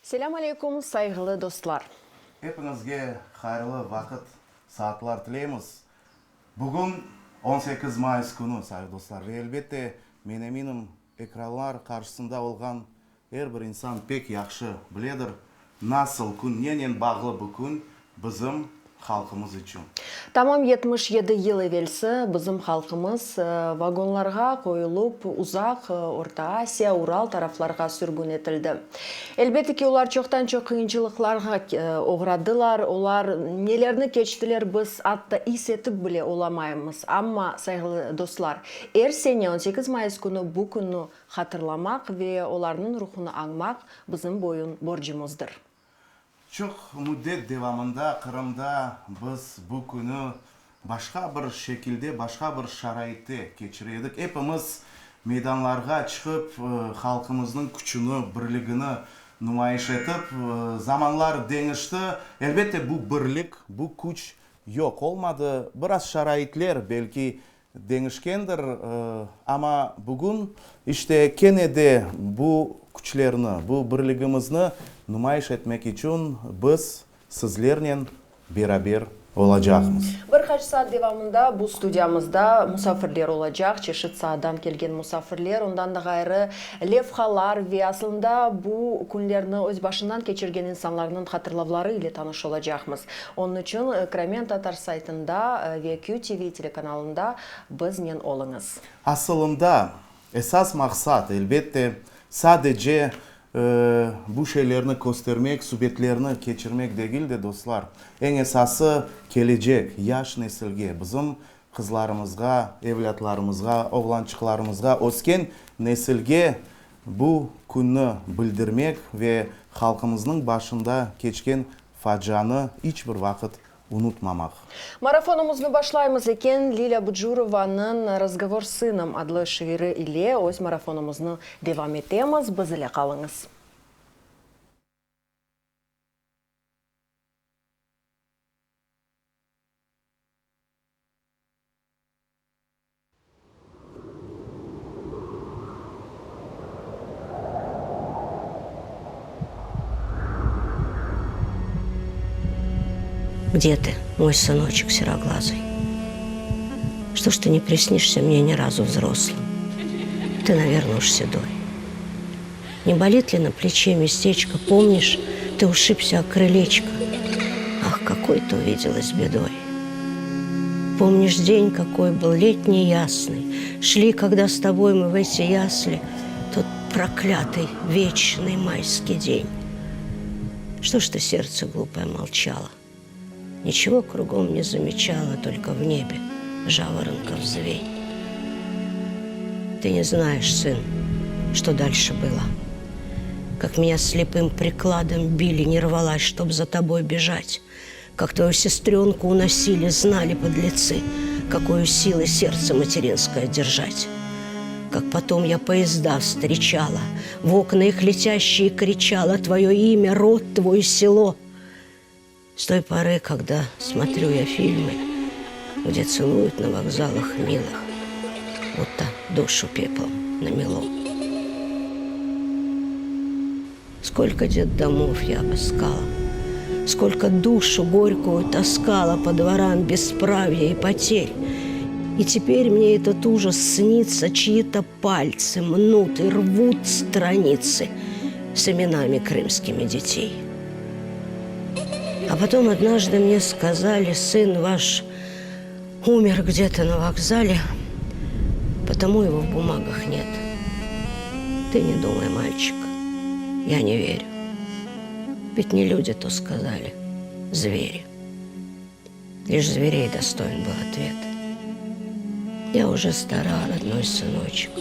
Selâm aleykum, sayğılı dostlar! Epiñizge hayırlı vaqıt, saatlar tileymiz. Bugün 18 mayıs künü, sayğılı dostlar, ve elbette, men eminim, ekranlar qarşısında olğan er bir insan pek yahşı biledir, nasıl kün, nenen bağlı bu kün bizim halqımız içün. Tamam 77 yıl evelsi bizim halqımız vagonlarğa qoyulıp uzaq Orta Asiya, Ural taraflarğa sürgün etildi. Elbette ki, olar çoqtan-çoq qıyınçılıqlarğa oğradılar, olar nelerni keçtiler biz atta is etip bile olamaymız. Amma, sayğılı dostlar, er sene on sekiz mayıs künü bu künni hatırlamaq ve olarnıñ ruhunı añmaq bizim boyun borcumızdır. Çoq müddet devamında Qırımda biz bu künü başqa bir şekilde, başqa bir şaraitte keçire edik. Epimiz meydanlarğa çıqıp, halqımıznıñ küçüni, birligini numayış etip, zamanlar deñişti. Elbette, bu birlik, bu küç yoq olmadı. Biraz şaraitler, belki, Deñişkendir, amma bugün, işte, kene de bu küçlerni, bu birligimizni numayış etmek içün biz sizlernen beraber olacaqmız. Bir qaç saat devamında bu studiyamızda musafirler olacaq, çeşit saadan kelgen musafirler, ondan da ğayrı, levhalar ve aslında bu künlerni öz başından keçirgen insanlarnıñ hatırlavları ile tanış olacaqmız. Onıñ içün Crimean Tatar saytında ve QTV telekanalında biznen oluñız. Asılında, esas maqsat, elbette, sadece bu şeylerni köstermek, subetlerni keçirmek degil de, dostlar. Eñ esası, kelecek, yaş nesilge, bizim qızlarımızğa, evlâtlarımızğa, oğlançıqlarımızğa, ösken nesilge bu künni bildirmek ve halqımıznıñ başında keçken Facianı iç bir vaqıt unutmamaq. Marafonımıznı başlaymız eken, Lilâ Bucurovanıñ Razgovor s sınom adlı şiiri ile öz marafonımıznı devam etemiz. Biz ile qalıñız. Где ты, мой сыночек сероглазый? Что ж ты не приснишься мне ни разу взрослым? Ты, наверное, уж седой. Не болит ли на плече местечко? Помнишь, ты ушибся о крылечко? Ах, какой ты увиделась бедой. Помнишь день, какой был летний ясный? Шли, когда с тобой мы в эти ясли, Тот проклятый вечный майский день. Что ж ты, сердце глупое, молчало? Ничего кругом не замечала, Только в небе жаворонков звень. Ты не знаешь, сын, что дальше было. Как меня слепым прикладом били, не рвалась, чтоб за тобой бежать. Как твою сестренку уносили, знали подлецы, Какую силы сердце материнское держать. Как потом я поезда встречала, В окна их летящие кричала Твое имя, род твой, село. С той поры, когда смотрю я фильмы, Где целуют на вокзалах милых, Будто душу пеплом намело. Сколько детдомов я обыскала, Сколько душу горькую таскала По дворам бесправья и потерь. И теперь мне этот ужас снится, Чьи-то пальцы мнут и рвут страницы С именами крымскими детей. А потом однажды мне сказали, сын ваш умер где-то на вокзале, потому его в бумагах нет. Ты не думай, мальчик, я не верю. Ведь не люди то сказали, звери. Лишь зверей достоин был ответ. Я уже стара, родной сыночек.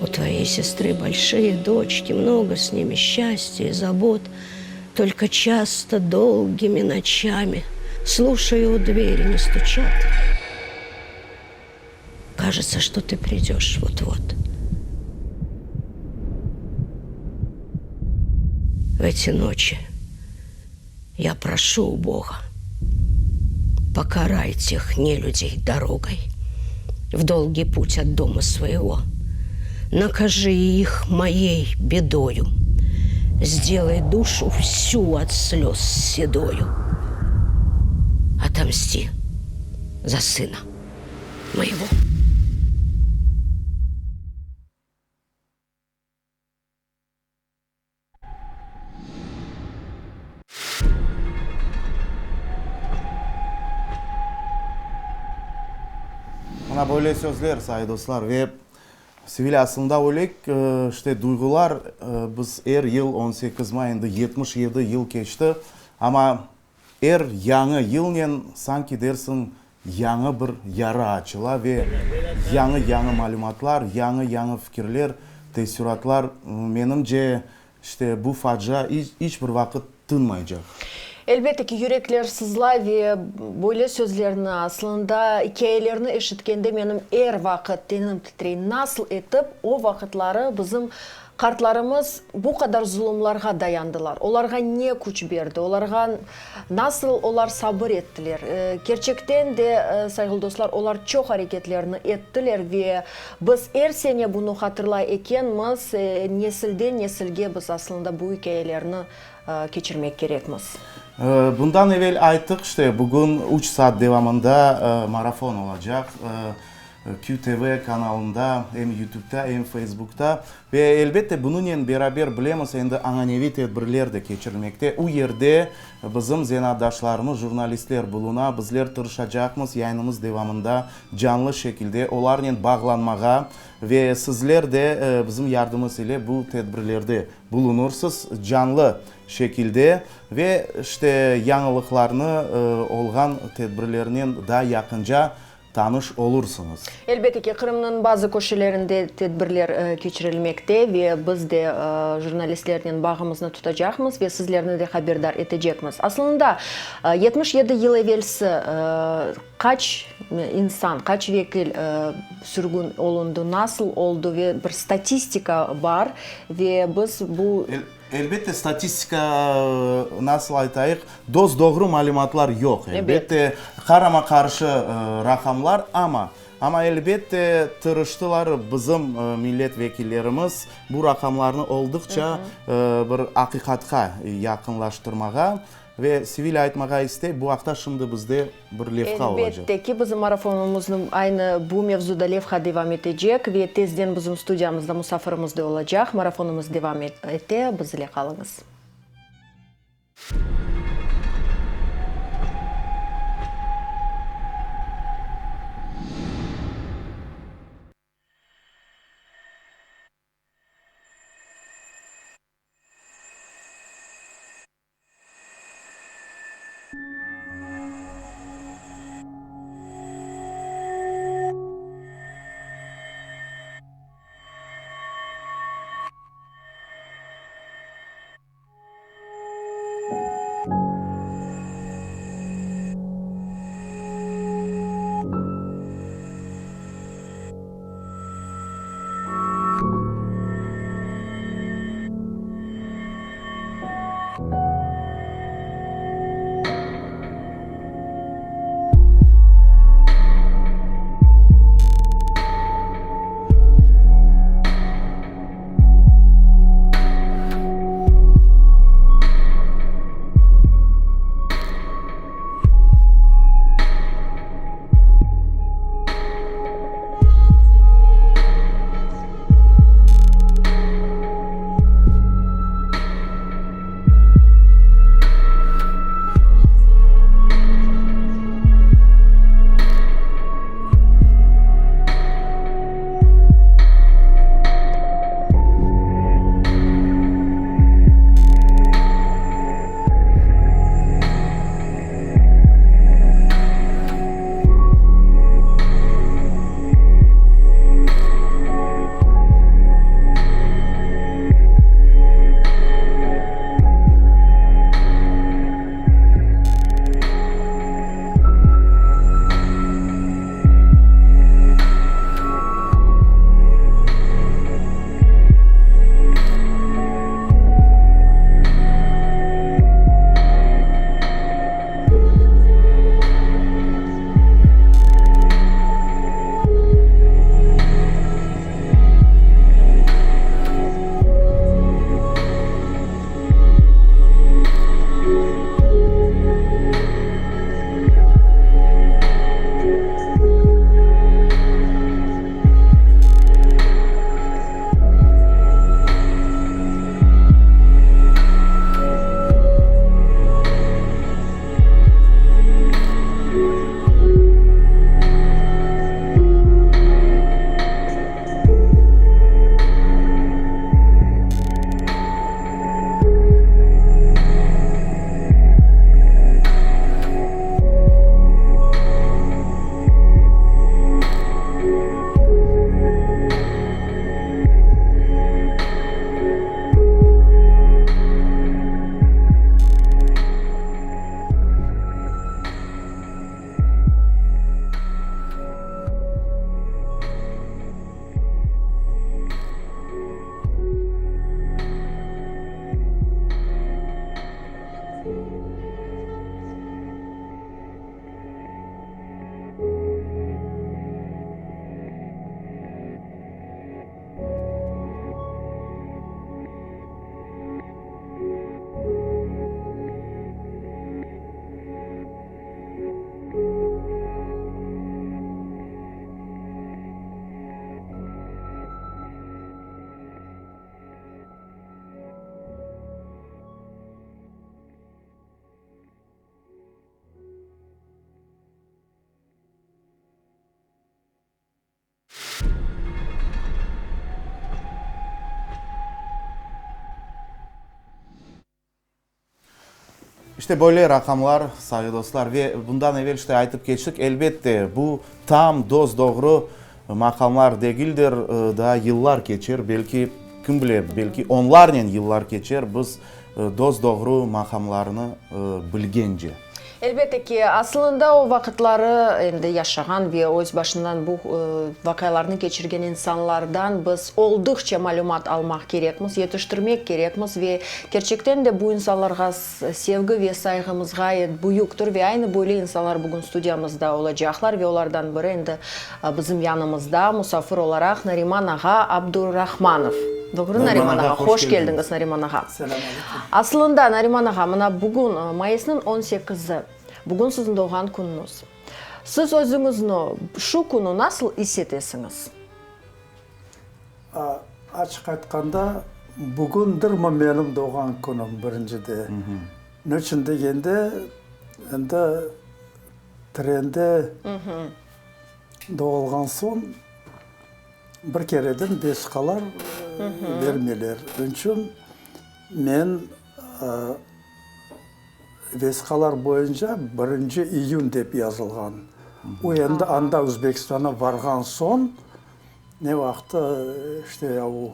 У твоей сестры большие дочки, много с ними счастья и забот. Только часто долгими ночами Слушаю, у двери не стучат. Кажется, что ты придешь вот-вот. В эти ночи я прошу у Бога, Покарай тех нелюдей дорогой В долгий путь от дома своего. Накажи их моей бедою. Сделай душу всю от слез седою. Отомсти за сына моего. Mına böyle sözler, sayı dostlar, ve Sevilâ, aslında öyle işte duyğular, biz er yıl 18 may, endi 77 yıl keçti, amma er yañı yılnen sanki dersiñ yañı bir yara açıla ve yañı-yañı malümatlar, yañı-yañı fikirler, teessüratlar, menimce, işte bu facia iç bir vaqıt tınmaycaq. Elbette ki, yürekler sızlay ve böyle sözlerni, aslında ikâyelerni eşitkende menim er vaqıt tenim titrey. Nasıl etip o vaqıtları bizim qartlarımız bu qadar zulumlarğa dayandılar? Olarğa ne küç berdi? Olarğa nasıl olar sabır ettiler? Kerçekten de, sayğılı dostlar, olar çoq areketlerni ettiler ve biz er sene bunı hatırlay ekenmiz, nesilden nesilge biz aslında bu ikâyelerni keçirmek kerekmiz. Bundan evel ayttıq, işte, bugün üç saat devamında marafon olacaq, QTV kanalında, em YouTubeta, em Facebookta. Ve, elbette, bunınen beraber bilemiz, endi añaneviy tedbirler de keçirilmekte. U yerde bizim zenaatdaşlarımız, jurnalistler buluna. Bizler tırışacaqmız yayınımız devamında canlı şekilde olarnen bağlanmağa ve sizler de bizim yardımımız ile bu tedbirlerde Bulunırsız canlı şekilde ve işte yañılıqlarnı olğan tedbirlernen daa yaqınca tanış olursıñız. Elbette ki, Qırımnıñ bazı köşelerinde tedbirler keçirilmekte ve biz de jurnalistlernen bağımıznı tutacaqmız ve sizlerni de haberdar etecekmiz. Aslında, 77 yıl evelsi qaç insan, qaç vekil sürgün olundı, nasıl oldı ve bir statistika bar ve biz bu. Elbette, statistika, nasıl aytayıq, dos-doğru malümatlar yoq, elbette, qarama-qarşı raqamlar, amma, amma, elbette, tırıştılar bizim millet vekillerimiz bu raqamlarnı olduqça bir aqiqatqa yaqınlaştırmağa. Ve Sevilâ aytmağa istey, bu aqta şimdi bizde bir levha olacaq. Elbette ki, bizim marafonımıznı aynı bu mevzuda levha devam etecek ve tezden bizim studiyamızda musafirimiz de olacaq. Marafonımız devam ete, biz ile qalıñız. İşte böyle raqamlar, sayğı dostlar, ve bundan evel işte aytıp keçtik, elbette, bu tam dos-doğru maqamlar degildir, daa yıllar keçer, belki, kim bile, belki onlarnen yıllar keçer, biz dos-doğru maqamlarnı bilgence. Elbette ki, asılında o vaqıtları endi yaşağan ve öz başından bu vaqialarnı keçirgen insanlardan biz olduqça malümat almaq kerekmiz, yetiştirmek kerekmiz ve kerçekten de bu insanlarğa sevgi ve sayğımız ğayet büyüktir ve aynı böyle insanlar bugün studiyamızda olacaqlar ve olardan biri endi bizim yanımızda musafir olaraq Nariman ağa Abdurahmanov. Doğru, Nariman ağa? Hoş keldiñiz, Nariman ağa. Asılında, Nariman ağa, mına bugün mayısnıñ on sekizi, bugün siziñ doğğan künüñiz. Siz özüñizni şu künü nasıl is etesiñiz? Açıq aytqanda, bugündirmi menim doğğan künüm, birincide. Ne içün degende, endi trende doğulğan soñ bir kereden vesiqalar bermeyler. Onıñ içün men vesiqalar boyunca birinci iyün dep yazılğan. O endi anda Özbekistan'a varğan soñ, ne vaqtı işte o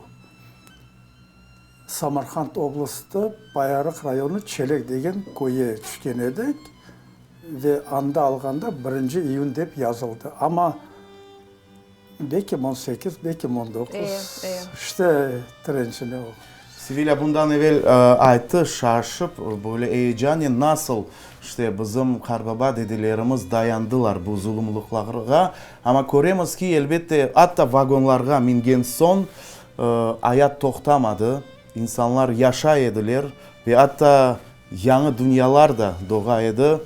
Samarqand oblastı Bayarıq rayonı Çelek degen köye tüşken edik ve anda alğanda birinci iyün dep yazıldı. Amma Bekim on sekiz, bekim on doquz, işte trençini o. Sevilâ bundan evel ayttı, şaşıp, böyle eyecanen nasıl işte bizim qarbaba dedelerimiz dayandılar bu zulumlıqlarğa, amma köremiz ki, elbette, atta vagonlarğa mingen soñ ayat toqtamadı, insanlar yaşay ediler ve atta Yañı dünyalar da doğa edi.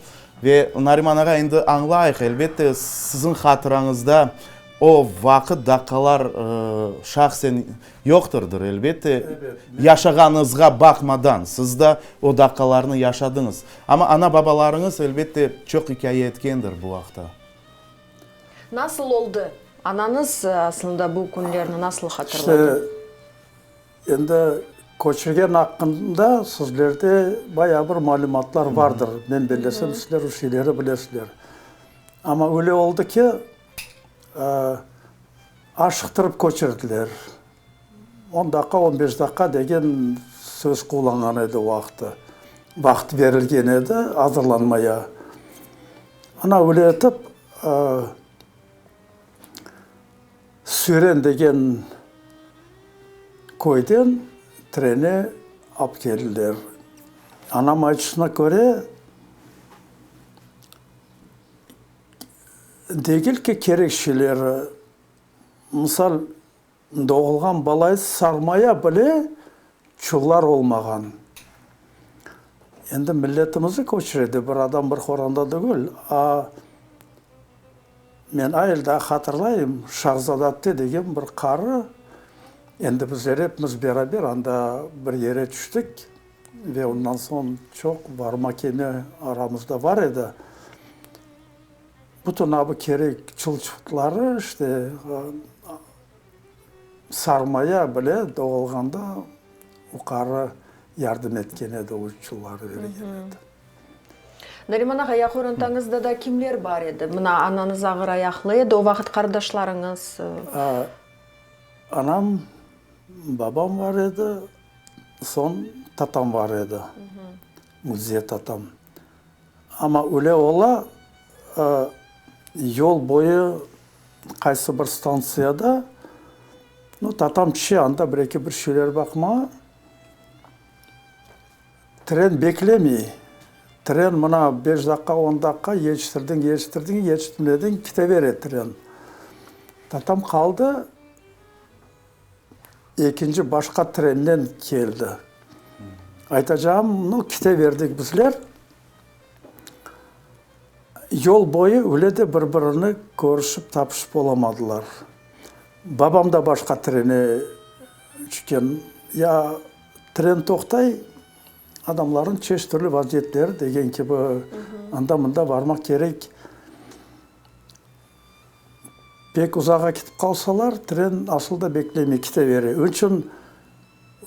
Ve, Nariman ağa, endi añlayıq, elbette, siziñ hatırañızda o vaqıt, daqqalar şahsen yoqtırdır, elbette, yaşağanıñızğa baqmadan, siz da o daqqalarnı yaşadıñız. Amma ana-babalarıñız, elbette, çoq ikâye etkendir bu aqta. Nasıl oldı? Anañız, aslında, bu künlerni nasıl hatırladı? Endi köçürgen aqqında sizlerde bayağı bir malümatlar vardır, men bellesem, sizler o şeyleri bilesizler. Amma öyle oldı ki, aşıqtırıp köçürdiler. On daqqa, on beş daqqa degen söz qullanğan edi o vaqıtta. Vaqıt berilgen edi azırlanmaya. Ana öyle etip, Süren degen köyden trene ap keldiler. Anam aytışına köre, degil ki, kerek şeyleri, misal, doğulğan balayı sarmaya bile çullar olmağan. Endi milletimizni köçüredi bir adam, bir qoranta degil, a Men ayl daa hatırlayım, Şahzada-apte degen bir qarı, endi bizler epimiz beraber anda bir yere tüştik ve ondan soñ çoq varma-kelme aramızda bar edi. Bütün abı kerek çul-çutları, işte, sarmaya bile doğulğanda o qarı yardım etken edi, o çulları bergen edi. Nariman ağa, ya qorantañızda da kimler bar edi? Mına, anañız ağır ayaqlı edi, o vaqıt qardaşlarıñız? Anam, babam bar edi, soñ tatam bar edi, Mülziye tatam. Amma öyle ola, yol boyu qaysı bir stantsiyada, nu, tatam tüşe anda bir-eki bir şeyler baqmağa. Tren beklemey. Tren mına beş daqqa, on daqqa yetiştirdiñ, yetiştirdiñ, yetiştirmediñ, kete bere tren. Tatam qaldı, ekinci başqa trennen keldi. Aytacağım, nu, kete berdik bizler. Yol boyu öyle de bir-birini körüşip, tapışıp olamadılar. Babam da başqa trene tüşken. Ya Tren toqtay, adamlarnıñ çeşit türlü vaziyetleri degen kibi, anda-mında varmaq kerek. Pek uzağa ketip qalsalar, tren asıl da beklemey, kete bere. Onıñ içün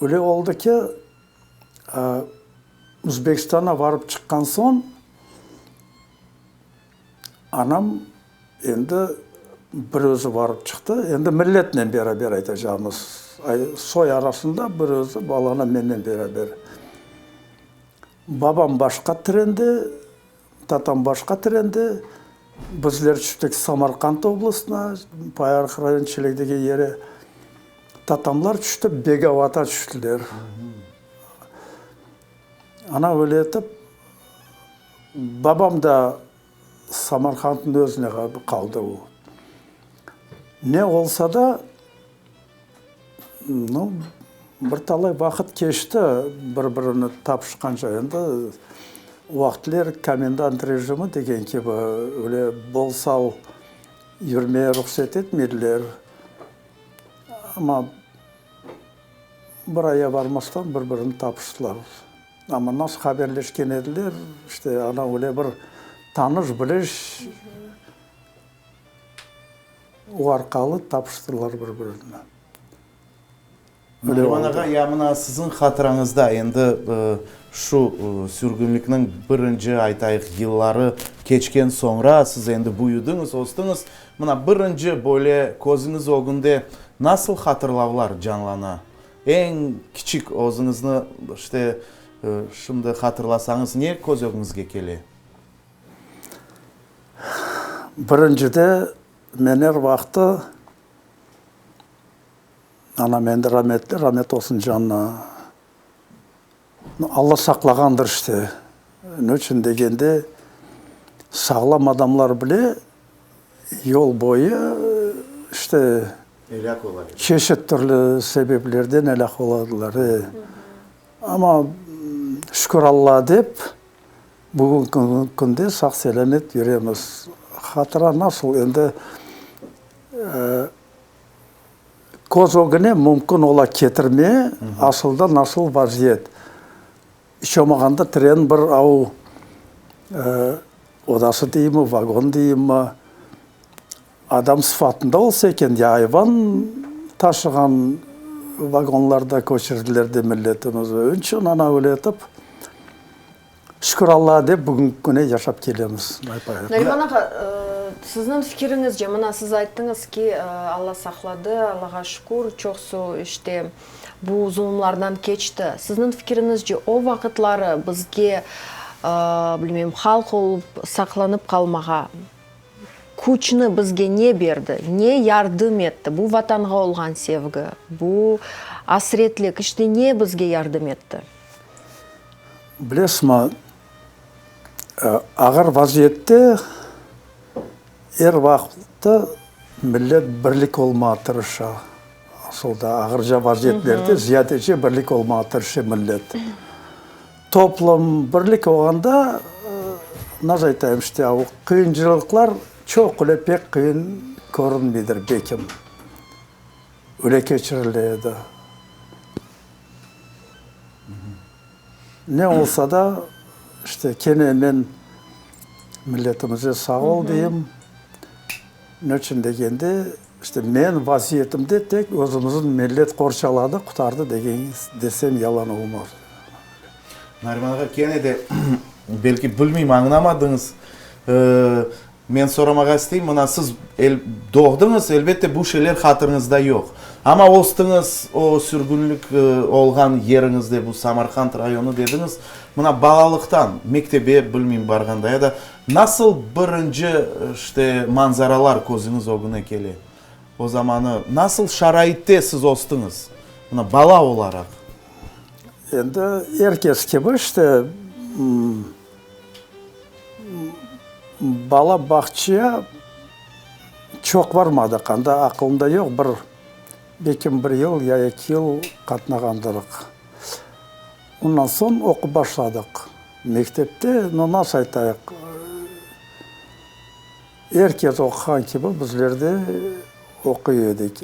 öyle oldı ki,. Uzbekistan'a varıp çıqqan soñ, anam endi bir özü varıp çıqtı. Endi milletnen beraber aytacağımız, soy arasında bir özü balanı mennen beraber. Babam başqa trende, tatam başqa trende. Bizler tüştik Samarqand oblastına, Payarıq rayon Çelek degen yere. Tatamlar tüşti, Begavata tüştiler. Ana öyle etip, babam da Samarqandnıñ özüne qaldı o. Ne olsa da, nu, bir talay vaqıt keçti bir-birini tapışqanca. Endi o vaqıtler komendant rejimi degen kibi, öyle bol-sal yürmeye ruhset etmediler. Amma bir aya barmastan bir-birini tapıştılar. Amma nasıl haberleşken ediler, işte, ana öyle bir tanış-biliş o arqalı tapıştılar bir-birini. Nariman ağa, ya mına siziñ hatırañızda endi şu sürgünlikniñ birinci, aytayıq, yılları keçken soñra, siz endi büyüdiñiz, östiñiz, mına birinci böyle közüñiz ögünde nasıl hatırlavlar canlana? Eñ kiçik özüñizni, işte, şimdi hatırlasañız, ne köz ögüñizge kele? Birincide, men er vaqtı anam endi rametli, ramet olsun canına, Alla saqlağandır işte. Ne içün degende, sağlam adamlar bile yol boyu, işte, Elâk ola edi. Çeşit türlü sebeplerden elâk oladılar, e. Amma şükür Allağa dep, bugünki künde sağ-selâmet yüremiz. Hatıra nasıl endi, köz ögüne mümkün ola ketirme, asılda nasıl vaziyet. İç olmağanda tren bir av odası deyimmi, vagon deyimmi, Adam sıfatında olsa eken, ya ayvan taşığan vagonlarda köçürdiler de milletimizi. Onıñ içün ana öyle etip, şükür Allağa dep, bugünki küne yaşap kelemiz. Nariman ağa, sizniñ fikiriñizce, mına siz ayttıñız ki, Alla saqladı, Allağa şükür, çoqsu işte bu zulumlardan keçti. Sizniñ fikiriñizce, o vaqıtları bizge, bilmeyim, halq olıp saqlanıp qalmağa, Küçni bizge ne berdi, ne yardım etti? Bu Vatanğa olğan sevgi, bu asretlik, işte ne bizge yardım etti? Bilesizmi, ağır vaziyette er vaqıt millet birlik olmağa tırışa. Asıl da ağırca vaziyetlerde ziyadece birlik olmağa tırışa millet. Toplum birlik olğanda, nasıl aytayım, işte, o qıyıncılıqlar çoq öyle pek qıyın körünmeydir, bekim. Öyle keçirile edi. Ne olsa da, işte, kene men milletimize sağ ol deyim. Ne içün degende, işte, men vaziyetimde tek özümizniñ millet qorçaladı, qurtardı degen, desem yalan olmaz. Nariman ağa, kene de, belki bilmeyim, añlamadıñız, men soramağa isteyim, mına siz doğdıñız, elbette bu şeyler hatırıñızda yoq. Amma östiñiz, o sürgünlik olğan yeriñizde, bu Samarqand rayonı dediñiz, mına balalıqtan, mektebe, bilmeyim, barğanda ya da Nasıl birinci, işte, manzaralar közüñiz ögüne kele? O zamanı nasıl şaraitte siz östiñiz, mına, bala olaraq? Endi er kes kibi, işte, bala bağçaya çoq barmadıq, anda aqılımda yoq, bir, belkim bir yıl ya eki yıl qatnağandırıq. Ondan soñ oqup başladıq. Mektepte, no, nasıl aytayıq, er kes oquğan kibi bizler de oquy edik.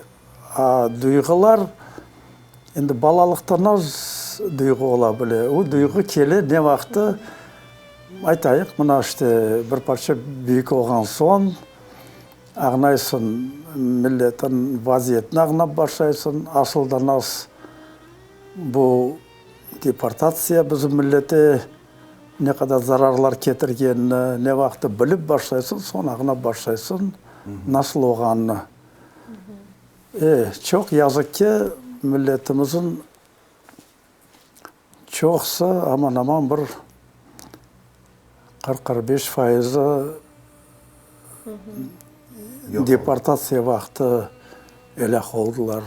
A duyğular, endi balalıqta naz duyğu ola bile. O duyğu kele ne vaqtı, aytayıq, mına işte bir parça büyük olğan soñ, añlaysıñ, milletin vaziyetini añlap başlaysıñ, asıl da naz bu. Deportatsiya bizim millete ne qadar zararlar ketirgenini ne vaqıt bilip başlaysıñ, soñ añlap başlaysıñ nasıl olğanını. E, çoq yazıq ki, milletimizin çoqusı, aman-aman bir 40, 45 fayızı deportatsiya vaqtı elâk oldılar.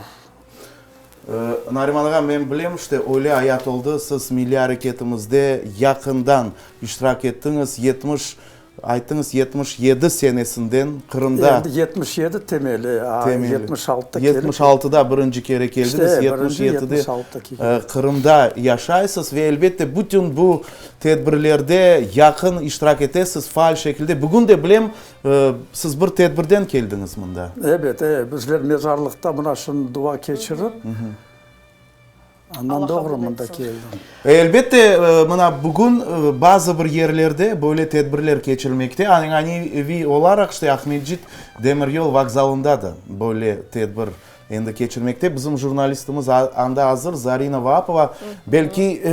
Nariman ağa, men bilem, işte, öyle ayat oldı, siz milliy areketimizde yaqından iştirak ettiñiz, 70, ayttıñız, 77 senesinden Qırımda. Endi 77 temeli, a 76-da kelip. 76-da birinci kere keldiñiz, 77-de Qırımda yaşaysız ve, elbette, bütün bu tedbirlerde yaqın iştirak etesiz, faal şekilde. Bugün de bilem, Siz bir tedbirden keldiñiz mında. Ebet, e, bizler mezarlıqta mına şunı dua keçirip, andan doğru mında keldim. Elbette, mına bugün bazı bir yerlerde böyle tedbirler keçirilmekte. Ananeviy olaraq, işte, Aqmescit demiryol vokzalında da böyle tedbir endi keçirmekte. Bizim jurnalistimiz anda azır, Zarina Vaapova. Belki,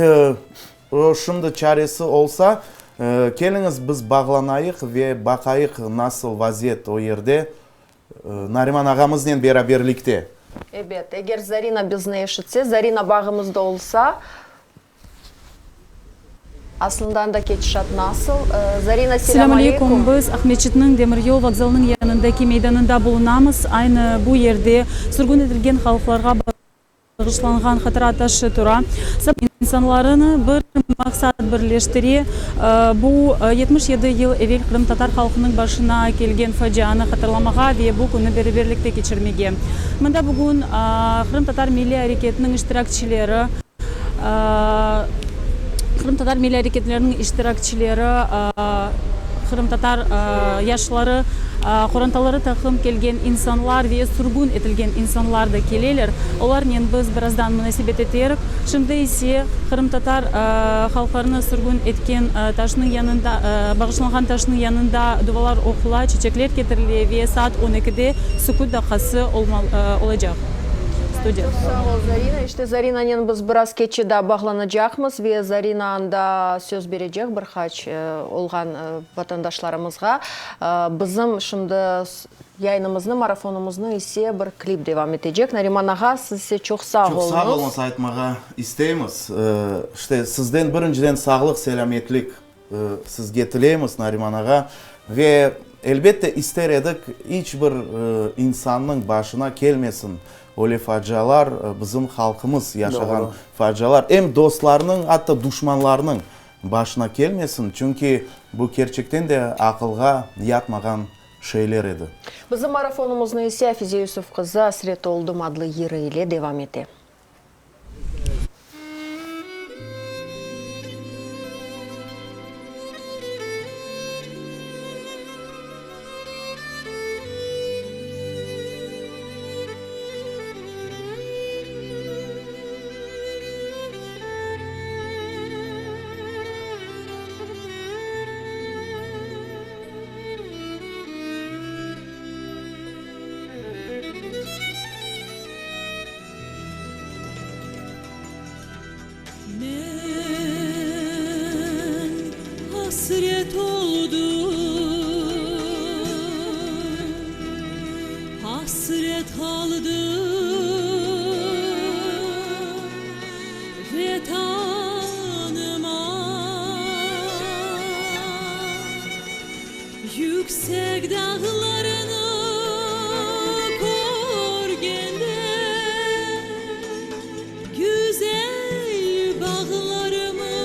O, şimdi çaresi olsa, keliñiz biz bağlanayıq ve baqayıq nasıl vaziyet o yerde, Nariman ağamıznen beraberlikte. Ebet, eger Zarina bizni eşitse, Zarina bağımızda olsa, aslında anda ketişat nasıl? Zarina, selâm Selâm aleyküm. aleyküm. Biz Aqmescitniñ demiryol vokzalınıñ yanındaki meydanında bulunamız. Aynı bu yerde sürgün etilgen halqlarğa Bağışlanğan hatıra taşı tura. İnsanlarını bir maqsat birleştire, bu, 77 yıl evel qırımtatar halqınıñ başına kelgen facianı hatırlamağa ve bu künni beraberlikte keçirmege. Mında bugün qırımtatar milliy areketiniñ iştirakçileri, qırımtatar milliy areketleriniñ iştirakçileri, qırımtatar yaşları, qorantaları taqım kelgen insanlar ve sürgün etilgen insanlar da keleler. Olarnen biz birazdan munasebet eterik. Şimdi ise qırımtatar halqlarını sürgün etken taşnıñ yanında, bağışlanğan taşnıñ yanında duvalar oqula, çiçekler ketirile ve saat on ekide süküt daqqası olacaq. Studiya. Çoq sağ ol, Zarina. İşte Zarinanen biz biraz keççe daa bağlanacaqmız ve Zarina anda söz berecek bir qaç olğan vatandaşlarımızğa. Bizim şimdi yayınımıznı, marafonımıznı ise bir klip devam etecek. Nariman ağa, siz ise çoq sağ Çoq sağ oluñız. oluñız aytmağa isteymiz. İşte sizden birinciden sağlıq, selâmetlik Sizge tileymiz, Nariman ağa. Ve, elbette, ister edik, iç bir insannıñ başına kelmesin öyle facialar, bizim halqımız yaşağan facialar, em dostlarnıñ, atta duşmanlarnıñ başına kelmesin, çünki bu kerçekten de aqılğa yatmağan şeyler edi. Bizim marafonımıznı ise Afize Yusuf qızı Asret oldım adlı yırı ile devam ete. Men hasret oldım, hasret qaldım Vetanıma. Yüksek dağlarnı körgende, Güzel bağlarımı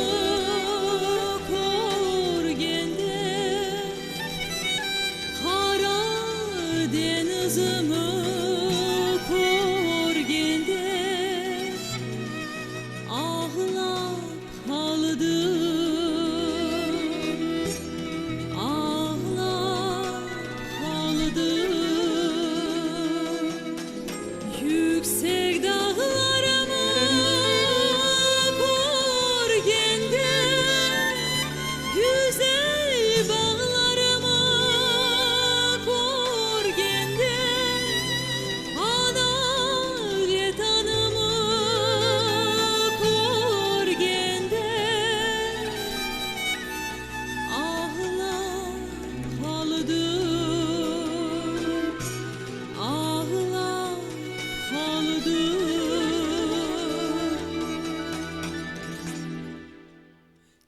körgende, Qara deñizimi körgende, Ağlap qaldım, ağlap qaldım.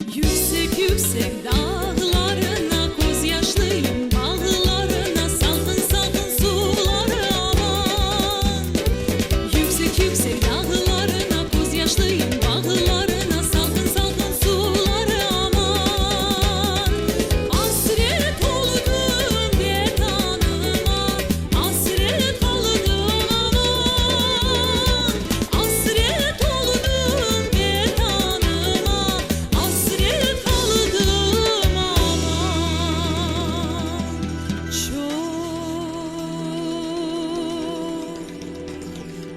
Yüksek, yüksek dağlarına közyaşlıyım bağlarına salqın, salqın suvları aman. Yüksek, yüksek dağlarına közyaşlıyım bağlarına salqın, salqın suvları aman. Asret oldım Vetanıma, asret qaldım aman. Asret oldım Vetanıma, asret qaldım aman. Çoq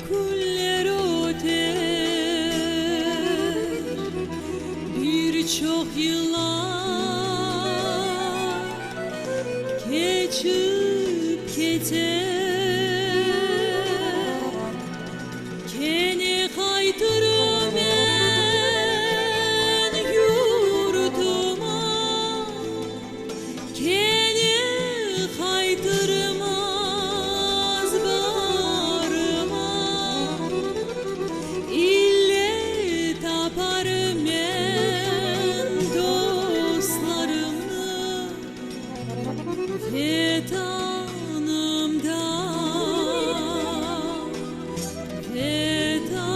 künler öter, bir çoq yıllar keçip keter. Kene qaytırım men yurtuma, Kene qaytırım azbarıma, İlle taparım men dostlarımnı Vetanımda, Vetanımda.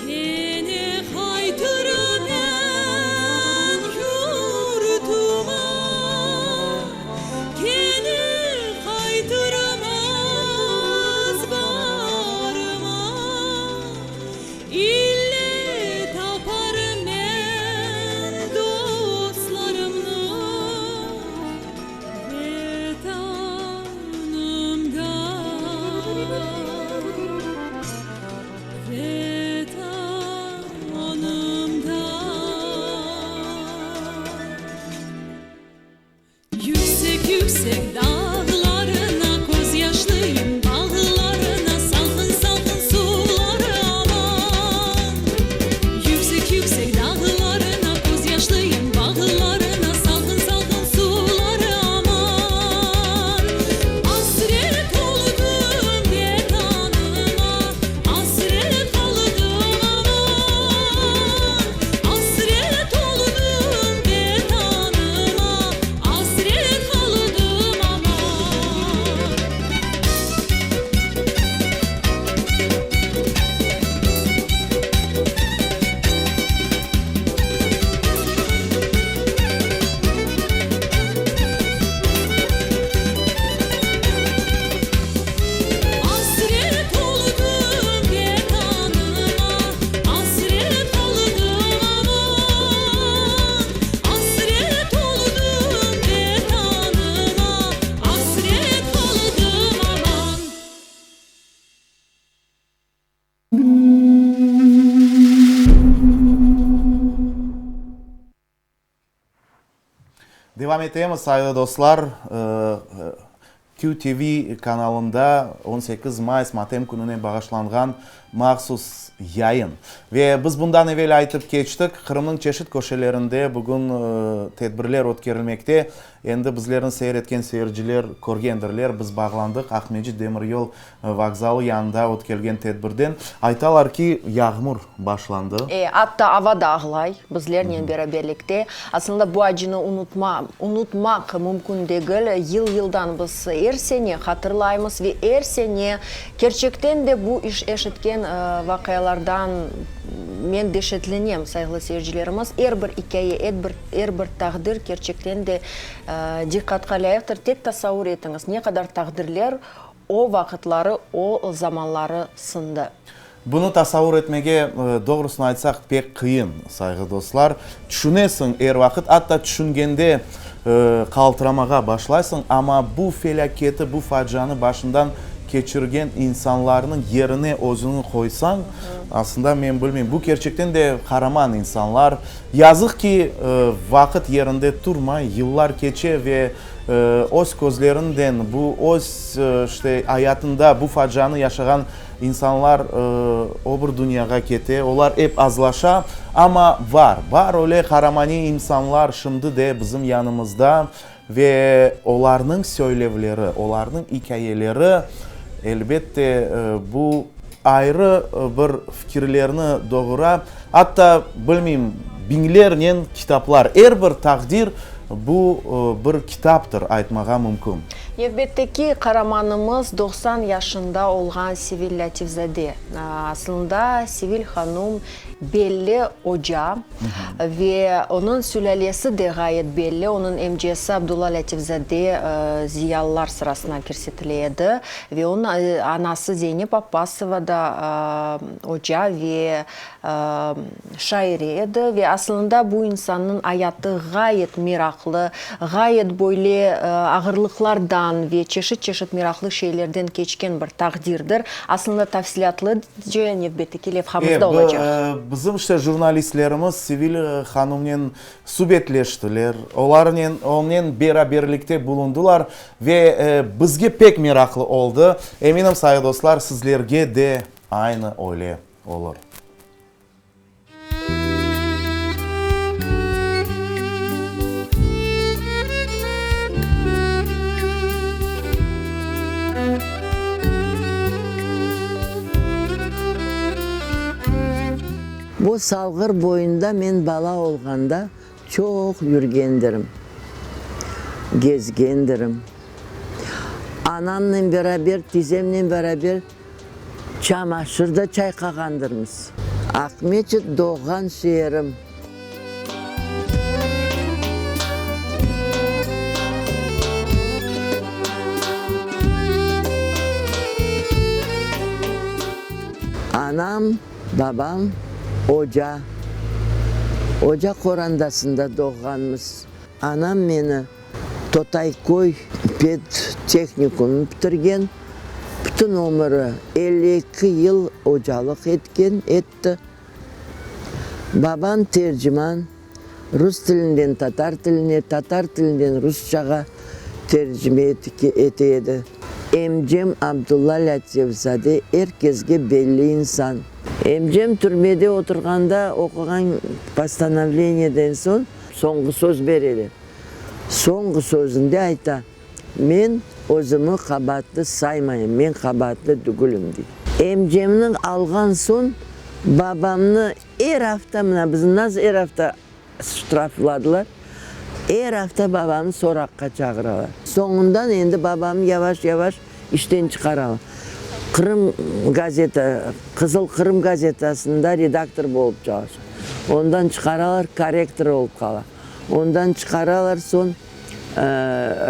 Kene qaytırım men yurtuma, Kene qaytırım azbarıma, İlle taparım men dostlarımnı Vetanımda, Vetanımda. Yüksek, yüksek dağlarına közyaşlıyım bağlarına salqın, salqın suvları aman. Yüksek, yüksek dağlarına közyaşlıyım bağlarına salqın, salqın suvları aman. Asret oldım Vetanıma, asret qaldım aman. Asret oldım Vetanıma, asret qaldım aman. Asret oldım Vetanıma, asret qaldım aman. Asret oldım Vetanıma, asret qaldım aman. Devam etemiz, sayğılı dostlar. QTV kanalında 18 mayıs matem kününe bağışlanğan mahsus yayın. Ve biz bundan evel aytıp keçtik, Qırımnıñ çeşit köşelerinde bugün tedbirler ötkerilmekte. Endi bizlerni seyir etken seyirciler körgendirler, biz bağlandıq Aqmecit demiryol Vokzalı yanında ötkelgen tedbirden aytalar ki, yağmur başlandı. E, atta ava da ağlay bizlernen beraberlikte. Aslında bu acını unutma, unutmaq mümkün degil. Yıl-yıldan biz er sene hatırlaymız ve er sene kerçekten de bu iş eşitken vaqialardan men deşetlenem, sayğılı seyircilerimiz. Er bir ikâye, er bir, er bir taqdir kerçekten de diqqatqa lâyıqtır. Tek tasavur etiñiz, ne qadar taqdirler O vaqıtları, o zamanları sındı. Bunı tasavur etmege, doğrusını aytsaq, pek qıyın, sayğı dostlar. Tüşünesiñ er vaqıt, atta tüşüngende qaltıramağa başlaysıñ, amma bu felâketi, bu facianı başından keçirgen insanlarnıñ yerine özüñi qoysañ, aslında, men bilmeyim, bu kerçekten de qaraman insanlar. Yazıq ki, vaqıt yerinde turmay, yıllar keçe ve Öz közlerinden bu öz, işte, ayatında bu facianı yaşağan insanlar o bir dünyağa kete, olar ep azlaşa, amma bar, bar öyle qaramaniy insanlar şimdi de bizim yanımızda ve olarnıñ söylevleri, olarnıñ ikâyeleri, elbette, bu. Ayrı bir fikirlerni doğura, atta, bilmeyim, biñlernen kitaplar. Er bir taqdir bu bir kitaptır, aytmağa mümkün. Nevbetteki qaramanımız 90 yaşında olğan Sevil Lâtifzade. Aslında Sevil hanum belli oca ve onıñ sülâlesi de ğayet belli. Onıñ emcesi Abdulla Lâtifzade ziyalılar sırasına kirsetile edi ve onıñ anası Zeynep Appasova da oca ve şaire edi. Ve aslında bu insannıñ ayatı ğayet meraqlı, ğayet böyle ağırlıqlardan ve çeşit-çeşit meraqlı şeylerden keçken bir taqdirdir. Aslında tafsilâtlı Ce, nevbetteki levhamızda olacaq. Bizim işte jurnalistlerimiz Sevil hanımnen subetleştiler, olarnen, onen beraberlikte bulundılar ve bizge pek meraqlı oldı. Eminim, sayğı dostlar, sizlerge de aynı öyle olur. Bu Salğır boyunda men bala olğanda çoq yürgendirim, gezgendirim. Anamnen beraber, tizemnen beraber çamaşır da çayqağandırmız. Aqmeçit doğğan şeerim. Anam, babam oca, oca qorandasında doğğanmız. Anam meni Totayköy pedtehnikumını bitirgen, bütün ömüri, 52 yıl ocalıq etken, etti. Babam terciman, rus tilinden tatar tiline, tatar tilinden rusçağa tercime ete edi. Emcem Abdulla Lâtiyevzade er kesge belli insan. Emcem türmede oturğanda oquğan postanovleniyeden soñ soñğu söz bereler. Soñğu sözünde ayta, Men özümi qabaatlı saymayım, men qabaatlı tügülim, dey. Emcemniñ alğan soñ babamnı er afta, mına bizni nasıl er afta ştrafladılar, er afta babamnı soraqqa çağıralar. Soñundan endi babamnı yavaş-yavaş işten çıqaralar. Qırım gazeta, Qızıl Qırım gazetasında redaktor bolıp çalışa. Ondan çıqaralar, korrektor olıp qala. Ondan çıqaralar, soñ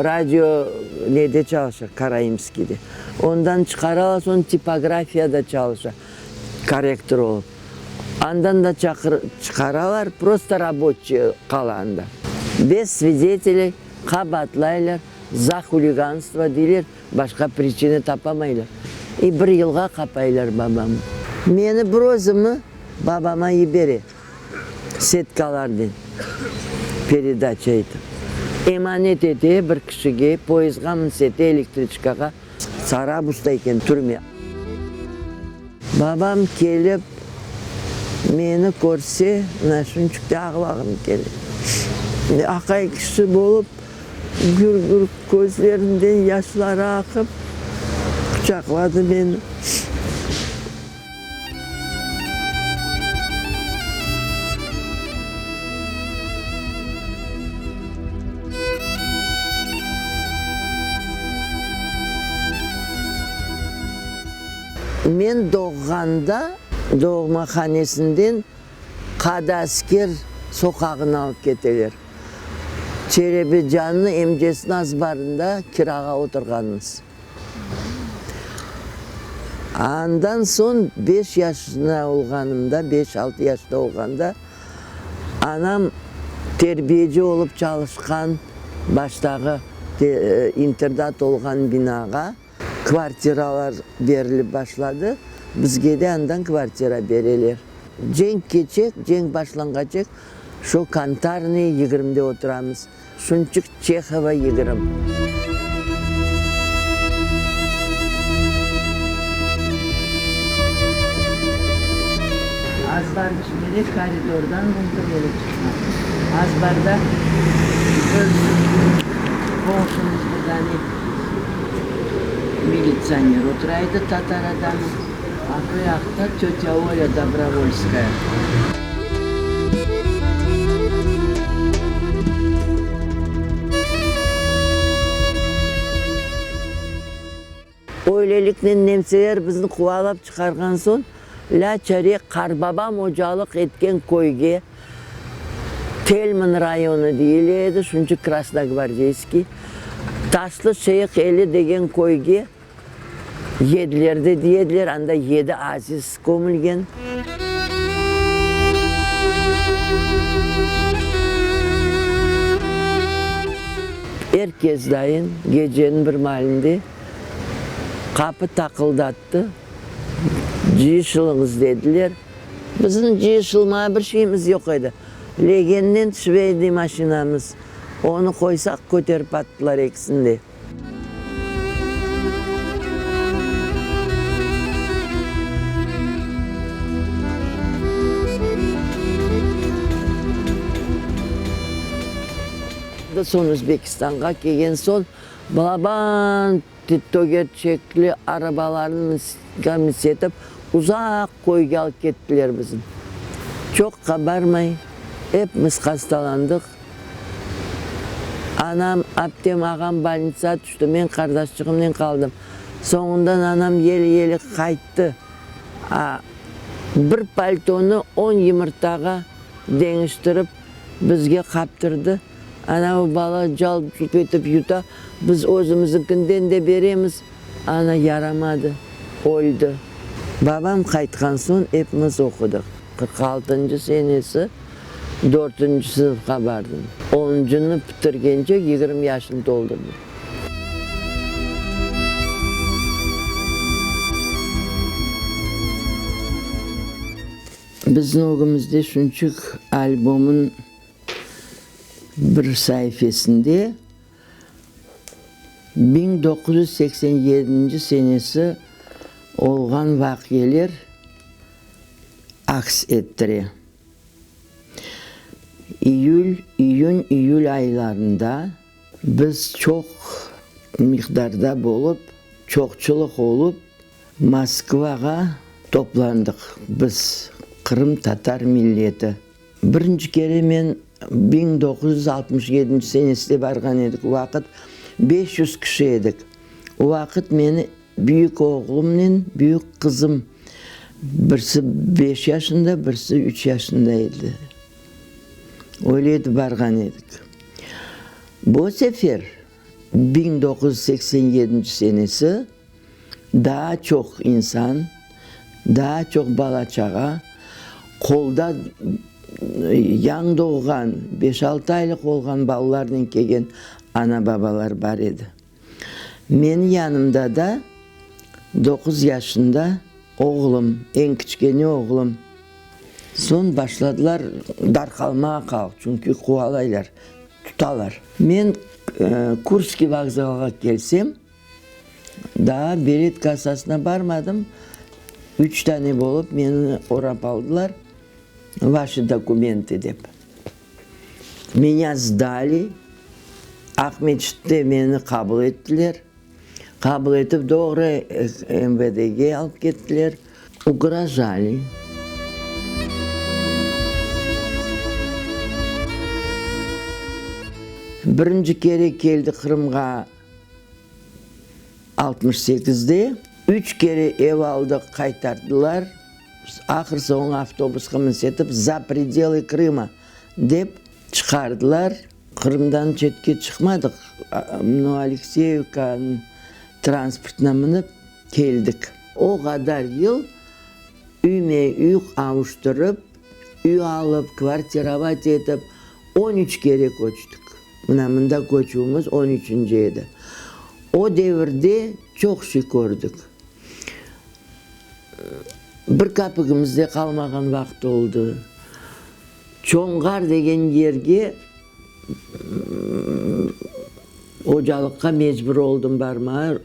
Radio nede çalışa, Karaimskiyde. Ondan çıqaralar, soñ tipografiyada çalışa, korrektor olıp. Andan da çıqaralar, prosto raboçiy qala anda. Bez svideteley, qabaatlaylar, za huliganstvo deyler, başqa pričina tapamaylar. I bir yılğa qapaylar babamı. Meni bir özümi babama yibere. Setkalarnen peredaça etip, emanet ete bir kişige, poyezdğa minsete, elektriçkağa, Sarabusta eken türme. Babam kelip, meni körse, mına şunçıq da ağlağım kele. Aqay kişi bolıp, gür-gür közlerinden yaşları aqıp, quçaqladı meni. Men doğğanda doğmahanesinden Qadıasker soqağına alıp keteler. Çelebicannı emcesiniñ azbarında kirağa oturğanmız. Andan soñ beş yaşında olğanımda, beş-altı yaşta olğanda, anam terbiyeci olıp çalışqan baştağı internat olğan binağa kvartiralar berilip başladı, bizge de andan kvartira bereler. Cenk keçek, cenk başlanğaçek şo Kantarnıy yigirmide oturamız. Şunçıq Çehova yigirim. Azbar içinde de koridordan mümkün edi çıqmaq. Azbarda bir qonşumız bir dane militsioner otura edi, tatar adamı. A bu yaqta tötâ Olâ Dobrovolskaya. Öyleliknen nemseler bizni quvalap çıqarğan soñ, lâçare qarbabam ocalıq etken köyge, Telman rayonı deyile edi, şunca Krasnogvardeyskiy, Taşlı Şeyh Eli degen köyge, Yedilerde diyediler, anda yedi aziz kömülgen. Er kes dayın geceniñ bir maalinde qapı taqıldattı, cıyışılıñız dediler. Bizim cıyışılmağa bir şeyimiz yoq edi. Legennen şveyniy maşinamız, onı qoysaq köterip attılar ekisini de. Soñ Özbekistanğa kelgen soñ balaban tögerçekli arabalarnı minsetip uzaq köyge alıp kettiler bizni. Çoqqa barmay epimiz hastalandıq. Anam, aptem, ağam bolnitsağa tüşti, men qardaşçığımnen qaldım. Soñundan anam yeli-yeli qayttı. A, bir paltonı on yımırtağa deñiştirip bizge qaptırdı. Ana, o bala calt-cult etip yuta, biz özümiznikinden de beremiz. Ana yaramadı, öldi. Babam qaytqan soñ epimiz oqudıq. 46-ncı senesi dörtünci sınıfqa bardım. Onuncını bitirgence 20 yaşını toldurdım. Bizim ögümizde şunçıq albomın bir saifesinde 1987-nci senesi olğan vaqiyeler aks ettire. İyül, iyün, iyül aylarında biz çoq miqdarda bolıp, çoqçılıq olıp, Moskvağa toplandıq, biz, qırımtatar milleti. Birinci kere men 1967 senesinde barğan edik, o vaqıt 500 kişi edik. O vaqıt meni büyük oğlumnen büyük qızım, birisi beş yaşında, birisi üç yaşında edi. Öyle etip barğan edik. Bu sefer, 1987 senesi, daa çoq insan, daa çoq bala-çağa, qolda yañı doğğan, beş-altı aylıq olğan balalarnen kelgen ana-babalar bar edi. Menim yanımda da doquz yaşında oğlum, eñ kiçkene oğlum. Soñ başladılar darqalmağa halq, çünki quvalaylar, tutalar. Men Kurskiy vokzalğa kelsem, daa bilet kassasına barmadım, üç tane bolıp meni orap aldılar, vaşi dokumentı dep. Menya sdali, Aqmeçitte meni qabul ettiler. Qabul etip doğru MVDge alıp kettiler. Ugrojali. Birinci kere keldi Qırımğa 68-de. Üç kere ev aldıq, qaytardılar. Ahır soñu avtobusqa minsetip, za predelı Krıma dep çıqardılar. Qırımdan çetke çıqmadıq, Novoalekseyevkanıñ transportına minip keldik. O qadar yıl üyme-üy avuştırıp, üy alıp, kvartirovat etip, on üç kere köçtik. Mına mında köçüvimiz on üçünci edi. O devirde çoq şey kördik. Bir kapigimiz de qalmağan vaqıt oldı. Çoñğar degen yerge ocalıqqa mecbur oldım barmağa,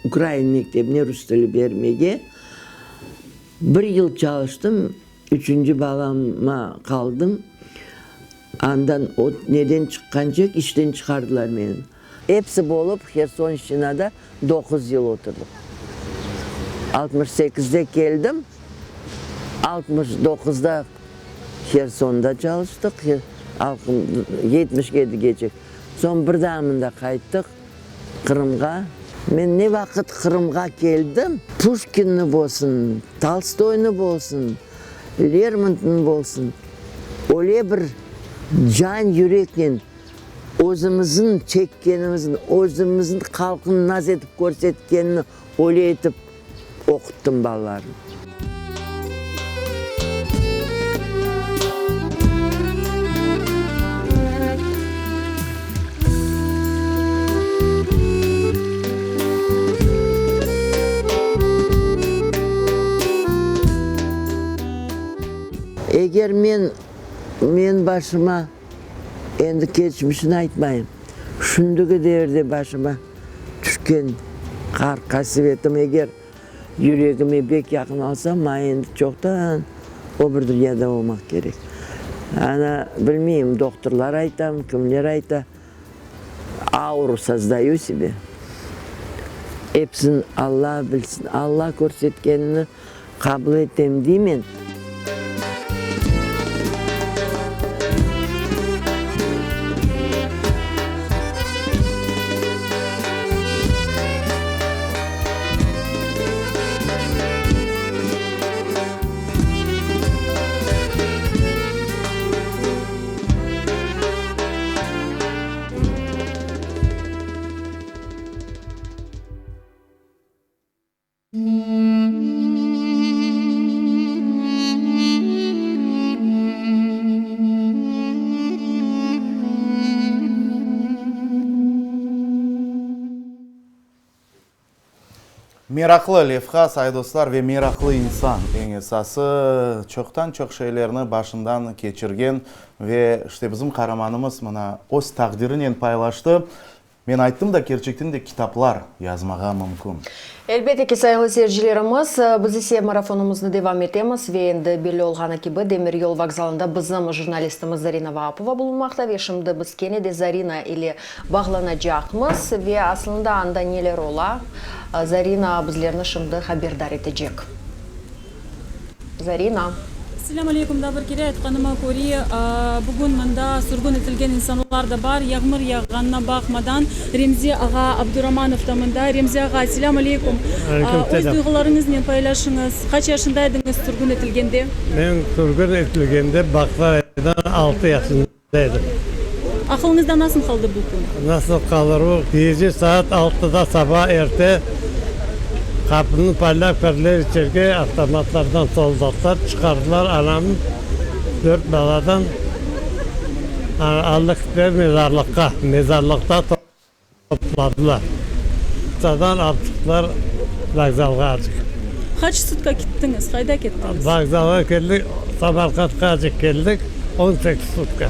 ukrain mektebine rus tili bermege. Bir yıl çalıştım, üçünci balama qaldım. Andan o neden çıqqancek işten çıqardılar meni. Episi bolıp Hersonşçinada doquz yıl oturdıq. Altmış sekizde keldim, 69da Hersonda çalıştıq, 77gece. Soñ bir daa mında qayttıq, Qırımğa. Men ne vaqıt Qırımğa keldim, Puşkinni bolsun, Tolstoynı bolsun, Lermontovnı bolsun, öyle bir can yüreknen özümizniñ çekkenimizni, özümizniñ halqnı naz etip körsetkenini öyle etip oquttım balalarnı. Eger men, men başıma, endi keçmişini aytmayım, şundigi devirde başıma tüşken qaar-qasevetim eger yüregime bek yaqın alsa, maña endi çoqtan o bir dünyada olmaq kerek. Ana, bilmeyim, doqturlar aytamı, kimler ayta, auru sozdayu sebe. Epsin Alla bilsin, Alla körsetkenini qabul etem deymen. Meraqlı levha, say dostlar, ve meraqlı insan, eñ esası, çoqtan-çoq şeylerni başından keçirgen ve işte bizim qaramanımız mına öz taqdirinen paylaştı. Men ayttım da, kerçekten de kitaplar yazmağa mümkün. Elbette ki, sayğılı seyircilerimiz, biz ise marafonımıznı devam etemiz ve endi belli olğanı kibi, demiryol vokzalında bizim jurnalistimiz Zarina Vaapova bulunmaqta ve şimdi biz kene de Zarina ile bağlanacaqmız ve aslında anda neler ola, Zarina bizlerni şimdi haberdar etecek. Zarina. Selâm aleyküm, daa bir kere aytqanıma köre, bugün mında sürgün etilgen insanlar da bar. Yağmur yağğanına baqmadan, Remzi ağa Abduramanov da mında. Remzi ağa, selâm aleyküm. Öz duyğularıñıznen paylaşıñız. Qaç yaşında ediñiz sürgün etilgende? Men sürgün etilgende Bağsarayda altı yaşında edim. Aqılıñızda nasıl qaldı bu kün? Nasıl qalır o? Gece saat altıda saba erte qapını parlap kirdiler içerge, avtomatlardan soldatlar çıqardılar anamnı dört baladan, aldı kettiler mezarlıqqa. Mezarlıqta topladılar. Sadan alıp çıqtılar vokzalğa acıq. Qaç sutka kettiñiz? Qayda kettiñiz? Vokzalğa keldik, Samarqandqa acıq keldik, on sekiz sutka.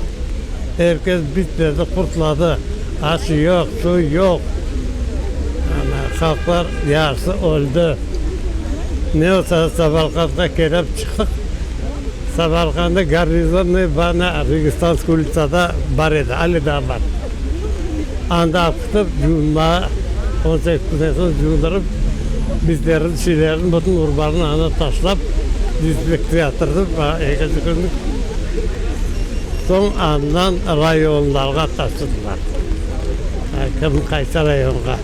Er kes bitmedi, qurtladı. Aş yoq, suv yoq. Ana, halqlar yarısı öldi. Ne olsa da Samarqandqa kelip çıqtıq. Samarqandda garnizonnıy banâ Registanskiy ulitsada bar edi, ale daa bar. Anda alıp ketip, yuvunmağa, on sekiz künden soñ yuvundırıp, bizlerni, şeylerni, bütün urbanı anda taşlap, dezinfektsiya yaptırdıp, ekinci künü soñ andan rayonlarğa taşıdılar. Kim qaysı rayonğa.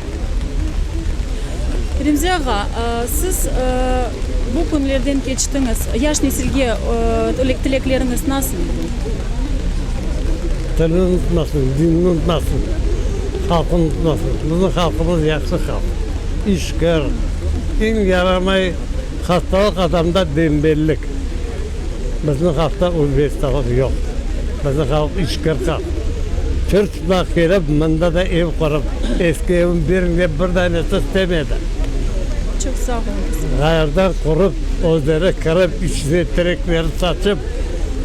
Remzi ağa, siz bu künlerden keçtiñiz. Yaş nesilge tilekleriñiz nasıl edi? Tilini unutmasın, dinini unutmasın, halqını unutmasın. Bizim halqımız yahşı halq, işkir. Eñ yaramay hastalıq adamda dembellik. Bizim halqta ülbestalıq yoq. Bizim halq işkir halq. Çır-çıplaq kelip, mında da ev qurıp, eski evim beriñ dep bir danesi istemedi. Çoq sağ oluñız. Ğayırdan qurıp, özleri kirip, içine tereklerni saçıp,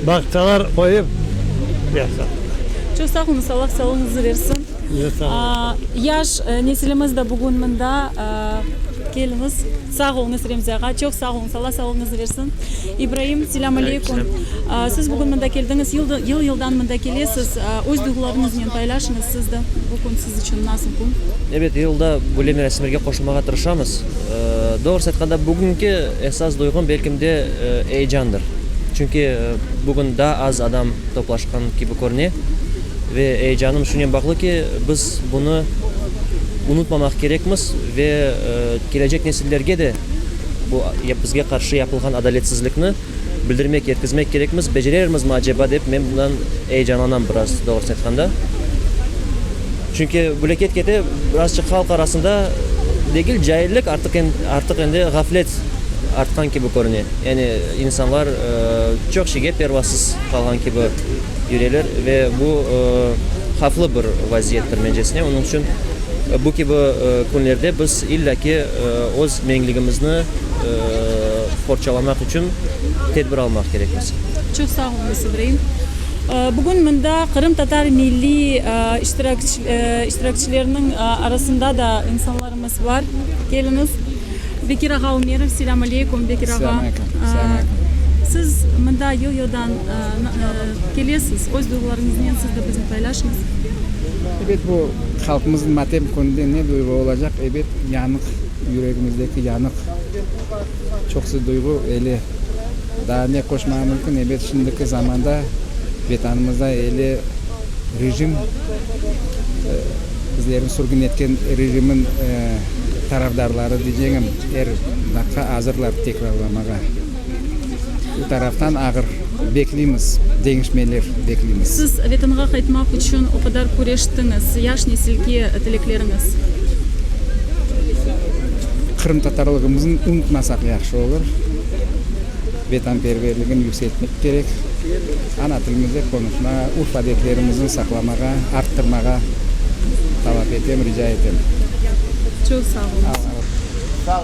bağçalar qoyıp yaşadılar. Çoq sağ oluñız, Allah sağlığıñızı versin. Yaş nesilimiz de bugün mında. Keliñiz. Sağ oluñız, Remzi ağa. Çoq sağ oluñız. Alla sağlığıñıznı versin. İbraim, selâm aleyküm. Siz bugün mında keldiñiz, yıl-yıldan mında kelesiz. Öz duyğularıñıznen paylaşıñız siz de. Bu kün siz içün nasıl kün? Ebet, yılda böyle merasimlerge qoşulmağa tırışamız. Doğrusı aytqanda, bugünki esas duyğum, belkim de, eyecandır. Çünki bugün daa az adam toplaşqan kibi körüne. Ve eyecanım şunen bağlı ki, biz bunı unutmamaq kerekmiz ve kelecek nesillerge de bu bizge qarşı yapılğan adaletsizlikni bildirmek, yetkizmek kerekmiz. Becerermizmi aceba dep, men bundan eyecanlanam biraz, doğrusını aytqanda. Çünki böyle ket-kete birazçıq halq arasında degil caillik, artıq artıq endi ğaflet artqan kibi körüne. Yani insanlar çoq şeyge pervasız qalğan kibi yüreler ve bu havflı bir vaziyettir mencesine. Onıñ içün bu kibi künlerde biz illa ki öz menligimizni qorçalamaq içün tedbir almaq kerekmiz. Çoq sağ oluñız, İbraim. Bugün mında qırımtatar milliy iştirakçileriniñ arasında da insanlarımız bar. Keliñiz. Bekir ağa Umerov, selâm aleyküm, Bekir ağa. Selâm aleyküm, selâm aleyküm. Siz mında yıl-yıldan kelesiz, öz duyğularıñıznen siz de biznen paylaşıñız. Ebet, bu halqımıznıñ matem kününde ne duyğu olacaq? Ebet, yanıq, yüregimizdeki yanıq, çoqsı duyğu ele daa ne qoşmağa mümkün? Ebet, şimdiki zamanda Vetanımızda ele rejim, Bizlerni sürgün etken rejimin tarafdarları diycegim, er daqqa azırlar tekrarlamağa. Bu taraftan ağır bekleymiz, deñişmeler bekleymiz. Siz Vetanğa qaytmaq içün o qadar küreştiñiz, yaş nesilge tilekleriñiz? Qırımtatarlığımıznı unutmasaq yahşı olur. Vetanperverligini yükseltmek kerek, ana tilimizde qonuşmağa, urf-adetlerimizni saqlamağa, arttırmağa talap etem, rica etem. Çoq sağ oluñız.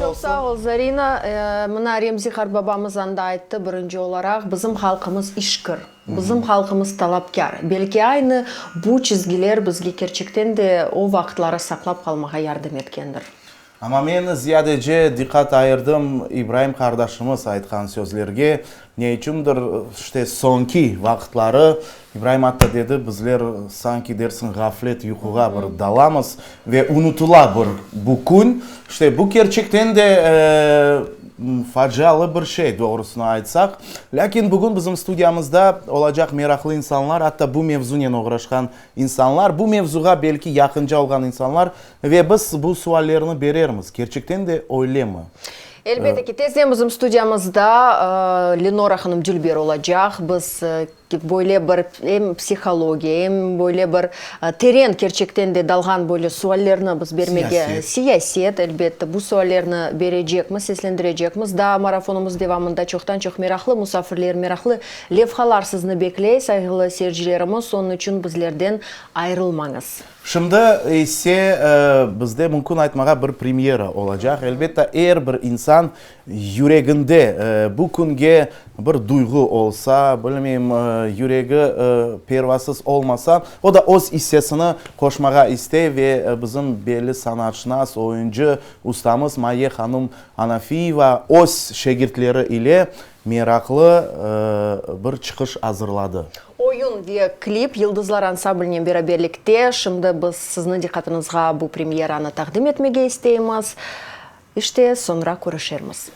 Çoq sağ ol, Zarina. Mına Remzi qartbabamız anda ayttı, birinci olaraq, bizim halqımız işkir, bizim halqımız talapkâr. Belki aynı bu çizgiler bizge kerçekten de o vaqıtları saqlap qalmağa yardım etkendir. Amma men ziyadece diqqat ayırdım İbraim qardaşımız aytqan sözlerge. Ne içündir, işte, soñki vaqıtları, İbraim atta dedi, bizler sanki dersiñ ğaflet yuquğa bir dalamız ve unutıla bir bu kün. İşte, bu kerçekten de facialı bir şey, doğrusını aytsaq. Lâkin bugün bizim studiyamızda olacaq meraqlı insanlar, atta bu mevzunen oğraşqan insanlar, bu mevzuğa belki yaqınca olğan insanlar Ve biz bu suallerni berermiz, kerçekten de öylemi? Elbette ki, tezden bizim studiyamızda Lenora hanım Dülber olacaq. Biz böyle bir em psihologiya, em böyle bir teren, kerçekten de dalğan böyle suallerni biz bermege, siyaset, elbette, bu suallerni berecekmiz, seslendirecekmiz. Daa marafonımız devamında çoqtan-çoq meraqlı musafirler, meraqlı levhalar sizni bekley, sayğılı seyircilerimiz, onıñ içün bizlerden ayırılmañız. Şimdi ise bizde mümkün aytmağa bir premyera olacaq. Elbette, er bir insan yüreginde bu künge bir duyğu olsa, bilmeyim, yüregi pervasız olmasa, o da öz issesini qoşmağa istey ve bizim belli sanatşınas, oyuncı ustamız Maye hanum Anafiyeva öz şegirtleri ile meraqlı bir çıqış azırladı. Oyun ve klip Yıldızlar ansamblinen beraberlikte. Şimdi biz sizniñ diqqatıñızğa bu premyeranı taqdim etmege isteymiz. İşte, soñra körüşermiz.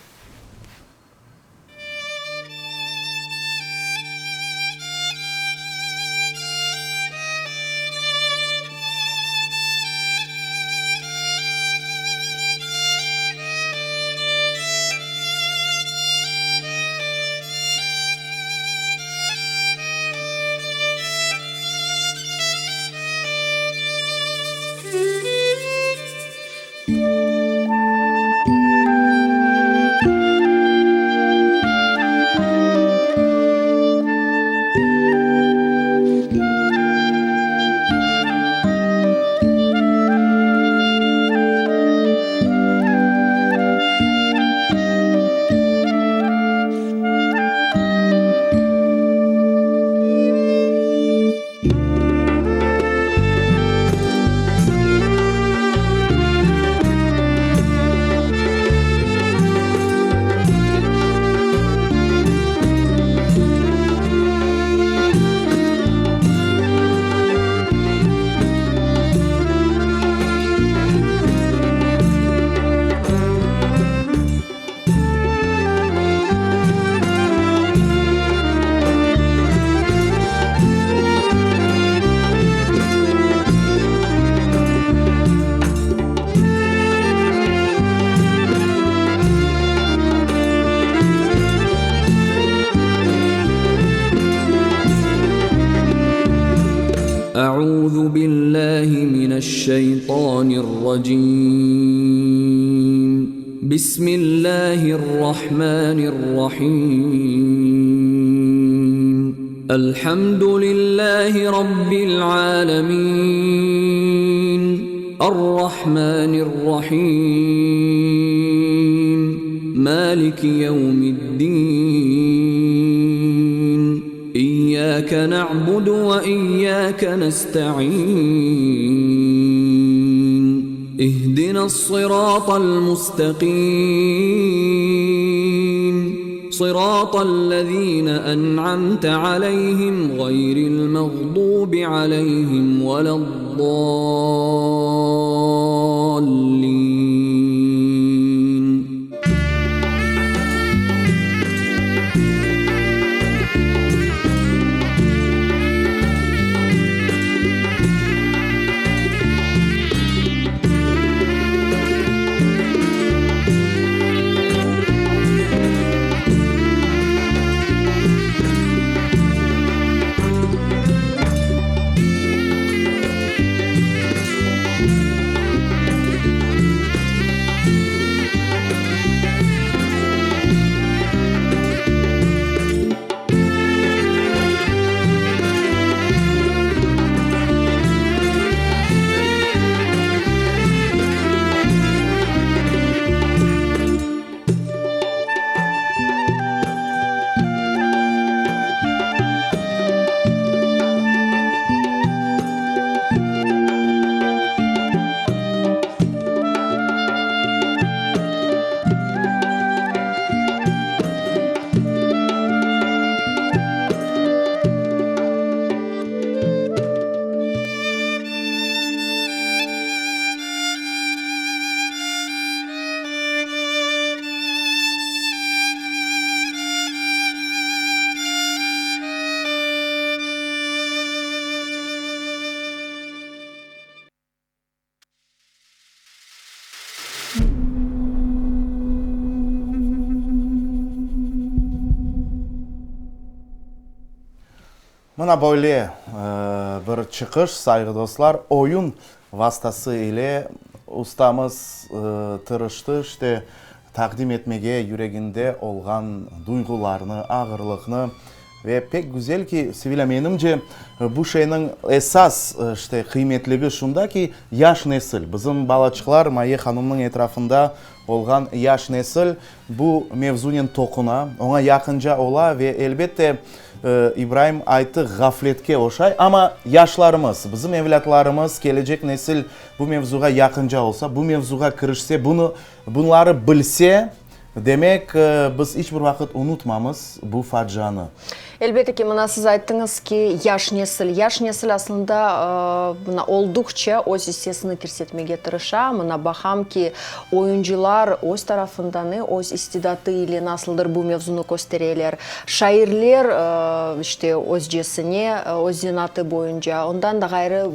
A'uzu billahi mineşşeytanirracim. Bismillahirrahmanirrahim. Elhamdülillahi rabbil alemin. Errahmanirrahim. Maliki yevmiddin. İyyâke na'budu ve iyyâke nesta'in. İhdinas-sıratal mustaqim. Sıratal-lezîne en'amte aleyhim gayril mağdubi aleyhim veled-dâllin. Mına böyle bir çıqış, sayğı dostlar, oyun vastası ile ustamız tırıştı, işte, taqdim etmege yüreginde olğan duyğularnı, ağırlıqnı. Ve pek güzel ki, Sevilâ, menimce, bu şeyniñ esas, işte, qıymetligi şunda ki, yaş nesil, bizim balaçıqlar, Maye hanımnıñ etrafında olğan yaş nesil bu mevzunen toquna, oña yaqınca ola ve, elbette, İbraim ayttı, ğafletke oşay, amma yaşlarımız, bizim evlâtlarımız, kelecek nesil bu mevzuğa yaqınca olsa, bu mevzuğa kirişse, bunı, bunları bilse, Demek, biz iç bir vaqıt unutmamız bu facianı. Elbette ki, mına siz ayttıñız ki, yaş nesil. Yaş nesil aslında mına olduqça öz issesini kirsetmege tırışa. Mına baqam ki, oyuncılar öz tarafından, öz istidatı ile nasıldır bu mevzunı köstereler. Şairler, işte, özcesine, öz zenaatı boyunca. Ondan da ğayrı,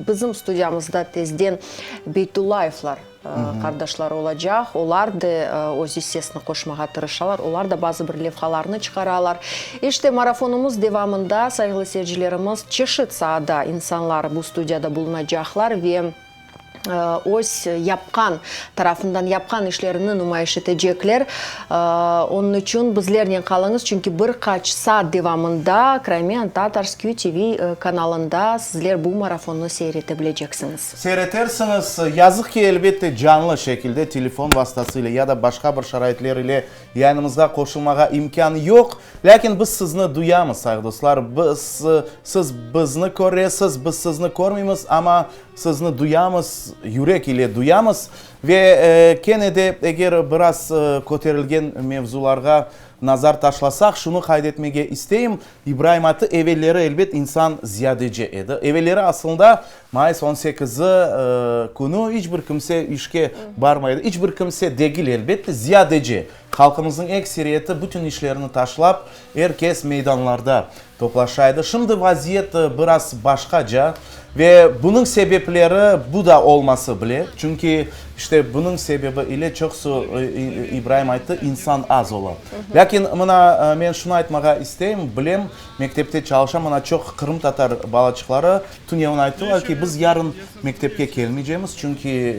Bizim studiyamızda tezden Beytullayevlar qardaşları olacaq. Olar da öz issesini qoşmağa tırışalar. Olar da bazı bir levhalarnı çıqaralar. İşte, marafonımız devamında, sayğılı seyircilerimiz, çeşit saada insanlar bu studiyada bulunacaqlar ve öz yapqan tarafından yapqan işlerini numayış etecekler. Onıñ içün bizlernen qalıñız, çünki bir qaç saat devamında Crimean Tatars QTV kanalında sizler bu marafonnı seyir ete bileceksiñiz. Seyir etersiñiz. Yazıq ki, elbette, canlı şekilde, telefon vastası ile ya da başqa bir şaraitler ile yayınımızğa qoşulmağa imkân yoq. Lâkin biz sizni duyamız, sayğı dostlar. Biz, siz bizni köresiz, biz sizni körmeymiz, amma Sizni duyamız, yürek ile duyamız. Ve kene de, eger biraz köterilgen mevzularğa nazar taşlasaq, şunı qayd etmege isteyim, İbraim atı evelleri, elbet, insan ziyadece edi. Evelleri aslında mayıs on sekizi künü iç bir kimse işke barmay edi. İç bir kimse degil, elbette, ziyadece. Halqımıznıñ ekseriyeti bütün işlerini taşlap, er kes meydanlarda toplaşa edi. Şimdi vaziyet biraz başqaca ve bunıñ sebepleri bu da olması bile. Çünki İşte, bunıñ sebebi ile çoqusı, İbraim ayttı, insan az ola. Lâkin mına men şunı aytmağa isteyim, bilem, mektepte çalışam, mına çoq qırımtatar balaçıqları tünevin ayttılar ki, biz yarın mektepke kelmeycemiz, çünki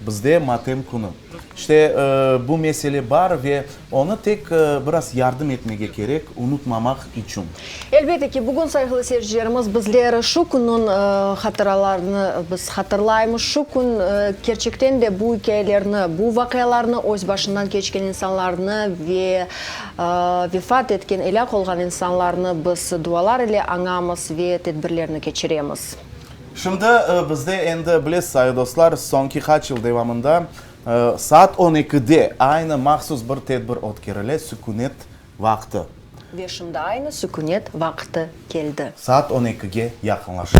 bizde matem künü. İşte, bu mesele bar ve onı tek biraz yardım etmege kerek, unutmamaq içün. Elbette ki, bugün, sayğılı seyircilerimiz, bizler şu künniñ hatıralarını biz hatırlaymız. Şu kün, kerçekten de, bu ikâyelerni, bu vaqialarnı öz başından keçken insanlarnı ve vefat etken, elâk olğan insanlarnı biz dualar ile añamız ve tedbirlerni keçiremiz. Şimdi bizde endi, bilesiz, sayğı dostlar, soñki qaç yıl devamında saat on ekide aynı mahsus bir tedbir ötkerile, sükünet vaqtı. Ve şimdi aynı sükünet vaqtı keldi. Saat on ekige yaqınlaşa.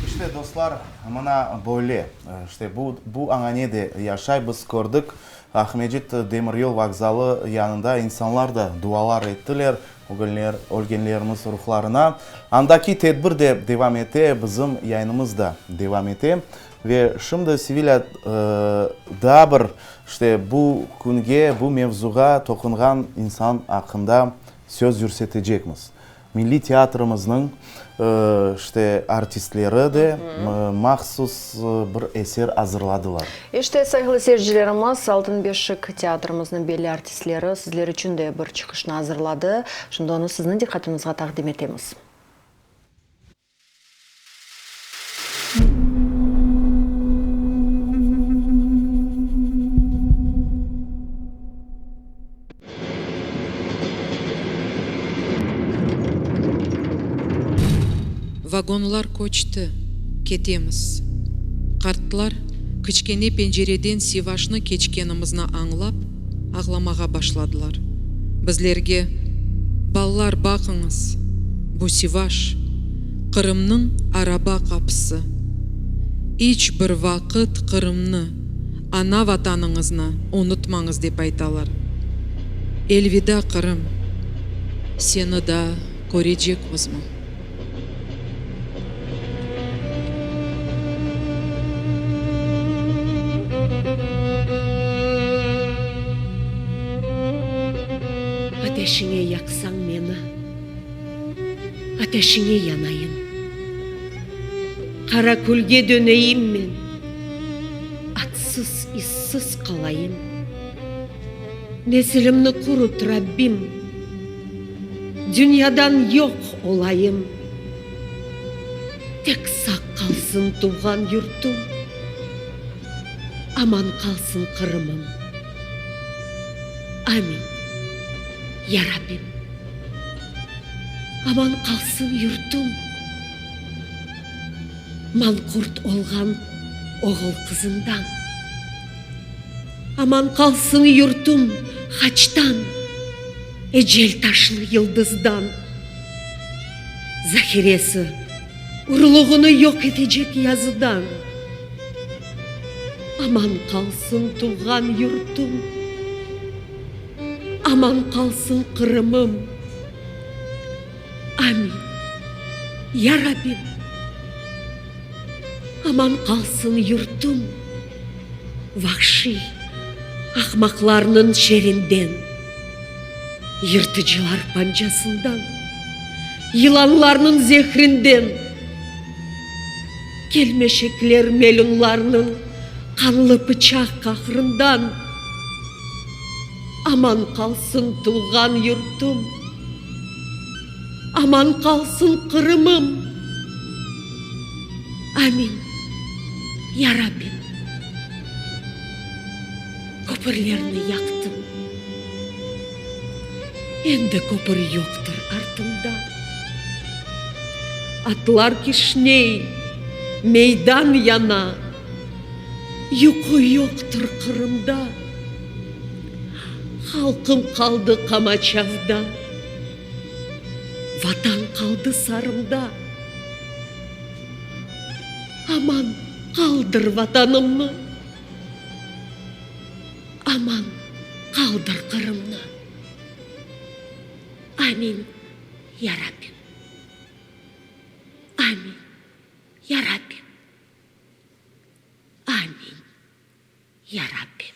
İşte, dostlar, mına böyle, işte, bu, bu añane de yaşay, biz kördik, Aqmescit demiryol vokzalı yanında insanlar da dualar ettiler, ölgenlerimiz ruhlarına. Andaki tedbir de devam ete, bizim yayınımız da devam ete. Ve şimdi, Sevilâ, daa bir, işte, bu künge, bu mevzuğa toqunğan insan aqqında söz yürsetecekmiz. Milliy teatrimizniñ, işte, artistleri de mahsus bir eser azırladılar. İşte, sayğılı seyircilerimiz, Altın beşik teatrimizniñ belli artistleri sizler içün de bir çıqışnı azırladı. Şimdi onı sizniñ diqqatıñızğa taqdim etemiz. Vagonlar köçti, ketemiz. Qartlar kiçkene pencereden Sivaşnı keçkenimizni añlap, ağlamağa başladılar. Bizlerge, Ballar, baqıñız, bu Sivaş, Qırımnıñ araba qapısı. İç bir vaqıt Qırımnı, ana Vatanıñıznı unutmañız dep aytalar. Elvida, Qırım, seni daa körecekmizmi? Ateşiñe yaqsañ meni, ateşiñe yanayım. Qara külge döneyim men, atsız, izsiz qalayım. Nesilimni qurut, Rabbim, dünyadan yoq olayım. Tek sağ qalsın tuvğan yurtum, aman qalsın Qırımım. Amin, ya Rabbim. Aman qalsın yurtum, manqurt olğan oğul-qızından. Aman qalsın yurtum haçtan, ecel taşlı yıldızdan. Zahiresi, urluğını yoq etecek yazıdan. Aman qalsın tuvğan yurtum, aman qalsın Qırımım. Amin, ya Rabbim! Aman qalsın yurtum vahşiy ahmaqlarnıñ şerinden, Yırtıcılar pancasından, yılanlarnıñ zehrinden, Kelmeşekler melunlarnıñ qanlı pıçaq qahrından. Aman qalsın tuvğan yurtum, Aman qalsın Qırımım. Amin, ya Rabbim. Köpürlerni yaqtım, Endi köpür yoqtır artımda. Atlar kişney, meydan yana, Yuqu yoqtır Qırımda. Halqım qaldı qamaçavda, Vatan qaldı sarımda. Aman qaldır Vatanımnı, Aman qaldır Qırımnı. Amin, ya Rabbim. Amin, ya Rabbim. Amin, ya Rabbim.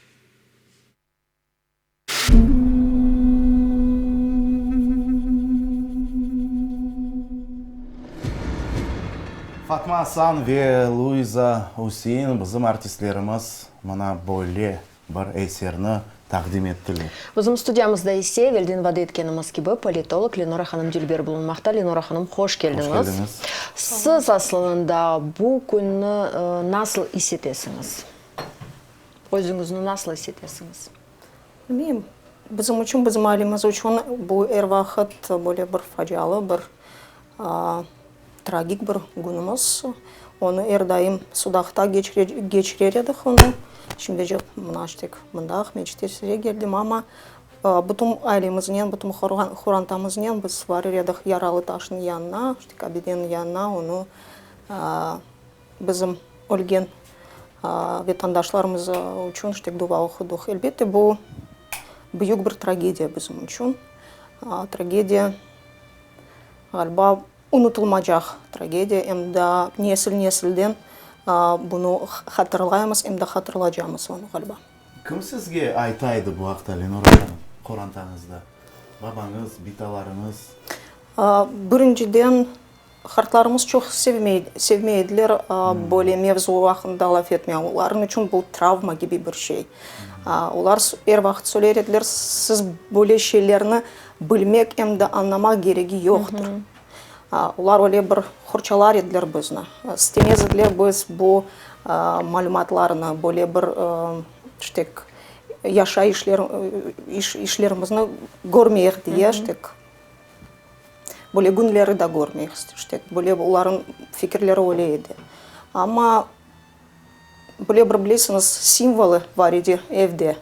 Fatma Asan ve Luiza Üsein bizim artistlerimiz mına böyle bir eserni taqdim ettiler. Bizim studiyamızda ise, evelden vade etkenimiz kibi, politolog Lenora hanım Dülber bulunmaqta. Lenora hanım, hoş keldiñiz. Hoş keldiñiz. Siz aslında bu künni nasıl is etesiñiz? Özüñizni nasıl is etesiñiz? Bilmeyim. Bizim içün, bizim ailemiz içün bu er vaqıt böyle bir facialı, bir tragik bir künümiz. Onı er daim Sudaqta keçirer edik onı. Şimdice mına işte mında Aqmescitke keldim, amma bütün ailemiznen, bütün qorantamıznen biz varır edik Yaralı Taşnıñ yanına, işte abideniñ yanına onı Bizim ölgen vatandaşlarımız içün işte dua oqudıq. Elbette, bu büyük bir tragediya bizim içün. Tragediya, ğaliba, unutılmacaq tragediya. Em daa nesil-nesilden bunı hatırlaymız, em de hatırlacamız onı, ğaliba. Kim sizge ayta edi bu aqta, Lenora hanım, qorantañızda? Babañız, bitalarıñız? Birinciden, Qartlarımız çoq sevmey ediler böyle mevzu aqqında laf etmege. Olarnıñ içün bu travma kibi bir şey. Olar er vaqıt söyler ediler, siz böyle şeylerni bilmek em de añlamaq keregi yoqtır. Olar öyle bir qorçalar ediler bizni. İstemez ediler biz bu malümatlarnı, böyle bir işte yaşayış işlerimizni körmeyik diye, işte. Böyle künleri de körmeyik, işte, böyle olarnıñ fikirleri öyle edi. Amma böyle bir, bilesiñiz, simvolı bar edi evde.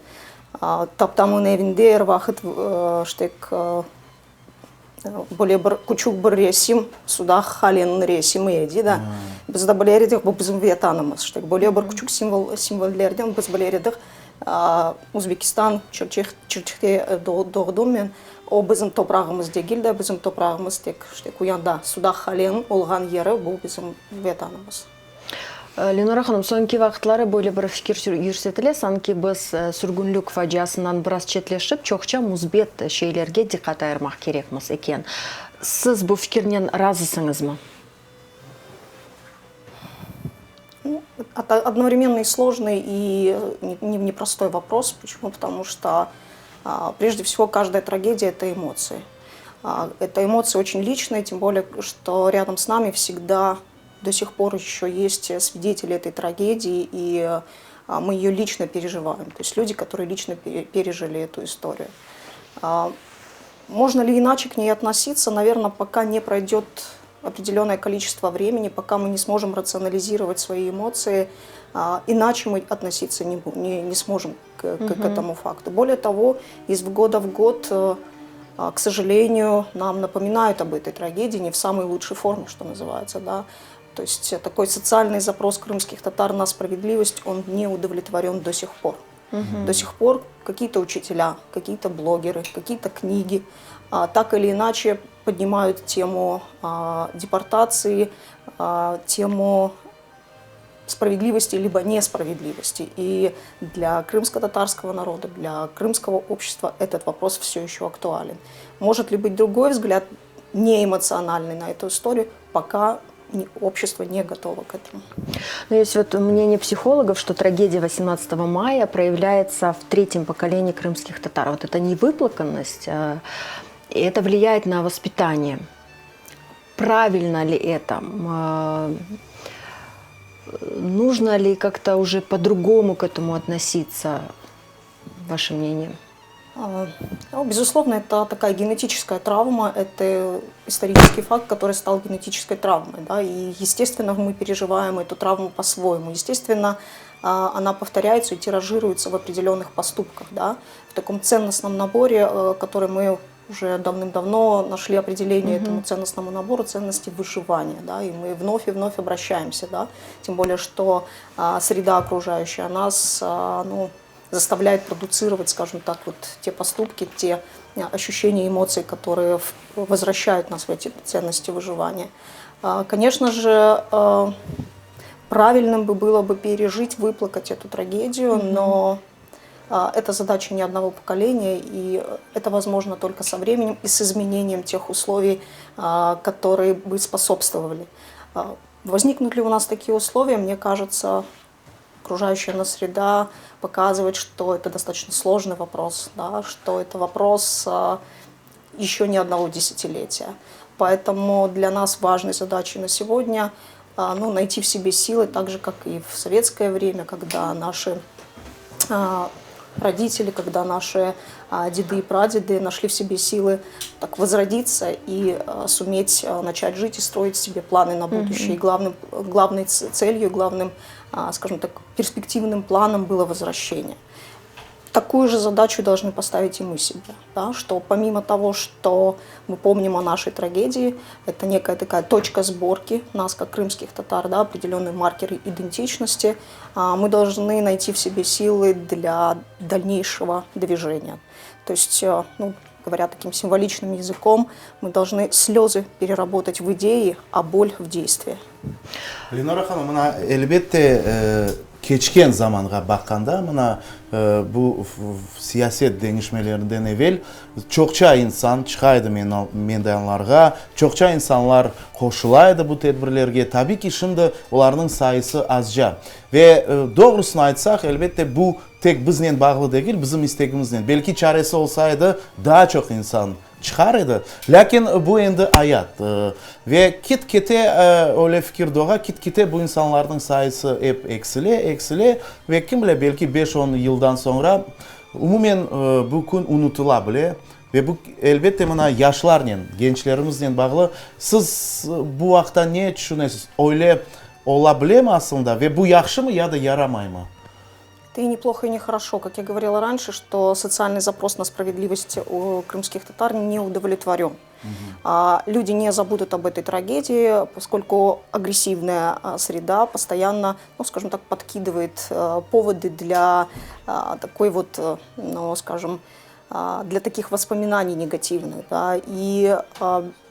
Taptamnıñ evinde er vaqıt, işte, böyle bir küçük bir resim, Sudaq qaleniñ resimi edi da. Biz de biler edik, bu bizim Vetanımız. İşte, böyle bir küçük simvol, simvollerden biz biler edik, Özbekistan, Çirçih, Çirçihte doğdum men. O bizim toprağımız degil de, bizim toprağımız tek işte Kuyanda, Sudaq Haleniñ olğan yeri, bu bizim Vetanımız. Lenora hanım, soñki vaqıtları böyle bir fikir yürsetile, sanki biz sürgünlik faciasından biraz çetleşip, çoqça müsbet şeylerge diqqat ayırmaq kerekmiz eken. Siz bu fikirnen razısıñızmı? Это одновременно и сложный, и непростой вопрос. Почему? Потому что, прежде всего, каждая трагедия – это эмоции. Это эмоции очень личные, тем более, что рядом с нами всегда до сих пор еще есть свидетели этой трагедии, и мы ее лично переживаем. То есть люди, которые лично пережили эту историю. Можно ли иначе к ней относиться? Наверное, пока не пройдет определенное количество времени, пока мы не сможем рационализировать свои эмоции, иначе мы относиться не, не, не сможем к, к, к этому факту. Более того, из года в год, э, к сожалению, нам напоминают об этой трагедии не в самой лучшей форме, что называется, да. То есть такой социальный запрос крымских татар на справедливость, он не удовлетворен до сих пор. Угу. До сих пор какие-то учителя, какие-то блогеры, какие-то книги а, так или иначе поднимают тему а, депортации, а, тему. Справедливости либо несправедливости. И для крымско-татарского народа, для крымского общества этот вопрос все еще актуален. Может ли быть другой взгляд, не эмоциональный на эту историю, пока общество не готово к этому. Но есть вот мнение психологов, что трагедия 18 мая проявляется в третьем поколении крымских татар. Вот это невыплаканность, а, и это влияет на воспитание. Правильно ли это? А, нужно ли как-то уже по-другому к этому относиться? Ваше мнение? А, ну, безусловно, это такая генетическая травма, это исторический факт, который стал генетической травмой. Да, и, естественно, мы переживаем эту травму по-своему. Естественно, а, она повторяется и тиражируется в определенных поступках, да, в таком ценностном наборе, э, который мы уже давным-давно нашли определение mm-hmm. этому ценностному набору ценности выживания, да, и мы вновь и вновь обращаемся, да, тем более, что а, среда окружающая нас, а, ну, заставляет продуцировать, скажем так, вот те поступки, те а, ощущения, эмоции, которые возвращают нас в эти ценности выживания. А, конечно же, а, правильным бы было бы пережить, выплакать эту трагедию, mm-hmm. но это задача не одного поколения, и это возможно только со временем и с изменением тех условий, которые бы способствовали. Возникнут ли у нас такие условия, мне кажется, окружающая нас среда показывает, что это достаточно сложный вопрос, да, что это вопрос еще не одного десятилетия. Поэтому для нас важной задачей на сегодня ну, найти в себе силы, так же, как и в советское время, когда наши родители, когда наши деды и прадеды нашли в себе силы так возродиться и суметь начать жить и строить себе планы на будущее. Mm-hmm. И главным, главной целью, главным, скажем так, перспективным планом было возвращение. Такую же задачу должны поставить и мы себе, да, что помимо того, что мы помним о нашей трагедии, это некая такая точка сборки нас, как крымских татар, да, определенные маркеры идентичности, мы должны найти в себе силы для дальнейшего движения. То есть, э, ну, говоря таким символичным языком, мы должны слезы переработать в идеи, а боль в действие. Lenora hanım, mına elbette keçken zamanğa baqqanda, mına bu siyaset deñişmelerinden evel çoqça insan çıqa edi meydanlarğa, çoqça insanlar qoşula edi bu tedbirlerge. Tabiy ki, şimdi olarnıñ sayısı azca. Ve doğrusını aytsaq, elbette, bu tek biznen bağlı degil, bizim istegimiznen. Belki çaresi olsa edi, daa çoq insan çıqar edi. Lâkin bu endi ayat. Ve kit-kite öyle fikir doğa, kit-kite bu insanlarnıñ sayısı ep eksile, eksile ve kim bile, belki beş-on yıldan soñra umumen bu kün unutıla bile. Ve bu, elbette, mına yaşlarnen, gençlerimiznen bağlı. Siz bu aqta ne tüşünesiz? Öyle ola bilemi aslında ve bu yahşımı ya da yaramaymı? Это и неплохо, и нехорошо. Как я говорила раньше, что социальный запрос на справедливость у крымских татар не удовлетворен. Угу. Люди не забудут об этой трагедии, поскольку агрессивная а, среда постоянно, ну, скажем так, подкидывает э, поводы для а, такой вот, э, ну, скажем, для таких воспоминаний негативных. Да, и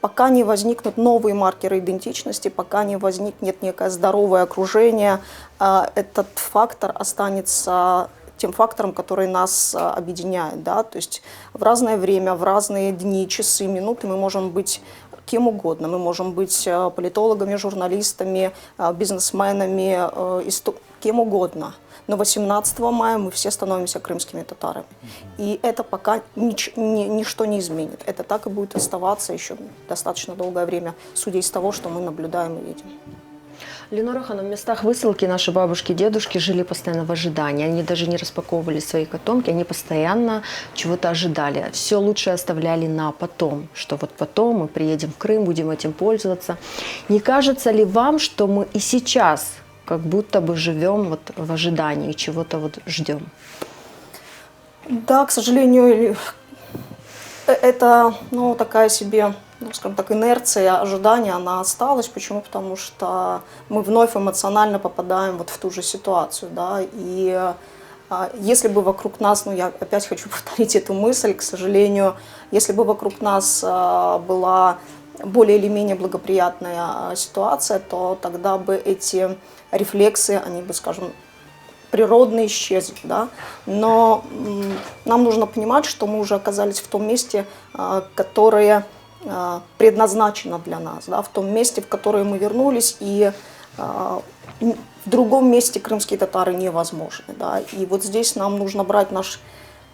пока не возникнут новые маркеры идентичности, пока не возникнет некое здоровое окружение, этот фактор останется тем фактором, который нас объединяет. Да? То есть в разное время, в разные дни, часы, минуты мы можем быть кем угодно. Мы можем быть политологами, журналистами, бизнесменами, кем угодно. Но 18 мая мы все становимся крымскими татарами. И это пока нич, ни, ничто не изменит. Это так и будет оставаться еще достаточно долгое время, судя из того, что мы наблюдаем и видим. Ленора hanım, в местах высылки наши бабушки и дедушки жили постоянно в ожидании. Они даже не распаковывали свои котомки, они постоянно чего-то ожидали. Все лучшее оставляли на потом, что вот потом мы приедем в Крым, будем этим пользоваться. Не кажется ли вам, что мы и сейчас как будто бы живем вот в ожидании, чего-то вот ждем? Да, к сожалению, э, это ну, такая себе ну, скажем так, инерция ожидания, она осталась. Почему? Потому что мы вновь эмоционально попадаем вот в ту же ситуацию, да, и а, если бы вокруг нас, ну, я опять хочу повторить эту мысль, к сожалению, если бы вокруг нас а, была более или менее благоприятная ситуация, то тогда бы эти рефлексы, они бы, скажем, природно исчезли. Да? Но нам нужно понимать, что мы уже оказались в том месте, которое предназначено для нас, да? в том месте, в которое мы вернулись, и в другом месте крымские татары невозможны. Да? И вот здесь нам нужно брать наш,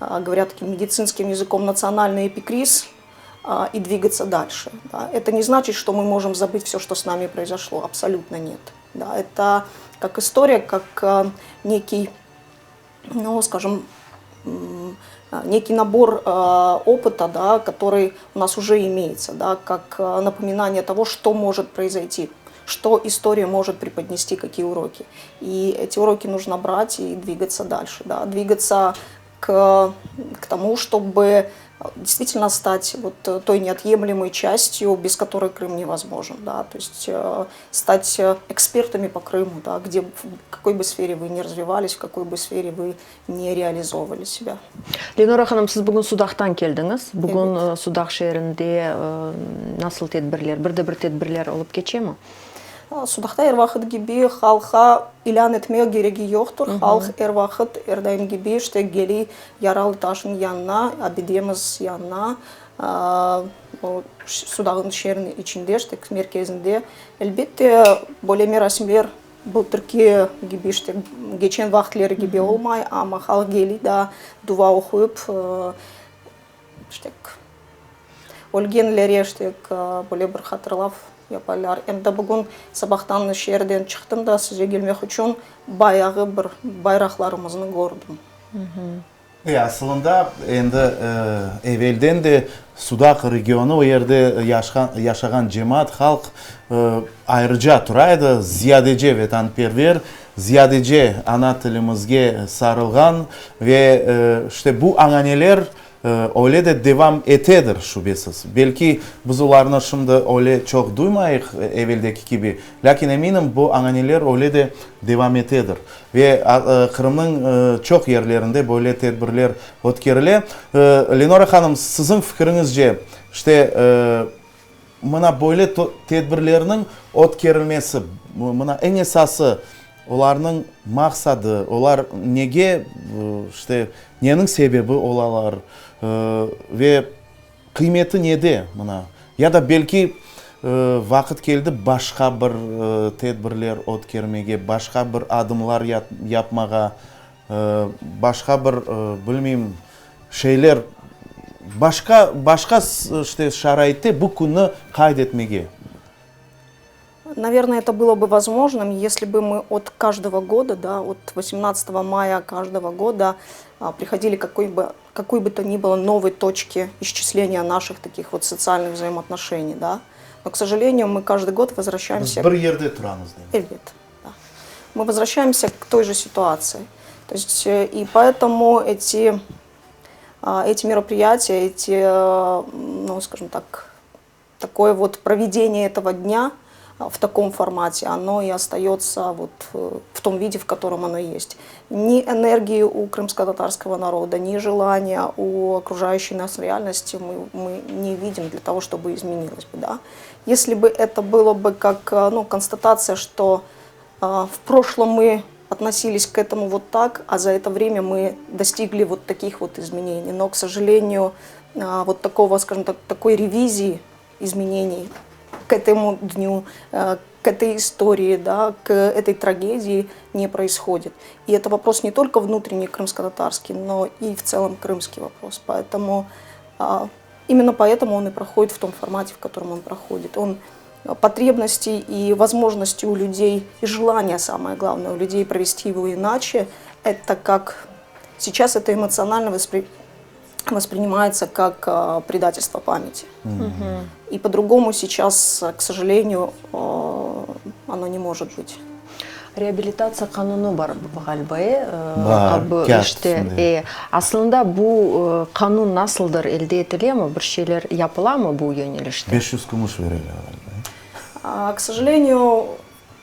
говоря таким медицинским языком, национальный эпикриз и двигаться дальше. Да? Это не значит, что мы можем забыть все, что с нами произошло. Абсолютно нет. Да? Это как история, как некий, ну, скажем, некий набор опыта, да, который у нас уже имеется, да, как напоминание того, что может произойти, что история может преподнести, какие уроки. И эти уроки нужно брать и двигаться дальше, да, двигаться к, к тому, чтобы действительно стать вот той неотъемлемой частью, без которой Крым невозможен, да, то есть э, стать экспертами по Крыму, да, где, в какой бы сфере вы ни развивались, в какой бы сфере вы не реализовывали себя. Lenora hanım, siz bugün Sudaqtan keldiñiz. Bugün Sudaq şeerinde nasıl tedbirler, bir de bir tedbirler olıp keçemi? Sudaqta er vaqıt kibi halqqa ilân etmek keregi yoqtır. Halq er vaqıt, er daim kibi işte kele Yaralı taşnıñ yanına, abidemiz yanına, o Sudaqnıñ şeeriniñ içinde, işte merkezinde. Elbette, böyle merasimler bıltırki kibi, işte keçen vaqıtları kibi olmay, amma halq kele da dua oquyıp, işte ölgenlere işte böyle bir hatırlav yaparlar. Endi bugün sabahtan şeerden çıqtım da size kelmek içün bayağı bir bayraqlarımıznı kördim. E, asılında, endi evelden de Sudaq regionı, o yerde yaşağan cemaat, halq ayrıca tura edi, ziyadece vetanperver, ziyadece ana tilimizge sarılğan ve işte bu añaneler öyle de devam etedir, şübesiz. Belki biz olarnı şimdi öyle çoq duymayıq eveldeki kibi, lâkin eminim, bu añaneler öyle de devam etedir. Ve Qırımnıñ çoq yerlerinde böyle tedbirler ötkerile. Lenora hanım, siziñ fikiriñizce, işte, mına böyle tedbirlerniñ ötkerilmesi, mına eñ esası, olarnıñ maqsadı, olar nege, işte, neniñ sebebi olalar ve Qıymeti nede mına? Ya da belki vaqıt keldi başqa bir tedbirler ötkermege, başqa bir adımlar yapmağa, başqa bir, bilmeyim, şeyler, başqa, başqa işte şaraitte bu künni qayd etmege? Наверное, это было бы возможным, если бы мы от каждого года, да, от 18 мая каждого года приходили к какой бы, какой бы то ни было новой точке исчисления наших таких вот социальных взаимоотношений. Да. Но, к сожалению, мы каждый год возвращаемся... Bir yerde turamız demek. Evet, да. Мы возвращаемся к той же ситуации. То есть, э, и поэтому эти, эти мероприятия, эти, э, ну, скажем так, такое вот проведение этого дня в таком формате, оно и остается вот э, в том виде, в котором оно есть. Ни энергии у крымско-татарского народа, ни желания у окружающей нас реальности мы, мы не видим для того, чтобы изменилось бы. Да? Если бы это было бы как э, ну, констатация, что э, в прошлом мы относились к этому вот так, а за это время мы достигли вот таких вот изменений. Но, к сожалению, э, вот такого, скажем так, такой ревизии изменений к этому дню, э, к этой истории, да, к этой трагедии не происходит. И это вопрос не только внутренний крымско-татарский, но и в целом крымский вопрос. Поэтому а, именно поэтому он и проходит в том формате, в котором он проходит. Он э, потребности и возможности у людей, и желание, самое главное, у людей провести его иначе, это как сейчас это эмоционально воспри воспринимается как э, предательство памяти. Угу. И по-другому сейчас, к сожалению, э, оно не может быть. Reabilitatsiya qanunı bar ğaliba, e? Bar, işte, e, aslında bu qanun nasıldır elde etilemi, bir şeyler yapılamı bu yönelişte? 500 kümüş bereler ğaliba, e? К сожалению,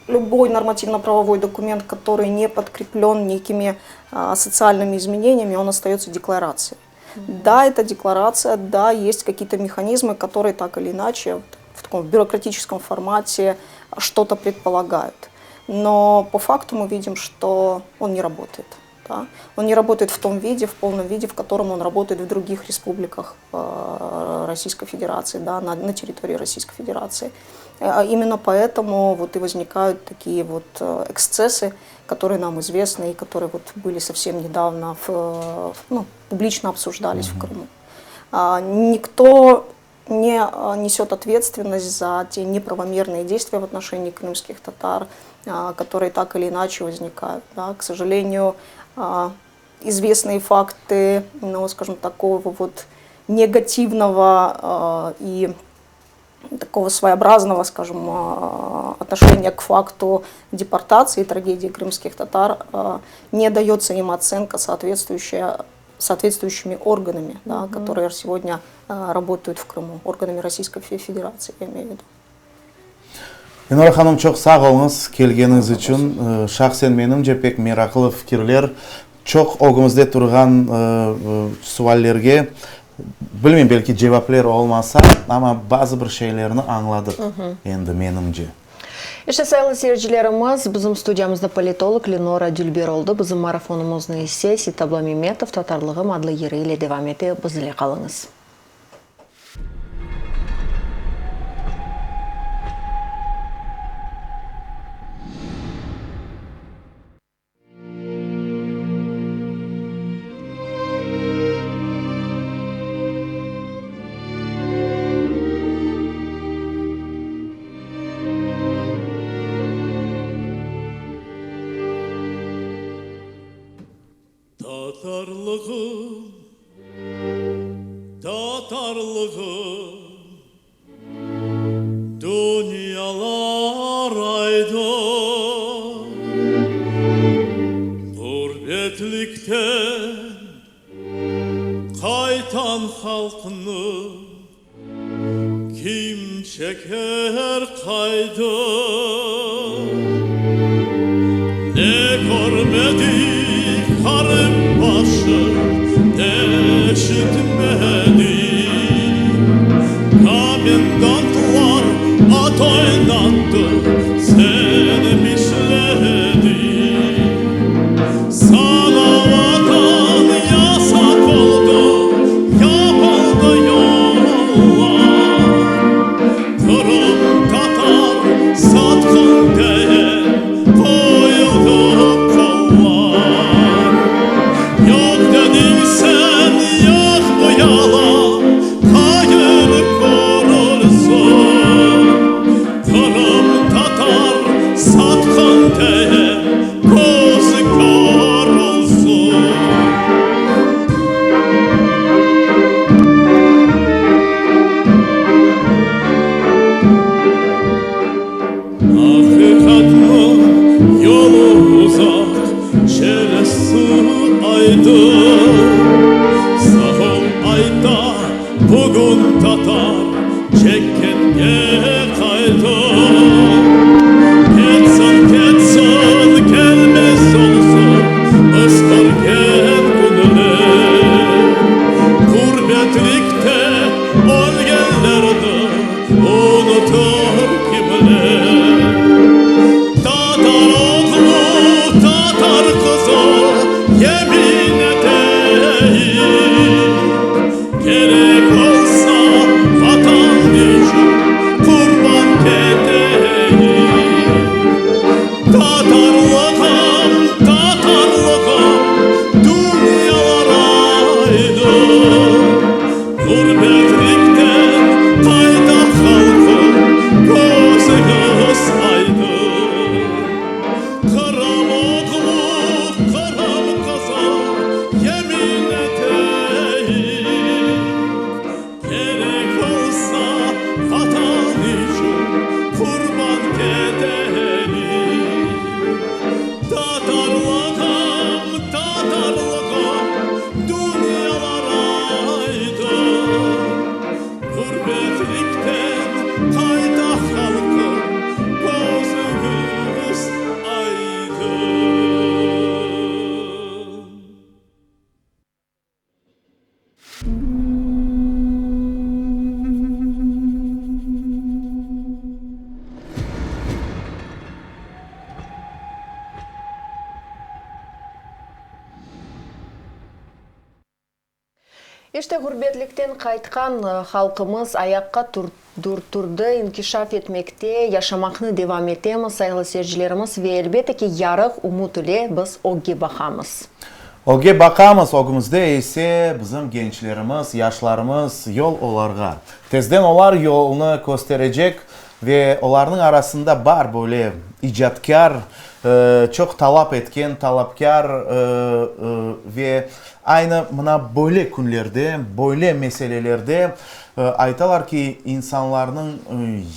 любой нормативно-правовой документ, который не подкреплен некими социальными изменениями, он остается декларацией. Да, это декларация, да, есть какие-то механизмы, которые так или иначе в таком таком бюрократическом формате что-то предполагают. Но по факту мы видим, что он не работает. Да? Он не работает в том виде, в полном виде, в котором он работает в других республиках э, Российской Федерации, да, на, на территории Российской Федерации. Э, именно поэтому вот и возникают такие вот э, эксцессы, которые нам известны и которые вот были совсем недавно в, ну, публично обсуждались mm-hmm. в Крыму. А, никто не несет ответственность за те неправомерные действия в отношении крымских татар, а, которые так или иначе возникают. Да. К сожалению, а, известные факты, ну, скажем, такого вот негативного и такого своеобразного, скажем, отношения к факту депортации и трагедии крымских татар не дается им оценка, соответствующая соответствующими органами, да, которые сегодня работают в Крыму, органами Российской Федерации, я имею в виду. Lenora hanım, çoq sağ oluñız kelgeniñiz içün. Şahsen menimce pek meraqlı fikirler, çoq ögümizde turğan suallerge, bilmeyim, belki cevapler olmasa, amma bazı bir şeylerni añladıq endi, menimce. İşte, sayılı seyircilerimiz, bizim studiyamızda politolog Lenora Dülber oldı. Bizim marafonımıznı ise Seytabla Memetov Tatarlığım adlı yırı ile devam ete. Biz ile qalıñız. Tatarlığım, tatarlığım, Dünyalar aydın. Ğurbetlikten qaytan halqnı Kim çeker qayda? Ne körmedik ğarip başı, Ne eşitmedik. Komendantlar at oynattı, Seni pişledik. Saña Vatan yasaq oldı, Yapıldı yollar. Qırımtatar satqın deye qoyuldı qollar. Yoq dediñ sen, yoq bu yalan, Qayır körülsin. Qırımtatar satqın deye köz kör olsun. Aqiqatnıñ yolu uzaq, çeresi aydın. Sağ ol ayta, bugün tatar çekkenge qaytın. Ketsin, ketsin, kelmez olsun biz körgen künler. Ğurbetlikte ölgenlerni Unutır kimler? Tatar oğlu, tatar qızı, yemin eteyim, Kerek olsa Vatan içün qurban keteyim. Tatarlığım, tatarlığım, dünyalar aydın. Ğurbetlikten qayta halqım, közüñiz aydın. Qırım oğlu, Qırım qızı, yemin eteyik, Kerek olsa Vatan içün qurban keteyik. Tatarlığım, tatarlığım, dünyalar aydın. Ğurbetlikten qayta halqım, közüñiz aydın. İşte, ğurbetlikten qaytqan halqımız ayaqqa turdı, inkişaf etmekte, yaşamaqnı devam etemiz, sayğılı seyircilerimiz, ve elbette ki, yarıq ümüt ile biz ögge baqamız. Ögge baqamız, ögümizde ise bizim gençlerimiz, yaşlarımız, yol olarğa. Tezden olar yolnı kösterecek ve olarnıñ arasında bar böyle icatkâr, çoq talap etken, talapkâr ve aynı mına böyle künlerde, böyle meselelerde aytalar ki, insanlarnıñ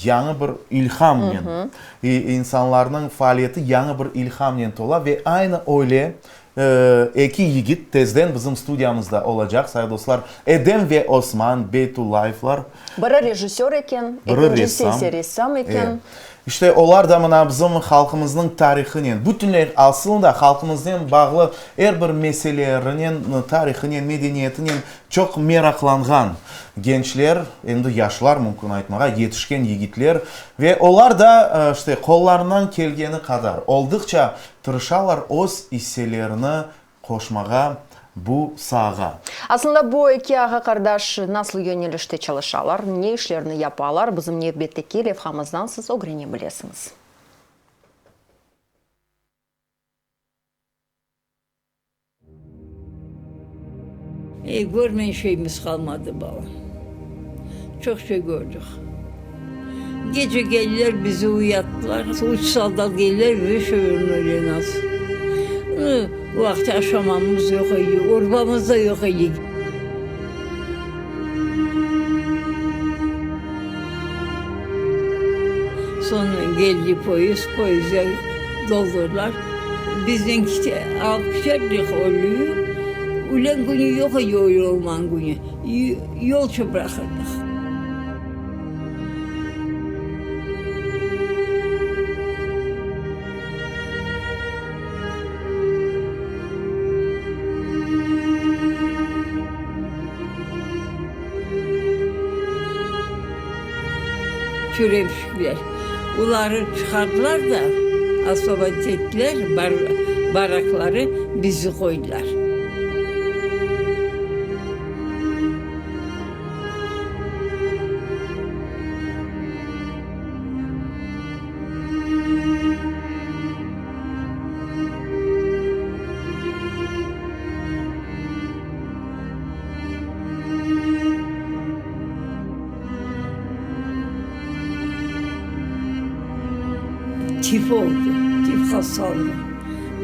yañı bir ilhamnen, insanlarnıñ faaliyeti yañı bir ilhamnen tola ve aynı öyle Eki yigit tezden bizim studiyamızda olacaq, sayın dostlar, Edem ve Osman Beytullayevlar. Biri rejissör eken, ekincisi ise ressam eken. İşte olar da mına bizim halqımıznıñ tarihınen, bütünley asılında halqımıznen bağlı er bir meselelerinen, tarihınen, medeniyetinen çoq meraqlanğan gençler, endi yaşlar mümkün aytmağa, yetişken yigitler. Ve olar da işte qollarından kelgeni qadar, oldıqça Tırışalar öz isselerini qoşmağa bu saağa. Aslında bu eki ağa-qardaş nasıl yönelişte çalışalar, ne işlerni yapalar, bizim nevbetteki levhamızdan siz ögrene bilesiñiz. Ey, körmegen şeyimiz qalmadı, balam. Çoq şey kördik. Gece geldiler, bizi uyattılar. Üç soldat geldiler, vışıvırnıli nas. O vaqıt aşamamız yoq edi, urbamız da yoq edi. Soñ geldi poyezd, poyezdge doldurdılar. Bizden alıp keterdik ölüyü. Ülen künü yoq edi, ölü olmağan künü. Yolça bıraqırdıq. Türemşikler. Oları çıqardılar da, osvobodit ettiler barakları, bizi qoydılar. Tif oldı, tif hastalığı.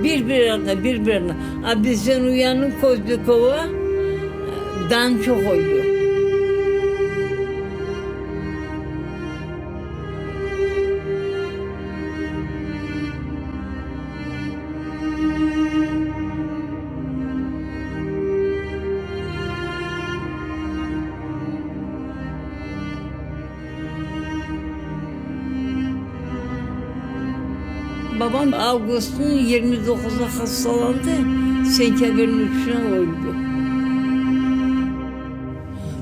Bir bir anda, bir bir anda. A bizden uyanıp Kozbekova dan çoq oldı. Babam avgustnıñ 29-ında hastalandı, sentâbrniñ üçüne öldi.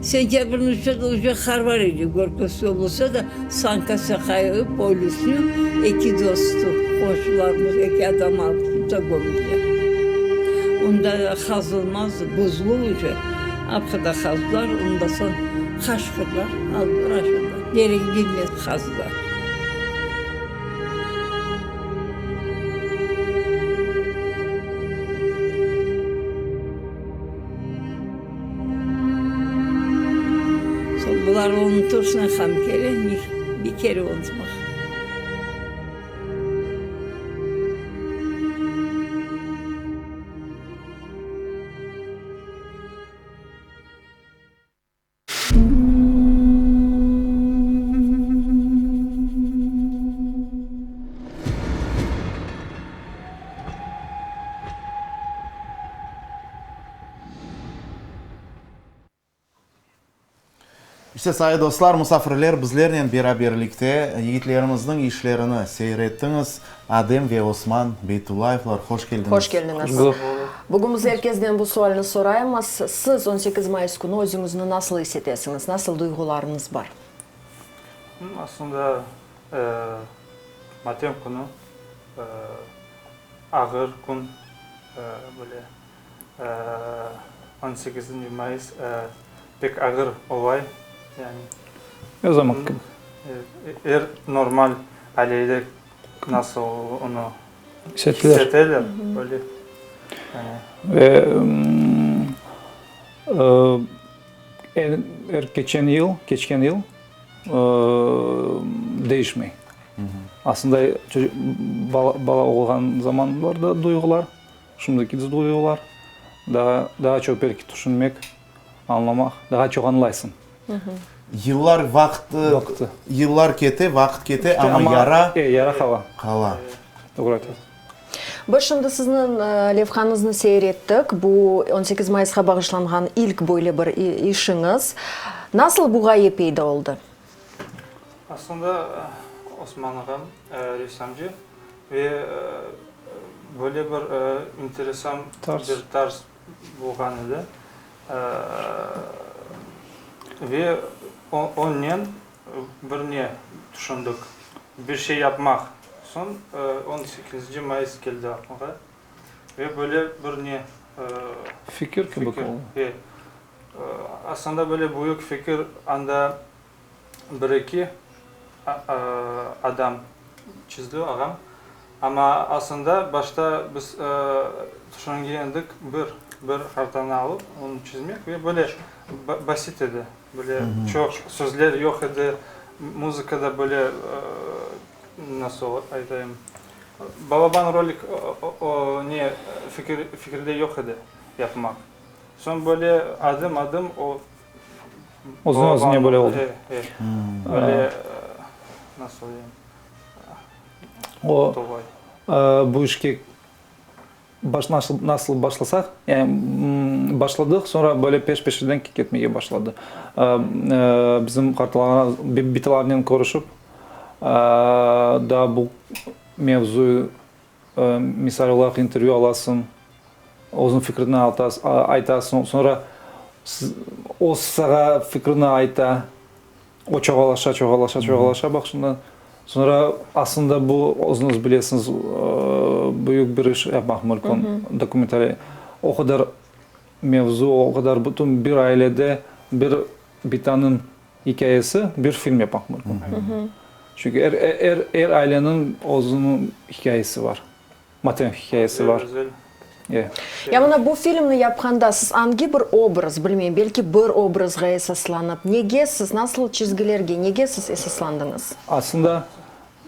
Sentâbrniñ üçünde uje qar bar edi, körkösi olmasa da, sankası qayıp, ölüsini eki dostu, qomşularımız eki adam alıp ketip de kömdiler. Onda qazılmazdı, buzlu uje, apqada qazdılar, onda soñ qaşqırlar aldılar aşağı, derege girmez qazdılar. Soñ bular unutırsıñ ham kere, bir kere unutmaq. İşte, sayı dostlar, musafirler bizlernen beraberlikte yigitlerimizniñ işlerini seyir ettiñiz. Adem ve Osman Beytullayevlar, hoş keldiñiz. Hoş keldiñiz. Bugün biz er kesden bu sualni soraymız. Siz 18 mayıs künü özüñizni nasıl is etesiñiz, nasıl duyğularıñız bar? Aslında, matem künü, ağır kün, böyle on sekizinci mayıs. Pek ağır olay, yani. Er zaman kibi. Er normal ailede nasıl onı hisseteler, öyle. Ve er keçen yıl, keçken yıl değişmey. Aslında bala olğan zamanlarda duyğular, şimdiki de duyğular, daa çoq belki tüşünmek. Añlamaq, daha çoq añlaysıñ. Yıllar vaqtı, yıllar kete, vaqıt kete, amma yara, yara qala. Qala. Doğru aytasıñ. Biz şimdi sizniñ levhañıznı seyir ettik. Bu 18 mayısqa bağışlanğan ilk böyle bir işiñiz. Nasıl bu ğaye peyda oldı? Aslında Osman ağam ressamcı ve böyle bir interesan bir tarz Bulğan edi. Ve onnen bir ne tüşündik, bir şey yapmaq. Soñ on sekizinci mayıs keldi aqılğa ve böyle bir ne fikir kibi oldı. Aslında böyle büyük fikir anda bir-eki adam çizdi, ağam. Amma aslında başta biz tüşüngen edik, bir, bir hartanı alıp, onı çizmek ve böyle basit edi. Böyle çoq sözler yoq edi, muzıka da böyle, nasıl aytayım, balaban rolik o, ne, fikir, fikirde yoq edi yapmaq. Soñ böyle adım-adım o Özüne özüne böyle oldı. E, e. Böyle, nasıl deyim, O, bu işke baş, nasıl, nasıl başlasaq, yani başladıq, soñra böyle peş-peşinden ketmege başladı. Bizim qartlarğa, bitalarnen körüşip, daa bu mevzuyu Misal olaraq, intervyu alasıñ, özüniñ fikrini aytasıñ, soñra o saña fikrini ayta, o çoğalaşa, çoğalaşa, çoğalaşa, baq şundan. Soñra aslında bu, özüñiz bilesiñiz, büyük bir iş yapmaq mümkün, dokumentariy. O qadar mevzu, o qadar bütün bir ailede bir bitanıñ İkâyesi bir film yapmaq mümkün. Çünki er, er, er aileniñ özüniñ hikâyesi bar. Matem hikâyesi bar. E. Ya mına bu filmni yapqanda siz angi bir obraz, bilmeyim, belki bir obrazğa esaslanıp, nege siz, nasıl çizgilerge, nege siz esaslandıñız? Aslında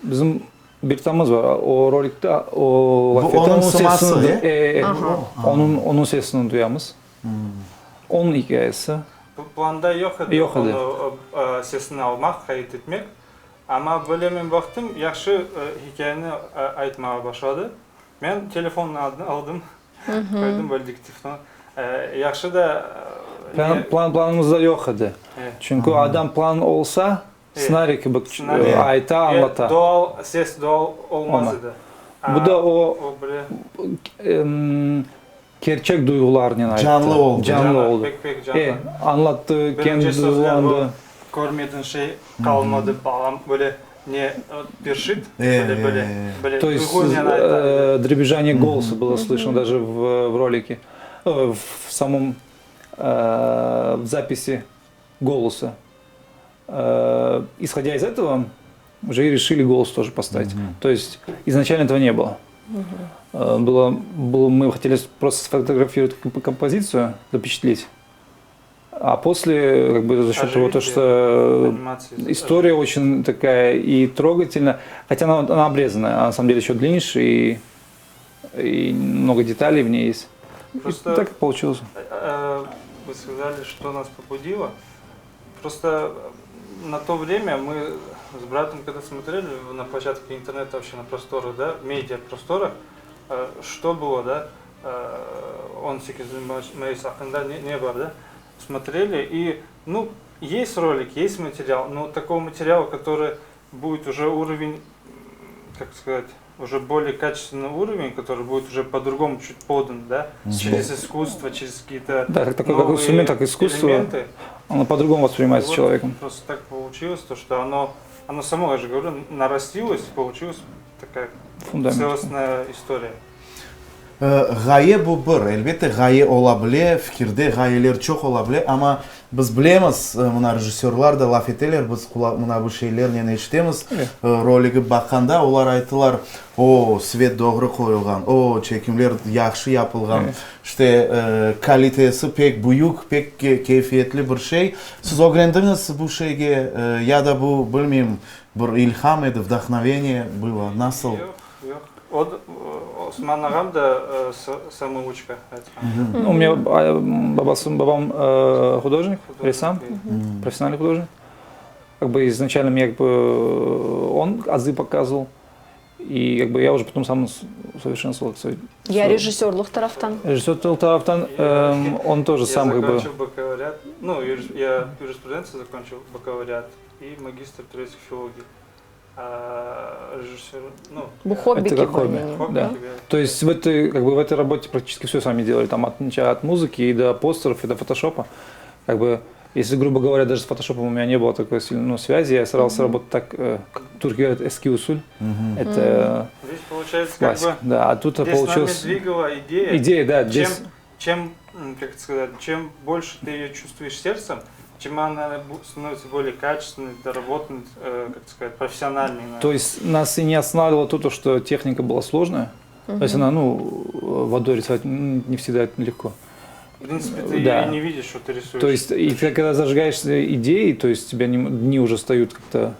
bizim birtamız bar, o rolikte o laf Bu ete, onıñ onıñ sıması, sesini, e? e, e, onıñ, onıñ sesini duyamız. Onıñ ikâyesi. Planda yoq edi Yoq edi. onı sesini almaq, qayd etmek. Amma böyle men baqtım, yahşı hikâyeni aytmağa başladı. Men telefonnı aldım, qoydım böyle diktofon. Yahşı da Plan, plan, planımızda yoq edi. Çünki adam plan olsa, stsenariy kibi ayta, añlata. Doğal, ses doğal olmaz edi. Bu da o, Kerçek duyğularnen ayttı. Canlı oldı. Canlı oldı. Pek pek canlı. E, añlattı, kendi Birinci sözler bu, duyğulandı. körmediñ şey qalmadı balam, böyle ne perşit, böyle böyle, böyle То есть duyğunen ayta. дребезжание голоса было слышно даже в ролике, в самом в записи голоса. Исходя из этого, уже и решили голос тоже поставить. То есть изначально этого не было. Было, было, мы хотели просто сфотографировать композицию, запечатлеть. А после, как бы, за счет того, то, что Анимации. история очень такая и трогательная, хотя она, она обрезанная, она на самом деле еще длиннее, и, и много деталей в ней есть. Просто И так и получилось. Вы сказали, что нас побудило. Просто на то время мы с братом, когда смотрели на площадке интернета, вообще на просторах, да, медиа просторах, что было, да, 18 mayıs aqqında ne, ne bar, да, смотрели, и, ну, есть ролик, есть материал, но такого материала, который будет уже уровень, как сказать, уже более качественный уровень, который будет уже по-другому чуть подан, да, через искусство, через какие-то Да, как такой как новые инструмент, как искусство, элементы. оно по-другому воспринимается Вот человеком. Просто так получилось, то, что оно, оно само, я же говорю, нарастилось, получилась такая Фундамент. целостная история. Ğaye bu bir, elbette, ğaye ola bile, fikirde ğayeler çoq ola bile, amma. Biz bilemiz, mına rejissörlar da laf eteler, biz mına bu şeylernen eşitemiz, roligi baqqanda olar ayttılar, o, svet doğru qoyulğan, o, çekimler yahşı yapılğan, işte, kalitesi pek büyük, pek keyfiyetli bir şey. Siz ögrendiñiz bu şeyge ya da bu, bilmeyim, bir ilham edi, vdahnoveniye bylo, nasıl? Yoq, yoq. O, Osman ağam da samouçka aytqan. U menya babası, babam hudojnik, ressam, professionalnıy hudojnik. Как бы изначально мне как бы он азы показывал. И как бы я уже потом сам усовершенствовал свой. Ya rejissörlıq taraftan? Rejissörlıq taraftan он тоже сам как бы. Я закончил бакалавриат, ну, я юриспруденцию закончил бакалавриат и магистр турецкой филологии. А rejissör, ну... Bu hobbi Это как хобби, да. То есть в этой, как бы в этой работе практически все сами делали, там от, от музыки и до постеров, и до фотошопа. Как бы, если, грубо говоря, даже с фотошопом у меня не было такой сильной ну, связи, я старался mm-hmm. работать так, э, как турки говорят, eski usul. Mm-hmm. Это mm-hmm. Здесь получается классика. как бы... Да, а тут здесь получилось... нами двигала идея. Идея, да. Чем, здесь... чем, как сказать, чем больше ты ее чувствуешь сердцем, чем она становится более качественной, доработанной, э, как сказать, профессиональной. Наверное. То есть нас и не останавливало то, что техника была сложная. Угу. То есть она, ну, водой рисовать не всегда это легко. В принципе, ты да. не видишь, что ты рисуешь. То есть, и ты, когда зажигаешься идеей, то есть тебя не, дни уже встают как-то,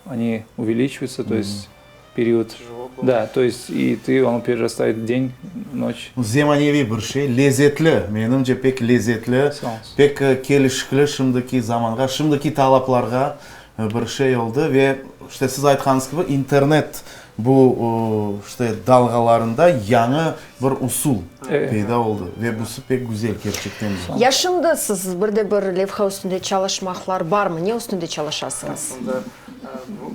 они увеличиваются, то mm есть период. Тяжело было. Да, то есть и ты, он перерастает день, ночь. Zemaneviy bir şey, lezetli, menimce pek lezetli, pek kelişikli şimdiki zamanğa, şimdiki talaplarğa bir şey oldı ve işte siz aytqanıñız kibi internet bu işte dalğalarında yañı bir usul peyda oldı ve busı pek güzel kerçekten de. Ya şimdi siz bir de bir levha üstünde çalışmaqlar barmı? Ne üstünde çalışasıñız? Aslında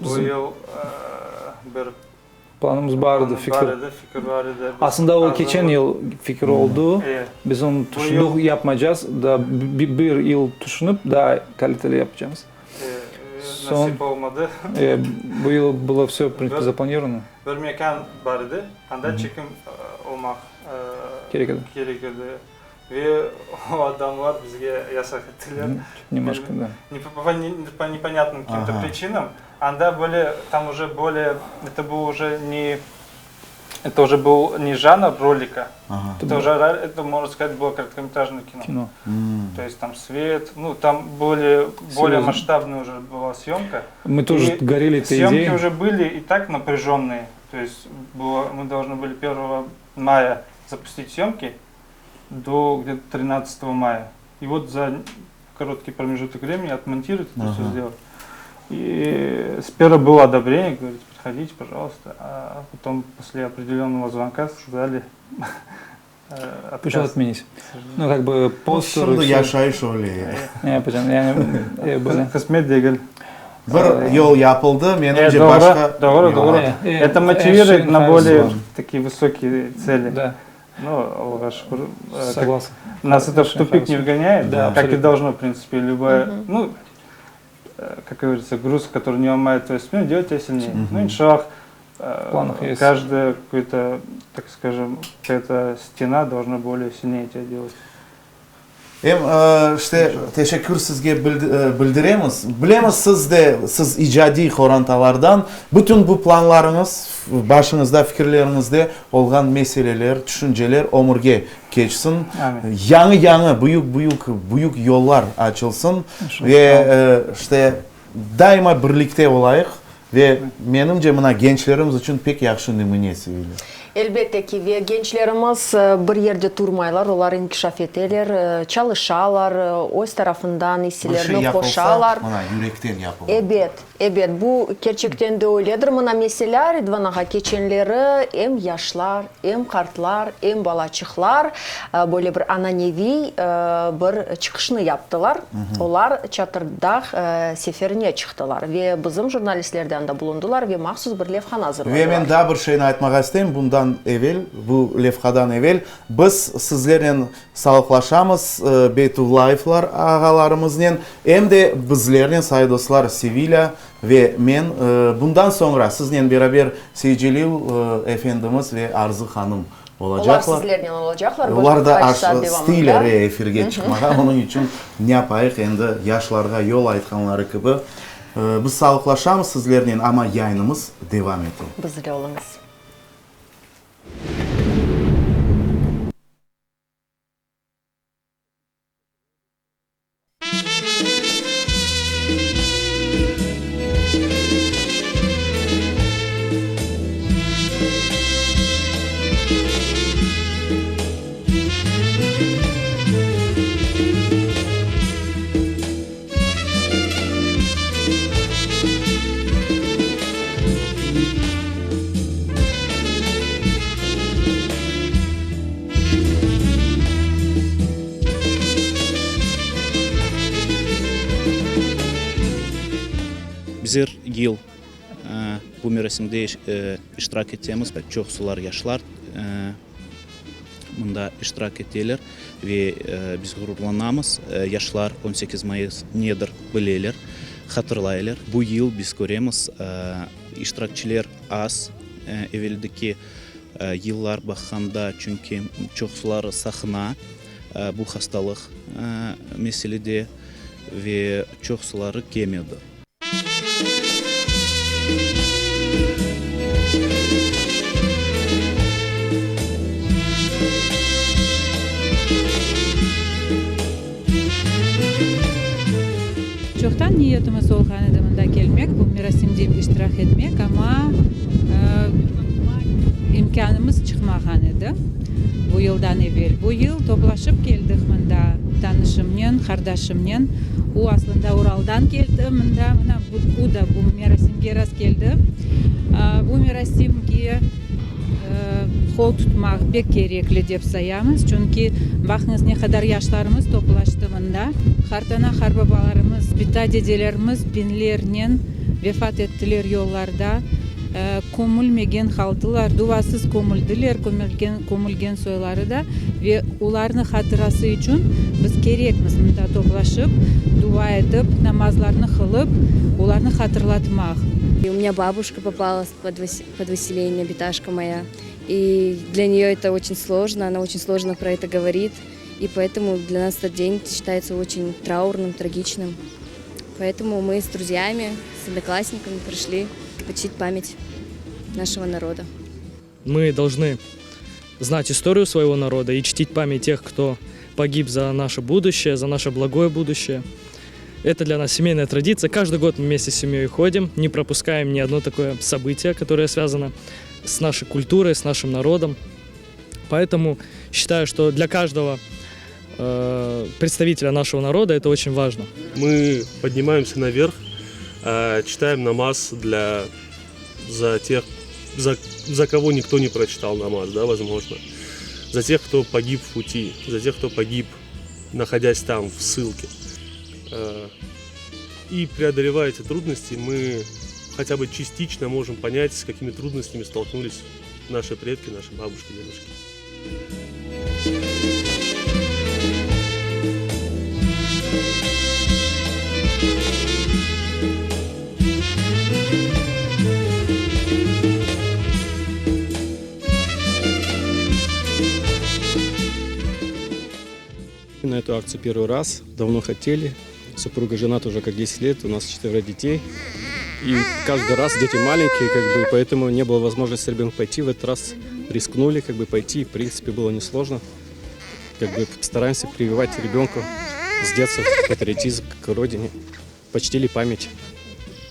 bu yıl bir Planımız bar edi, fikir. Bar edi, fikir bar edi. Aslında o keçen yıl fikir oldı. Biz onı tüşündik, yapmaycaz. Daa bir yıl tüşünip, daa kaliteli yapacağımız. Soñ, Nasip olmadı. Bu yıl было все, в принципе, zaplanirovano. Bir mekân bar edi, anda çekim olmaq Kerek edi. kerek edi. Ve o adamlar bizge yasaq ettiler. Немножко, да. По непонятным каким-то причинам. Anda böyle, там уже более, это был уже не, это уже был не жанр ролика, это уже, это, можно сказать, было короткометражное кино. Кино. То есть там свет, ну там более, более масштабная уже была съемка. Мы тоже И горели этой съемки идеей. уже были и так напряженные. То есть было, мы должны были 1 мая запустить съемки до где-то 13 мая. И вот за короткий промежуток времени отмонтировать это все сделать. И сперва было одобрение, говорит, подходите, пожалуйста. А потом после определенного звонка сказали отказ. Пришлось отменить. Ну, как бы постер... Şimdi yaşayış öyle. Ne yapacağım? Yani böyle. Qısmet degil. Bir yol yapıldı, menimce Doğru, başqa doğru, doğru. Это мотивирует на более такие высокие цели. Да. Ну, Allağa şükür. Согласен. Нас это в тупик не вгоняет, Да, как и абсолютно. должно, в принципе, любая, ну, как говорится, груз, который не ломает твою спину, делает тебя сильнее. Ну, inşallah, В планах есть. каждая какой-то, так скажем, какая-то стена должна более сильнее тебя делать. Em, işte, teşekkür sizge bildiremiz. Bilemiz, siz de, siz icadiy qorantalardan, bütün bu planlarıñız, başıñızda, fikirleriñizde olğan meseleler, tüşünceler ömürge keçsin. Yañı-yañı, büyük-büyük, büyük yollar açılsın ve, işte, daima birlikte olayıq. Ve, menimce, mına gençlerimiz içün pek yahşı nümüne, Sevilâ. Elbette ki, ve gençlerimiz bir yerde turmaylar, olar inkişaf eteler, çalışalar, öz tarafından Bir şey isselerini yapılsa, qoşalar. mına, yürekten yapılmalı. Ebet, ebet, bu kerçekten de öyledir. Mına, meselâ, Ridvan ağa, keçenleri em yaşlar, em qartlar, em balaçıqlar böyle bir ananeviy bir çıqışnı yaptılar. Olar Çatırdağ seferine çıqtılar ve bizim jurnalistler de anda bulundılar ve mahsus bir levhanı azırladılar. Ve men daa bir şeyni aytmağa isteyim, bundan evel, bu levhadan evel, biz sizlernen sağlıqlaşamız, Beytullayevlar ağalarımıznen, em de bizlernen, sayı dostlar, Sevilâ ve men. Bundan soñra siznen beraber Seycelil efendimiz ve Arzı hanım. Olacaqlar. Olar sizlernen olacaqlar bir Olar da qaç saat devamında. isteyler efirge çıqmağa, onıñ içün ne yapayıq endi, yaşlarğa yol aytqanları kibi, biz sağlıqlaşamız sizlernen, amma yayınımız devam ete. Bizle oluñız. Biz er yıl bu merasimde iştirak etemiz. Çoqsular yaşlar mında iştirak eteler ve biz ğururlanamız. Yaşlar 18 mayıs nedir bileler, hatırlaylar. Bu yıl biz köremiz, iştirakçiler az, eveldeki Yıllar baqqanda, çünki çoqsuları saqına bu hastalıq meselede ve çoqsuları kelmedi. Çoqtan niyetimiz olğan edi mında kelmek, bu merasimde iştirak etmek, amma imkânımız çıqmağan edi bu yıldan evel. Bu yıl toplaşıp keldik mında tanışımnen, qardaşımnen. O, aslında Uraldan keldi mında, mına o da bu merasimge rastkeldi. Bu merasimge Qol tutmaq pek kerekli dep sayamız, çünki baqıñız ne qadar yaşlarımız toplaştı mında. Qartana, qarbabalarımız, bita-dedelerimiz biñlernen vefat ettiler yollarda, kömülmegen qaldılar, duvasız kömüldiler, kömülgen, kömülgen soyları da ve olarnıñ hatırası içün biz kerekmiz mında toplaşıp, dua etip, namazlarnı qılıp, olarnı hatırlatmaq. U menya babuşka popala pod vyseleniye, bitaşka moya, i dlya neyo eto oçen slojno, ona oçen slojno pro eto govorit, i poetomu dlya nas etot den şçitayetsya oçen traurnym, tragiçnym, poetomu my s druzyami, s odnoklassnikami prişli počtit pamyat našego naroda. Мы должны знать историю своего народа и чтить память тех, кто погиб за наше будущее, за наше благое будущее. Это для нас семейная традиция. Каждый год мы вместе с семьей ходим, не пропускаем ни одно такое событие, которое связано с нашей культурой, с нашим народом. Поэтому считаю, что для каждого э, представителя нашего народа это очень важно. Мы поднимаемся наверх, э, читаем намаз для, за тех, за, за кого никто не прочитал намаз, да, возможно. За тех, кто погиб в пути, за тех, кто погиб, находясь там, в ссылке. Э, и преодолевая эти трудности, мы хотя бы частично можем понять, с какими трудностями столкнулись наши предки, наши бабушки, дедушки. На эту акцию первый раз, давно хотели. Супруга жена уже как 10 лет, у нас четверо детей. И каждый раз дети маленькие, как бы, поэтому не было возможности ребенку пойти. В этот раз рискнули как бы пойти, в принципе, было несложно. Как бы стараемся прививать ребенку с детства патриотизм к родине. Почтили память.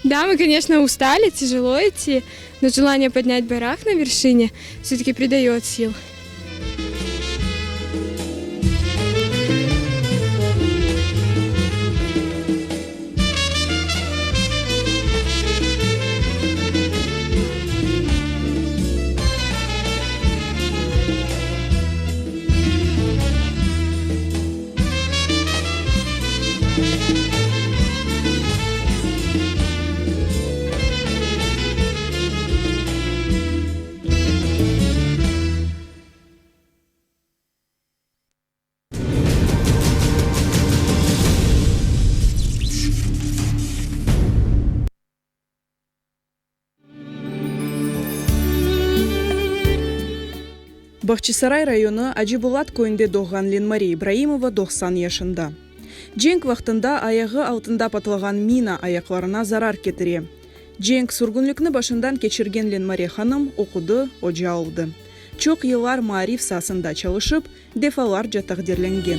Да, мы, конечно, устали, тяжело идти, но желание поднять байрак на вершине все-таки придает сил. Bahçisaray rayonı Acı-Bulat köyünde doğğan Lenmare İbraimova 90 yaşında. Cenk vaqtında ayağı altında patlağan mina ayaqlarına zarar ketire. Cenk, sürgünlikni başından keçirgen Lenmare hanım oqudı, oca oldı. Çoq yıllar maarif saasında çalışıp, defalarca taqdirlengen.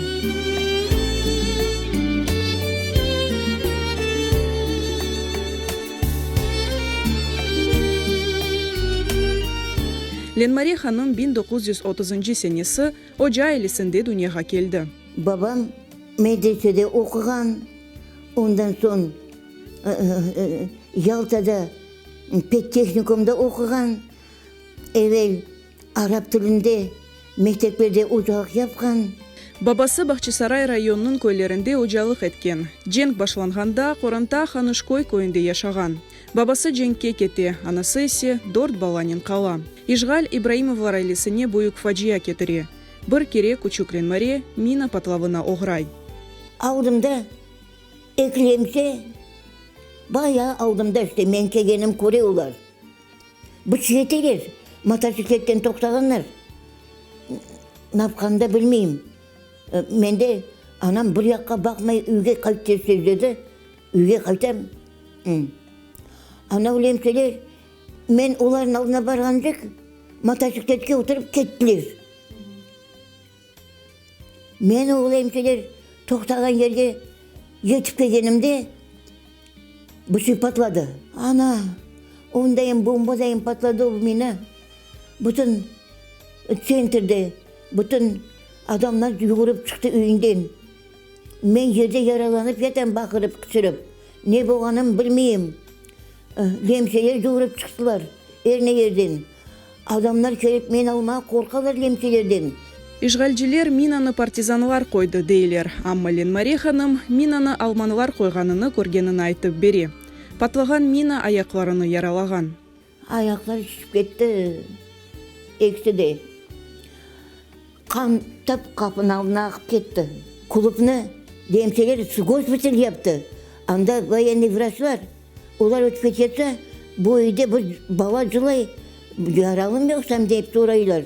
Lenmare hanım 1930-ncı senesi oca ailesinde dünyağa keldi. Babam medresede oquğan, ondan soñ Yaltada pedtehnikumda oquğan, evel arap tilinde mekteplerde ocalıq yapqan. Babası Bahçisaray rayonınıñ köylerinde ocalıq etken. Cenk başlanğanda qoranta Hanışköy köyünde yaşağan. Babası cenkke kete, anası ise dört balanen qala. İşğal İbraimovlar ailesine büyük facia ketire. Bir kere küçük Lenmare mina patlavına oğray. Aldımda eklemse, bayağı aldımda işte, men kelgenim köre olar. Bıç yeteler, motosikletten toqtağanlar. Napqanını da bilmeyim. Men de, anam bir yaqqa baqmay üyge qayt tez-tez dedi. Üyge qaytam. Anav lemseler, men olarnıñ aldına barğancıq, motosikletke oturıp kettiler. Men o lemseler toqtağan yerge yetip kelgenimde, bir şey patladı. Ana, ondayın bombadayın patladı o mina. Bütün tsentrde bütün adamlar yugurıp çıqtı üyünden. Men yerde yaralanıp yatam baqırıp, qıçırıp. Ne bolğanın bilmeyim. Lemseler yugurıp çıqtılar er ne yerden. Adamlar kelip meni almağa qorqalar lemselerden. İşğalciler minanı partizanlar qoydı, deyler. Amma Lenmare hanım minanı almanlar qoyğanını körgenini aytıp bere. Patlağan mina ayaqlarını yaralağan. Ayaqları şişip ketti, ekisi de. Qan tap qapınıñ aldına aqıp ketti. Klubnı lemseler gospital yaptı. Anda voyennıy vraçlar, olar ötip ketse, bu üyde bir bala cılay, yaralımı yoqsam dep soraylar.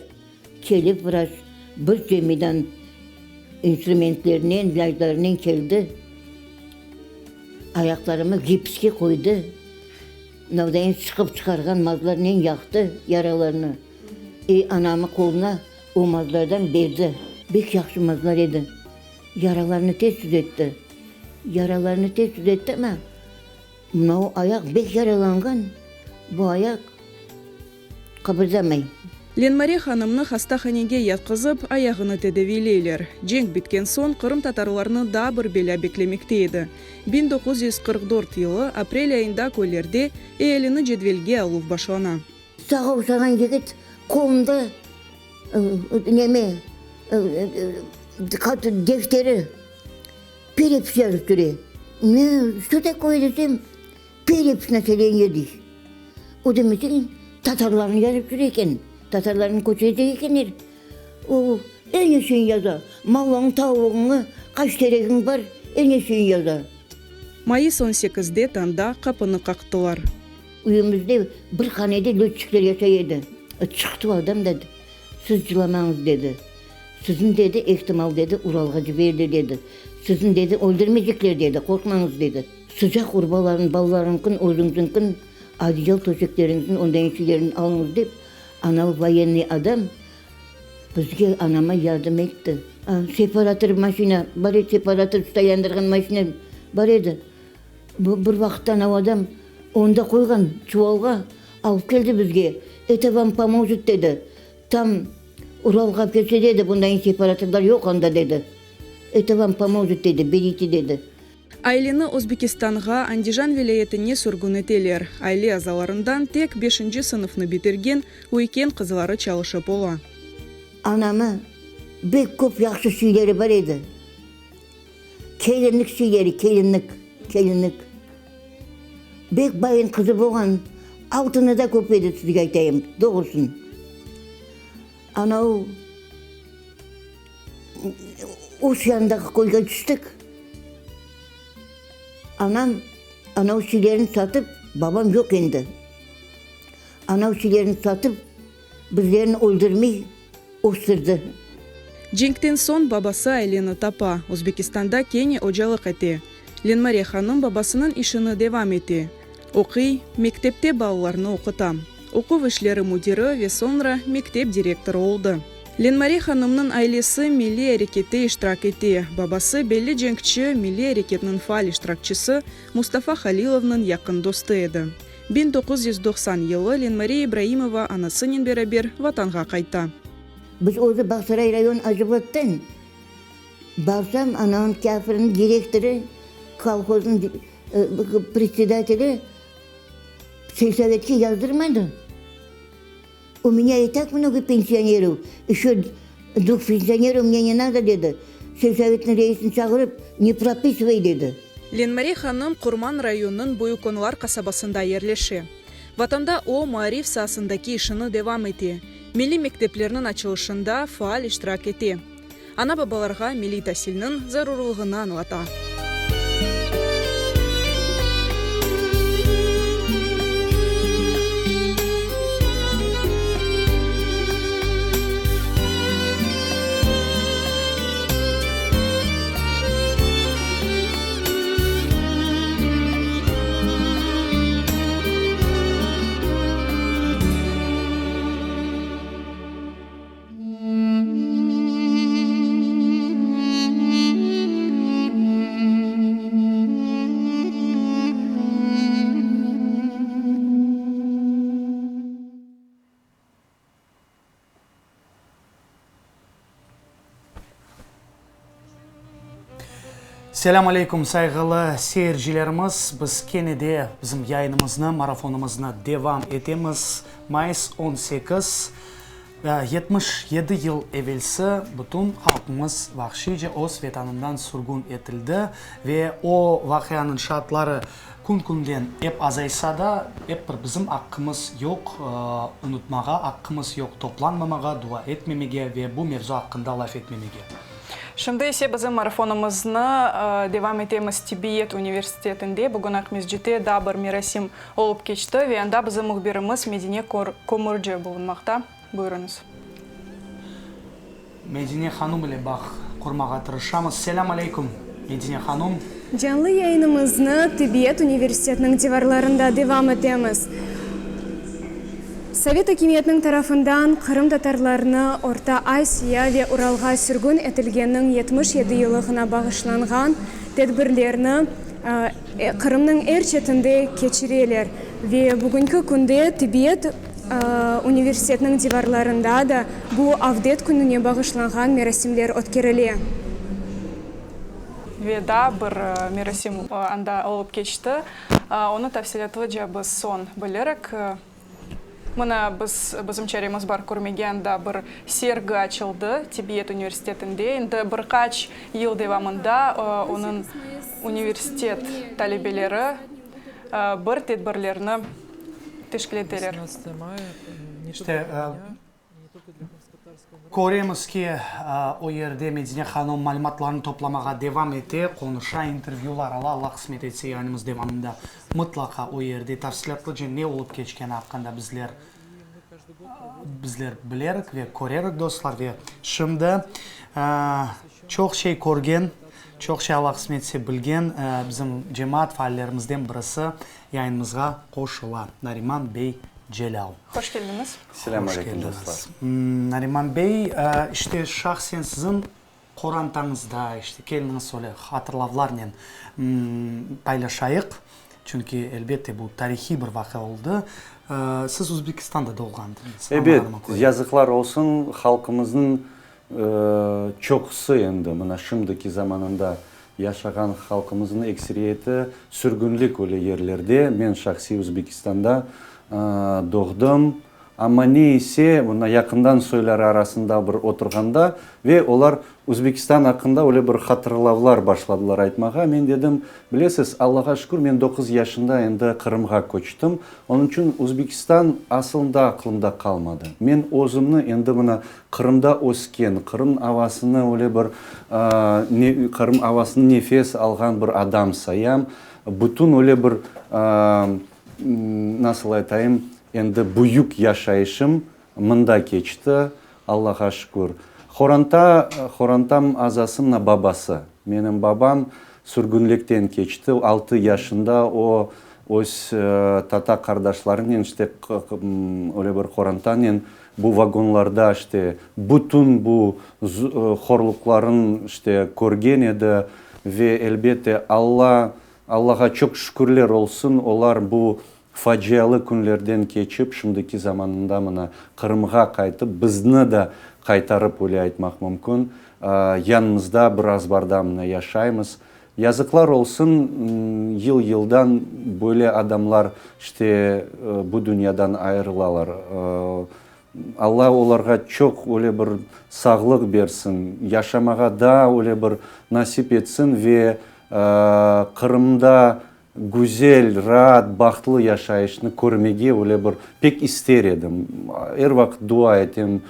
Kelip vraç bir cemidan instrumentlerinen, ilâclarınen keldi, ayaqlarımı gipske qoydı. Navdayin sıqıp çıqarğan mazlarnen yaqtı yaralarnı. E, anamı qoluna o mazlardan berdi. Bek yahşı mazlar edi. Yaralarnı tez tüzetti. Yaralarnı tez tüzetti amma, mınavı ayaq bek yaralanğan, bu ayaq. Qıbırdamay. Lenmare hanımnı hastahanege yatqızıp, ayağını tedaviyleyler. Cenk bitken soñ qırımtatarlarnı daa bir belâ beklemekte edi. 1944 yılı aprel ayında köylerde ealini cedvelge aluv başlana. Sağa oşağan yigit qolunda neme, defteri, perepis yazıp ture. Ne, şto takoye desem, Perepis naseleniye dey. O demeseñ, tatarlarnı yazıp yüre eken, tatarlarnı köçürecek ekenler. O, er neşeni yaza, malıñ, tavuğıñı, qaç teregiñ bar, er neşeni yaza. Mayıs on sekizde tañda qapını qaqtılar. Üyümizde bir hanede lötçikler yaşay edi. Çıqtı o adam da, siz cılamañız, dedi. Sizni, dedi, ehtimal, dedi, Uralğa ciberdi, dedi. Sizni, dedi, öldürmeycekler, dedi, qorqmañız, dedi. Sıcaq urbaların, balalarıñkın, özüñiziñkin, odeyal töşekleriñizin, ondan içilerini alıñız, dep, anavı voyennıy adam bizge, anama yardım etti. Separator maşina bar edi, separator tutalandırğan maşina bar edi. Bir vaqıtta anavı adam onı da qoyğan çuvalğa, alıp keldi bizge, Eto vam pomojet, dedi. Tam Uralğa kelse, dedi, bundan separatorlar yoq anda, dedi. Eto vam pomojet, dedi, berite, dedi. Aileni Özbekistanğa, Andijan vilâyetine sürgün eteler. Aile azalarından tek beşinci sınıfnı bitirgen üyken qızları çalışıp ola. Anamı bek köp yahşı şeyleri bar edi. Kelinlik şeyleri, kelinlik, kelinlik. Bek bayın qızı bolğan, altını da köp edi, sizge aytayım, doğrusın. Anau Uş yanındaki köyge tüştik. Anam anau şeylerini satıp, babam yoq endi. Anau şeylerini satıp, bizlerni öldürmey. Östürdi. Cenkten soñ babası aileni tapa, Özbekistanda kene ocalıq ete. Lenmare hanım babasınıñ işini devam ete, oquy, mektepte balalarnı oquta. Oquv işleri müdiri ve soñra mektep direktorı oldı. Lenmare hanımnıñ ailesi milliy arekette iştirak ete. Babası belli cenkçi, milliy areketniñ faal iştirakçisi Mustafa Halilovnıñ yaqın dostu edi. 1990 yılı Lenmare İbraimova anasınen beraber Vatanğa qayta. Biz özü Bağsaray rayon Acıblattan. Barsam, anavın kâfirniñ direktorı, kolhoznıñ predsedateli selsovetke yazdırmadı. U menya i tak mnogo pensionerov, eşö dvuh pensionerov mne ne nado, dedi. Selsovetniñ reisini çağırıp, ne propisıvay, dedi. Lenmare hanım Qurman rayonınıñ Büyük Onlar qasabasında yerleşe. Vatanda o, maarif saasındaki işini devam ete, milliy mekteplerniñ açılışında faal iştirak ete. Ana-babalarğa milliy tasilniñ zarurlığını añlata. Selâm aleyküm, sayğılı seyircilerimiz! Biz kene de bizim yayınımıznı, marafonımıznı devam etemiz. Mayıs 18. 77 yıl evelsi bütün halqımız vahşiyce öz Vetanından sürgün etildi ve o vaqianıñ şaatları kün-künden ep azaysa da, ep bir bizim aqqımız yoq unutmağa, aqqımız yoq toplanmamağa, dua etmemege ve bu mevzu aqqında laf etmemege. Şimdi ise bizim marafonımıznı devam etemiz Tibbiyet universitetinde. Bugün Aqmescitte daa bir merasim Olıp keçti ve anda bizim mühbirimiz Medine Kömürci bulunmaqta. Buyurıñız. Medine hanum ile bağ qurmağa tırışamız. Selâm aleyküm, Medine hanum. Canlı yayınımıznı Tibbiyet universitetiniñ divarlarında devam etemiz. Sovet akimiyetiniñ tarafından qırımtatarlarnı Orta Asiya ve Uralğa sürgün etilgenniñ 77 yıllığına bağışlanğan tedbirlerni Qırımnıñ er çetinde keçireler ve bugünki künde tibbiyet universitetiniñ divarlarında da bu Avdet kününe bağışlanğan merasimler ötkerile. Ve daa bir merasim anda olıp keçti. Onı tafsilâtlıca biz soñ bilirik. Mına, biz, bizim çaremiz bar körmege, anda bir sergi açıldı Tibbiyet universitetinde. Endi bir qaç yıl devamında onıñ universitet talebeleri bir tedbirlerni teşkil eteler. İşte, Köremiz ki, o yerde Medine hanım malümatlarnı toplamağa devam ete, qonuşa, intervyular ala. Allah qısmet etse, yayınımız devamında mıtlaqa o yerde tafsilâtlıca ne olıp keçkeni aqqında bizler bizler bilerik ve körerik, dostlar. Ve şimdi çoq şey körgen, çoq şey, Allah qısmet etse, bilgen bizim cemaat faallerimizden birisi yayınımızğa qoşula, Nariman bey Celâl. Hoş keldiñiz. Selâm aleyküm, dostlar. Nariman bey, işte şahsen siziñ qorantañızda, işte keliñiz öyle hatırlavlarnen paylaşayıq, çünki, elbette, bu tarihiy bir vaqia oldı. Siz Özbekistanda doğğandıñız, Ebet, yazıqlar olsun, halqımıznıñ çoqusı endi, mına şimdiki zamanında yaşağan halqımıznıñ ekseriyeti sürgünlik öyle yerlerde. Men şahsiy Özbekistanda doğdım. Amma ne ise, mına yaqından soyları arasında bir oturğanda ve olar Özbekistan aqqında öyle bir hatırlavlar başladılar aytmağa, men dedim, bilesiz, Allağa şükür, men doquz yaşında endi Qırımğa köçtim, onıñ içün Özbekistan asılında aqlımda qalmadı. Men özümni endi mına Qırımda ösken, Qırım avasını öyle bir, Qırım avasını nefes alğan bir adam sayam. Bütün öyle bir, nasıl aytayım, endi büyük yaşayışım mında keçti. Allağa şükür. Horanta, horantam azası mına babası. Menim babam sürgünlikten keçti. Altı yaşında o öz tata-qardaşlarınen, işte, öyle bir horantanen bu vagonlarda, işte, bütün bu horluqların, işte, körgen edi. Ve, elbette, Alla, Allağa çoq şükürler olsun, olar bu Facialı künlerden keçip, şimdiki zamanında mına Qırımğa qaytıp, bizni da qaytarıp, öyle aytmaq mümkün, yanımızda bir azbarda mına yaşaymız. Yazıqlar olsun, yıl-yıldan böyle adamlar işte bu dünyadan ayırılalar. Alla olarğa çoq öyle bir sağlıq bersin, yaşamağa daa öyle bir nasip etsin ve Qırımda Güzel, raat, bahtlı yaşayışnı körmege öyle bir pek ister edim. Er vaqıt dua etem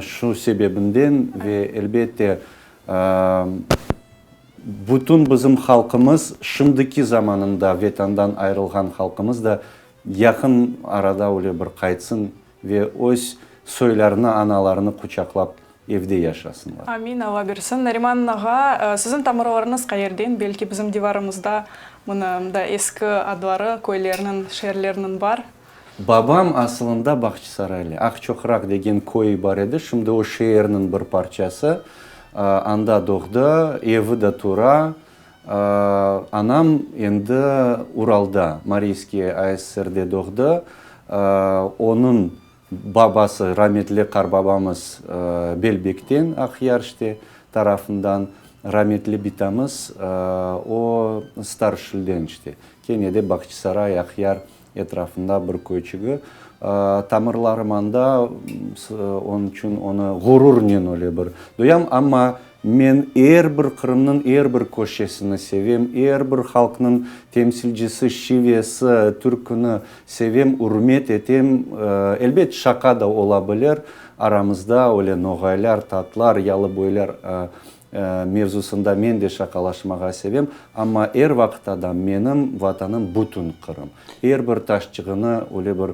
şu sebebinden ve elbette bütün bizim halqımız, şimdiki zamanında Vetandan ayrılğan halqımız da yaqın arada öyle bir qaytsın ve öz soylarını, analarını quçaqlap evde yaşasınlar. Amin, Alla bersin. Nariman ağa, siziñ tamırlarıñız qayerden? Belki bizim divarımızda mına mında eski adları köylerniñ, şeerlerniñ bar? Babam asılında Bağçasaraylı. Aqçoqraq degen köyü bar edi, şimdi o şeerniñ bir parçası. Anda doğdı, evi de tura. Anam endi Uralda, Mariyskiy ASSRde doğdı. Onıñ Babası, rametli qarbabamız Belbekten, Aqyar işte, tarafından, rametli bitamız o Starşilden işte, kene de Bağçasaray, Aqyar etrafında bir köyçügi. Tamırlarım anda, onıñ içün onı ğururnen öyle bir duyam, amma Men er bir Qırımnıñ er bir köşesini sevem, er bir halqnıñ temsilcisi, şivesi, türküni sevem, ürmet etem. Elbet, şaqa da ola bilir aramızda, öyle noğaylar, tatlar, yalıboylar mevzusında men de şaqalaşmağa sevem. Amma er vaqıtta da menim Vatanım bütün Qırım. Er bir taşçığını öyle bir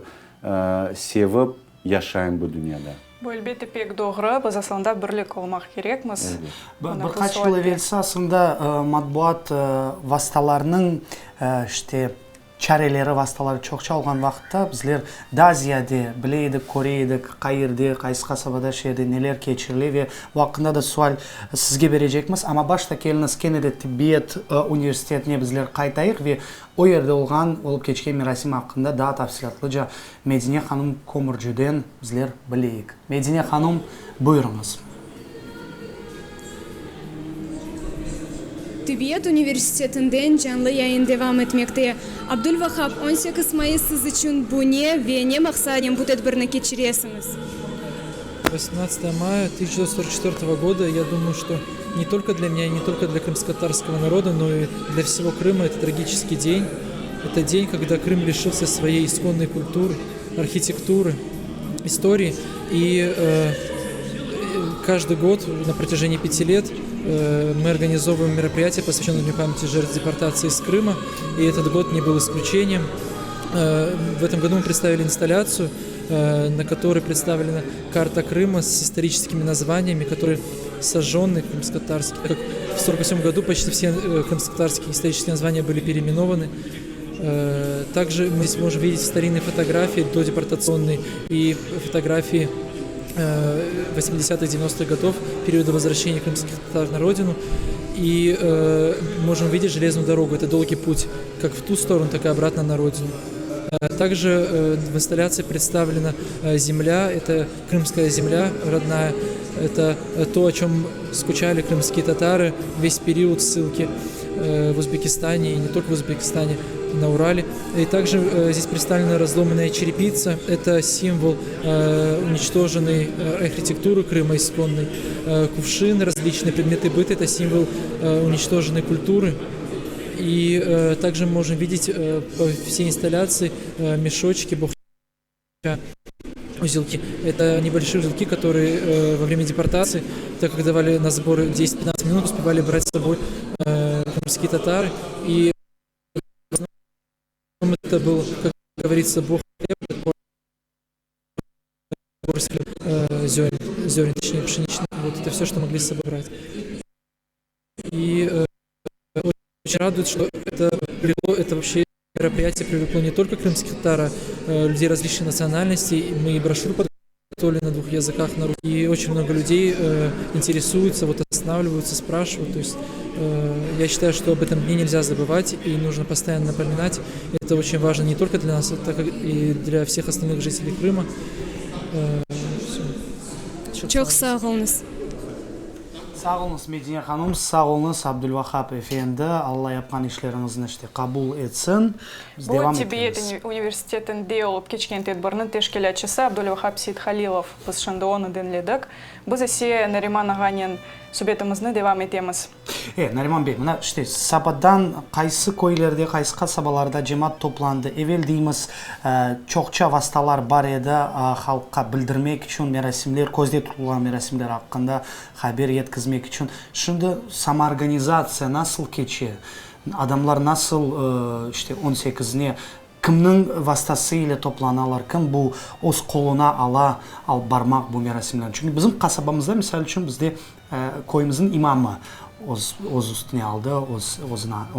sevip yaşayım bu dünyada. Bu, elbette, pek doğru. Biz aslında birlik olmaq kerekmiz. Bir qaç yıl evelsi aslında matbuat vastalarınıñ, işte, çareleri, vastaları çoqça olğan vaqıtta bizler daa ziyade bile edik, köre edik, qayerde, qaysı qasabada, şeerde neler keçirile ve bu aqqında da sual sizge berecekmiz. Amma başta keliñiz kene de tibbiyet universitetine bizler qaytayıq ve o yerde olğan, olıp keçken merasim aqqında daa tafsilâtlıca Medine hanım Kömürcüden bizler bileyik. Medine hanım, buyurıñız. Tibbiyet universitetinden canlı yayın devam etmekte. Abdulvahap, 18 mayıs siz içün bu ne ve ne maqsadnen bu tedbirni keçiresiñiz? Восемнадцатое мая 1944 года, я думаю, что не только для меня и не только для крымско-татарского народа, но и для всего Крыма это трагический день. Это день, когда Крым лишился своей исконной культуры, архитектуры, истории. И э, каждый год на протяжении пяти лет э, мы организовываем мероприятие, посвященное Дню памяти жертв депортации из Крыма. И этот год не был исключением. Э, в этом году мы представили инсталляцию, э, на которой представлена карта Крыма с историческими названиями, которые сожжены крымско-татарские. Как в 1948 году почти все э, крымско-татарские исторические названия были переименованы. Также мы здесь можем видеть старинные фотографии додепортационные и фотографии 80-х, 90-х годов, периода возвращения крымских татар на родину. И э, можем видеть железную дорогу. Это долгий путь как в ту сторону, так и обратно на родину. Э, также э, в инсталляции представлена э, земля, это крымская земля родная, это то, о чем скучали крымские татары весь период ссылки в Узбекистане, и не только в Узбекистане, на Урале. И также здесь представлена разломанная черепица. Это символ уничтоженной архитектуры Крыма исконной. Кувшины, различные предметы быта – это символ уничтоженной культуры. И э, также мы можем видеть э, по всей инсталляции э, мешочки, бухча, узелки. Это небольшие узелки, которые э, во время депортации, так как давали на сборы 10-15 минут, успевали брать с собой э, крымские татары. И в основном это был, как говорится, бог хлеб, э, зерен. зерен, точнее пшеничных. Вот это все, что могли с собой брать. И очень радует, что это привело, это вообще мероприятие привлекло не только крымских татар, а людей различных национальностей. Мы и брошюру подготовили на двух языках, на русском. И очень много людей интересуются, вот останавливаются, спрашивают. То есть я считаю, что об этом дне нельзя забывать и нужно постоянно напоминать. Это очень важно не только для нас, так и для всех остальных жителей Крыма. Всё. Çoq sağ oluñız. Sağ oluñız, Medine hanım, sağ oluñız, Abdulvahap efendi. Alla yapqan işleriñizni işte qabul etsin. Biz Bu devam tibbiyet etemiz. universitetinde olıp keçken tedbirniñ teşkilâtçısı Abdulvahap Seythalilov. Biz şimdi onı diñledik. Biz ise Nariman ağanen subetimizni devam etemiz. E, Nariman bey, mına işte sabadan qaysı köylerde, qaysı qasabalarda cemaat toplandı? Evel deymiz, çoqça vastalar bar edi halqqa bildirmek içün merasimler, közde tutulğan merasimler aqqında haber yetkizmek içün. Şimdi samoorganizatsiya nasıl keçe? Adamlar nasıl işte on sekizine kimniñ vastası ile toplanalar, kim bu öz qoluna ala alıp barmaq bu merasimlerni? Çünki bizim qasabamızda, misal içün, bizde köyümizniñ imamı öz öz üstüne aldı, öz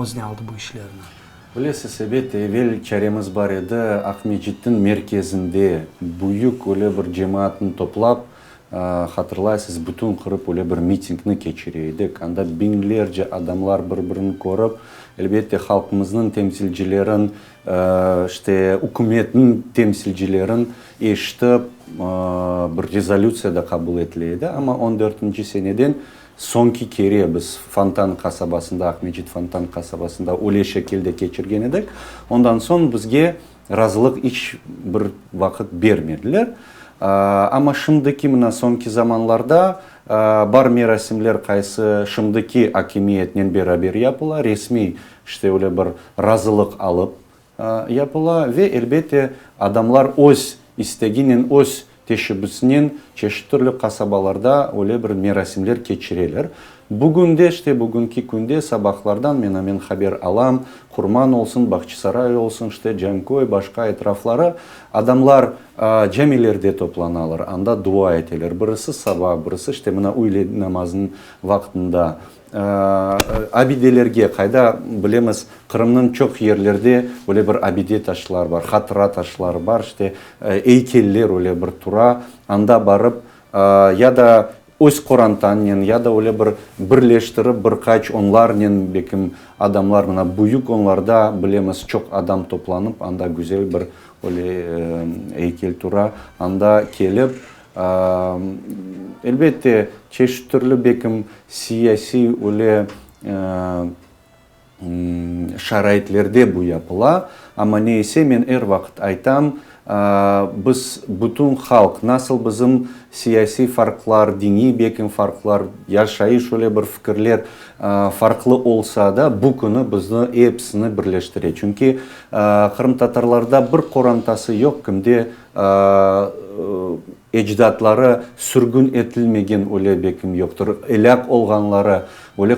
özüne aldı bu işlerni. Bilesiz, ebet, evel çaremiz bar edi, Aqmescitniñ merkezinde büyük öyle bir cemaatnı toplap, hatırlaysız, bütün qırıp öyle bir mitingni keçire edik. Anda biñlerce adamlar bir-birini körip, elbette, halqımıznıñ temsilcilerin, işte, ükümetniñ temsilcilerin eşitip, bir rezolütsiya da qabul etile edi. Amma on dörtünci seneden soñki kere biz Fontan qasabasında, Aqmescit Fontan qasabasında öyle şekilde keçirgen edik. Ondan soñ bizge Razılıq iç bir vaqıt bermediler. Amma şimdiki, mına, soñki zamanlarda bar merasimler qaysı şimdiki akimiyetnen beraber yapıla, resmiy, işte, öyle bir razılıq alıp yapıla ve, elbette, adamlar öz isteginen, öz teşebbüsinen çeşit türlü qasabalarda öyle bir merasimler keçireler. Bugün de, işte, bugünki künde sabahlardan men amen haber alam, Qurman olsun, Bağçasaray olsun, işte, Canköy, başqa etrafları, adamlar camilerde toplanalar, anda dua eteler, birisi saba, birisi, işte, mına, üyle namazınıñ vaqtında. Abidelerge, qayda bilemiz, Qırımnıñ çoq yerlerde öyle bir abide taşlar bar, hatıra taşları bar, işte, eykeller öyle bir tura, anda barıp, ya da öz qorantannen, ya da öyle bir birleştirip bir qaç onlarnen, belkim, adamlar, mına, büyük onlarda, bilemiz, çoq adam toplanıp, anda güzel bir öyle eykel tura, anda kelip, Elbette, çeşit türlü bekim siyasiy öyle şaraitlerde bu yapıla, amma ne ise men er vaqıt aytam, biz bütün halq, nasıl bizim siyasiy farqlar, diniy bekim farqlar, yaşayış öyle bir fikirler farqlı olsa da, bu künü bizni episini birleştire. Çünki qırımtatarlarda bir qorantası yoq, kimde Ecdatları sürgün etilmegen öyle bekim yoqtır, elâk olğanları öyle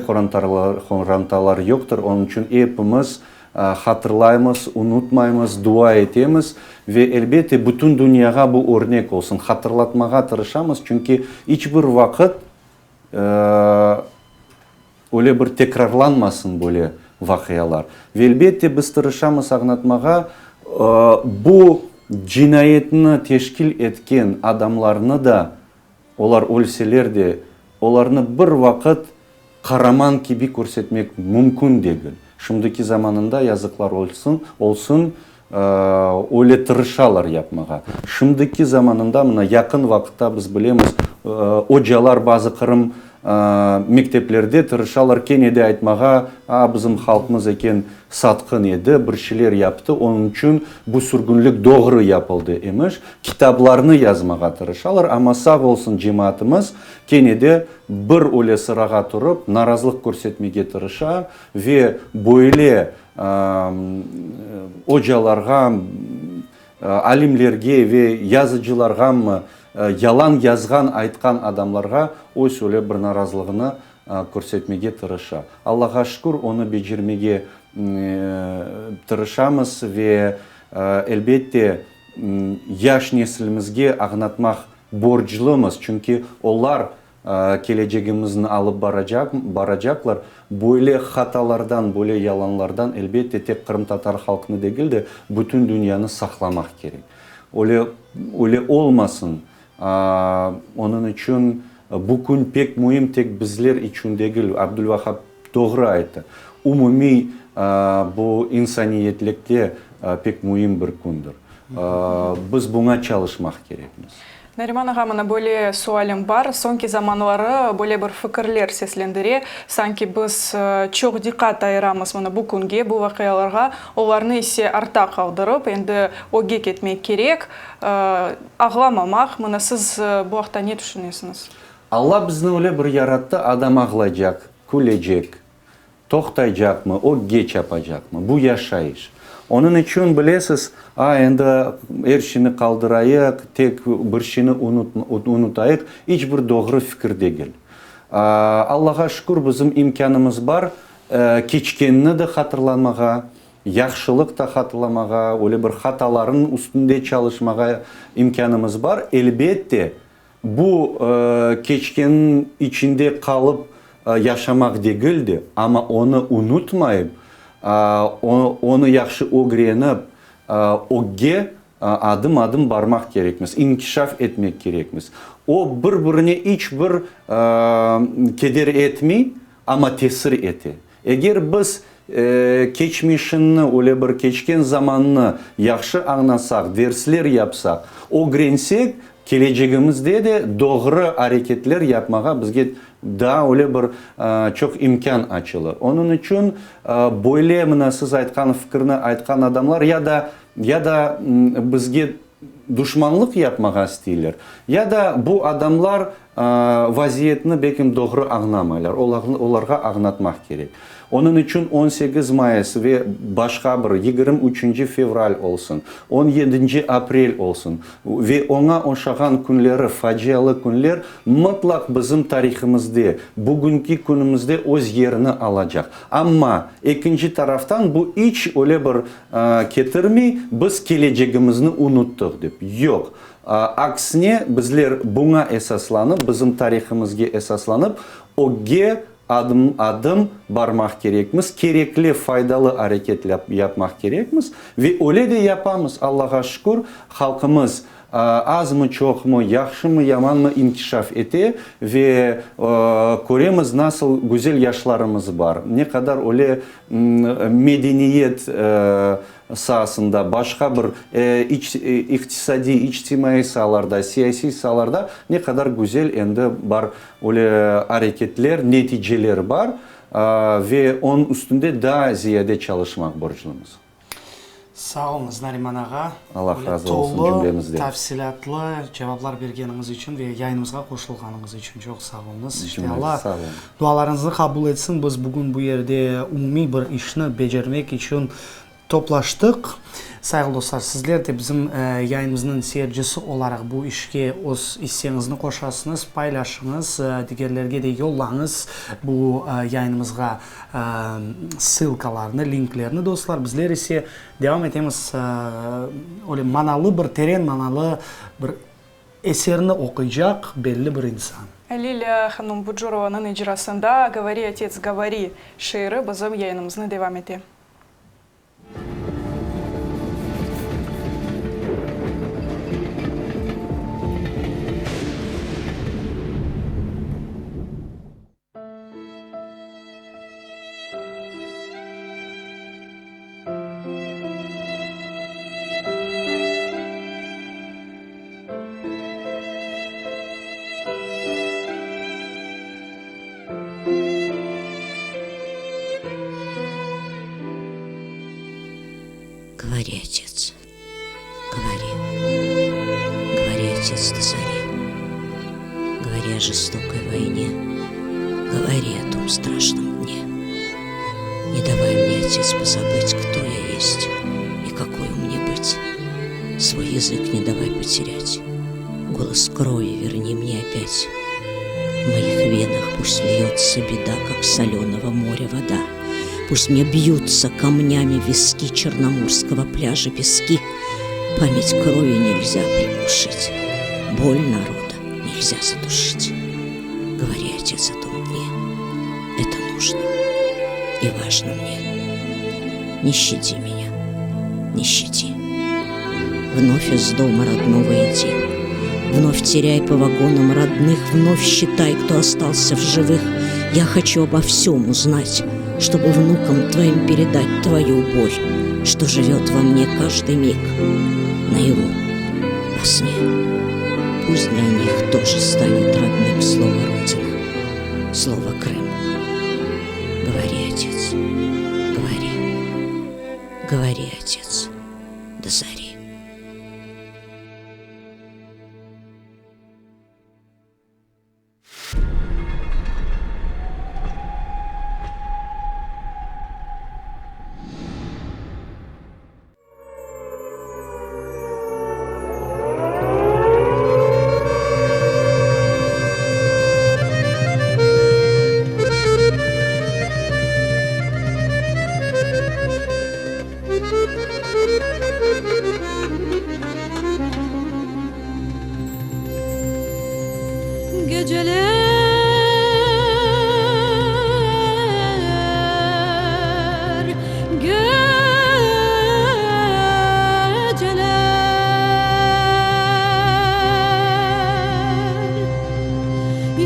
qorantalar yoqtır. Onıñ içün epimiz hatırlaymız, unutmaymız, dua etemiz ve, elbette, bütün dünyağa bu örnek olsun, hatırlatmağa tırışamız, çünki iç bir vaqıt öyle bir tekrarlanmasın böyle vaqialar. Ve elbette biz tırışamız añlatmağa, bu cinayetni teşkil etken adamlarnı da, olar ölseler de, olarnı bir vaqıt qaraman kibi körsetmek mümkün degil. Şimdiki zamanında yazıqlar olsun, olsun, öyle tırışalar yapmağa. Şimdiki zamanında, mına yaqın vaqıtta biz bilemiz, ocalar bazı Qırım mekteplerde tırışalar kene de aytmağa, a, bizim halqımız eken satqın edi, bir şeyler yaptı, onıñ içün bu sürgünlik doğru yapıldı emiş, kitablarnı yazmağa tırışalar, amma sağ olsun cemaatımız kene de bir öyle sırağa turıp narazılıq körsetmege tırışa ve böyle ocalarğa, alimlerge ve yazıcılarğamı yalan yazğan, aytqan adamlarğa öz öyle bir narazılığını körsetmege tırışa. Allağa şükür, onı becermege tırışamız ve, elbette, yaş neslimizge añlatmaq. borclumız, çünki olar kelecegimizni alıp baracaq, baracaqlar. Böyle hatalardan, böyle yalanlardan, elbette, tek qırımtatar halqını degil de, bütün dünyanı saqlamaq kerek. Öyle, öyle olmasın. Onıñ içün bu kün pek müim, tek bizler içün degil, Abdulvahap doğru ayttı, umumiy bu insaniyetlikte pek müim bir kündir. Biz buña çalışmaq kerekmiz. Nariman ağa, mına böyle sualim bar. Soñki zamanları böyle bir fikirler seslendire, sanki biz çoq diqqat ayıramız mına bu künge, bu vaqialarğa, olarnı ise artta qaldırıp, endi ögge ketmek kerek. Ağlamamaq, mına siz bu aqta ne tüşünesiñiz? Alla bizni öyle bir yarattı, adam ağlaycaq, külecek, toqtaycaqmı, ögge çapacaqmı, bu yaşayış. Onıñ içün, bilesiz, a, endi er şeyni qaldırayıq, tek bir şeyni unutayıq, iç bir doğru fikir degil. Allağa şükür, bizim imkânımız bar, keçkenni de hatırlamağa, Yahşılıq da hatırlamağa, öyle bir hatalarnıñ üstünde çalışmağa imkânımız bar. Elbette, bu keçkenniñ içinde qalıp yaşamaq degil de, amma onı unutmayıp, onı yahşı ögrenip, ögge adım-adım barmaq kerekmiz, inkişaf etmek kerekmiz. O, bir-birine iç bir keder etmey, amma tesir ete. Eger biz keçmişinni, öyle bir keçken zamannı yahşı añlasaq, dersler yapsaq, ögrensek, kelecegimizde de doğru areketler yapmağa bizge daa öyle bir çoq imkân açılır. Onıñ içün böyle mına siz aytqan fikirni aytqan adamlar ya da ya da bizge duşmanlıq yapmağa isteyler, ya da bu adamlar vaziyetni belkim doğru añlamaylar, olarğa añlatmaq kerek. Onıñ içün 18 mayıs ve başqa bir 23 fevral olsun, 17 aprel olsun ve oña oşağan künleri, facialı künler mıtlaq bizim tarihimizde, bugünki künümizde öz yerini alacaq. Amma ekinci taraftan bu iç öyle bir Ketirmey, biz kelecegimizni unuttıq dep. Yoq. Aksine, bizler buña esaslanıp, bizim tarihimizge esaslanıp, ögge adım-adım barmaq kerekmiz, kerekli, faydalı areket yapmaq kerekmiz ve öyle de yapamız, Allağa şükür, halqımız Azmı, çoqmı, yahşımı, yamanmı inkişaf ete ve köremiz, nasıl güzel yaşlarımız bar, ne qadar öyle medeniyet saasında, başqa bir iqtisadiy, içtimaiy saalarda, siyasiy saalarda ne qadar güzel endi bar öyle areketler, neticeler bar ve onıñ üstünde daa ziyade çalışmaq borclumız. Sağ oluñız, Nariman ağa. Allah razı olsun cümlemizden. Tolu, tafsilâtlı cevaplar bergeniñiz içün ve yayınımızğa qoşulğanıñız içün çoq sağ oluñız. İşte Allah dualarıñıznı qabul etsin. Biz bugün bu yerde umumiy bir işni becermek içün toplaştıq. Sayğılı dostlar, sizler de bizim yayınımıznıñ seyircisi olaraq bu işke öz isseñizni qoşasıñız, paylaşıñız, digerlerge de yollañız bu yayınımızğa ssılkalarnı, linklerni, dostlar. Bizler ise devam etemiz, öyle manalı bir, teren manalı bir eserni oquycaq belli bir insan. Lilâ hanum Bucurovanıñ icrasında Govori, otets, govori şiiri bizim yayınımıznı devam ete. Говори, отец, говори. Говори, отец, до зари. Говори о жестокой войне. Говори о том страшном дне. Не давай мне, отец, позабыть, кто я есть и какой мне быть. Свой язык не давай потерять. Голос крови верни мне опять. В моих венах пусть льется беда, как соленого моря вода. Пусть мне бьются камнями виски Черноморского пляжа пески. Память крови нельзя приглушить, боль народа. Нельзя задушить. Говори, отец, о том дне. Это нужно и важно мне. Не щади меня, не щади. Вновь из дома родного иди. Вновь теряй по вагонам родных, Вновь считай, кто остался в живых. Я хочу обо всем узнать, Чтобы внукам твоим передать твою боль, Что живет во мне каждый миг, наяву, во сне. Пусть для них тоже станет родным слово Родина, слово Крым. Говори, отец, говори, говори, отец, до зари. Geceler, geceler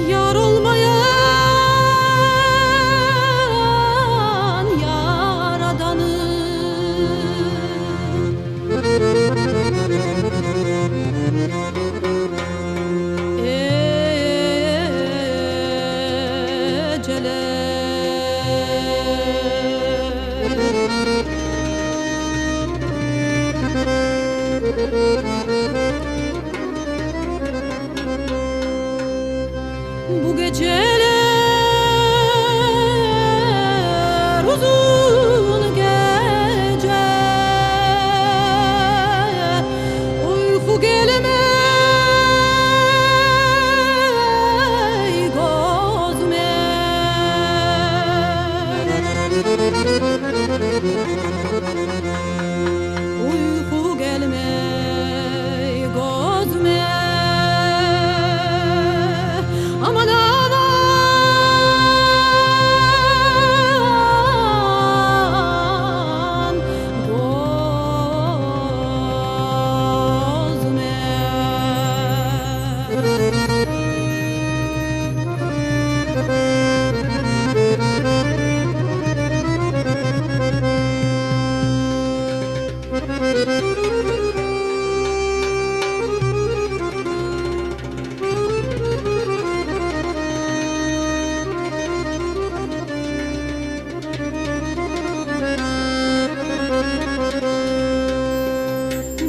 Yar olmayan yaradanım Bu geceler uzun gece Uyku kelmey közüme Uyku kelmey közüme Aman aman közüme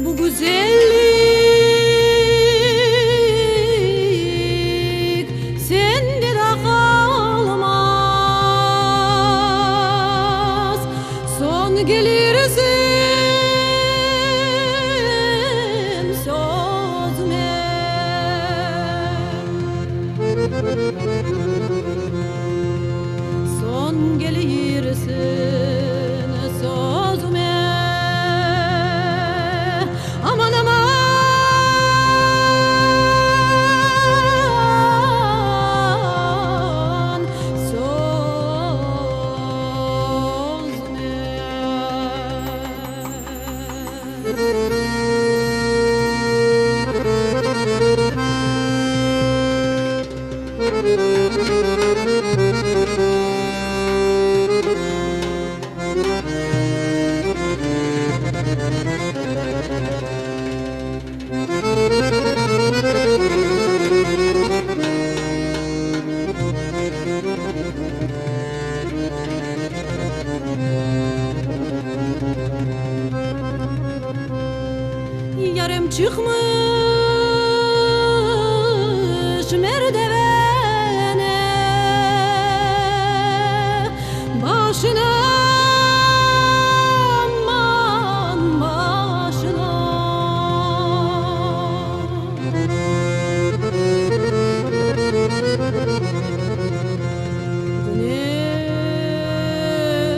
Bu güzellik sende de qalmaz Soñ kelirsiñ sözüme Soñ kelirsiñ sözüme Aman, aman sözüme. Yarem çıqmış merdivene, Başına, aman, başına.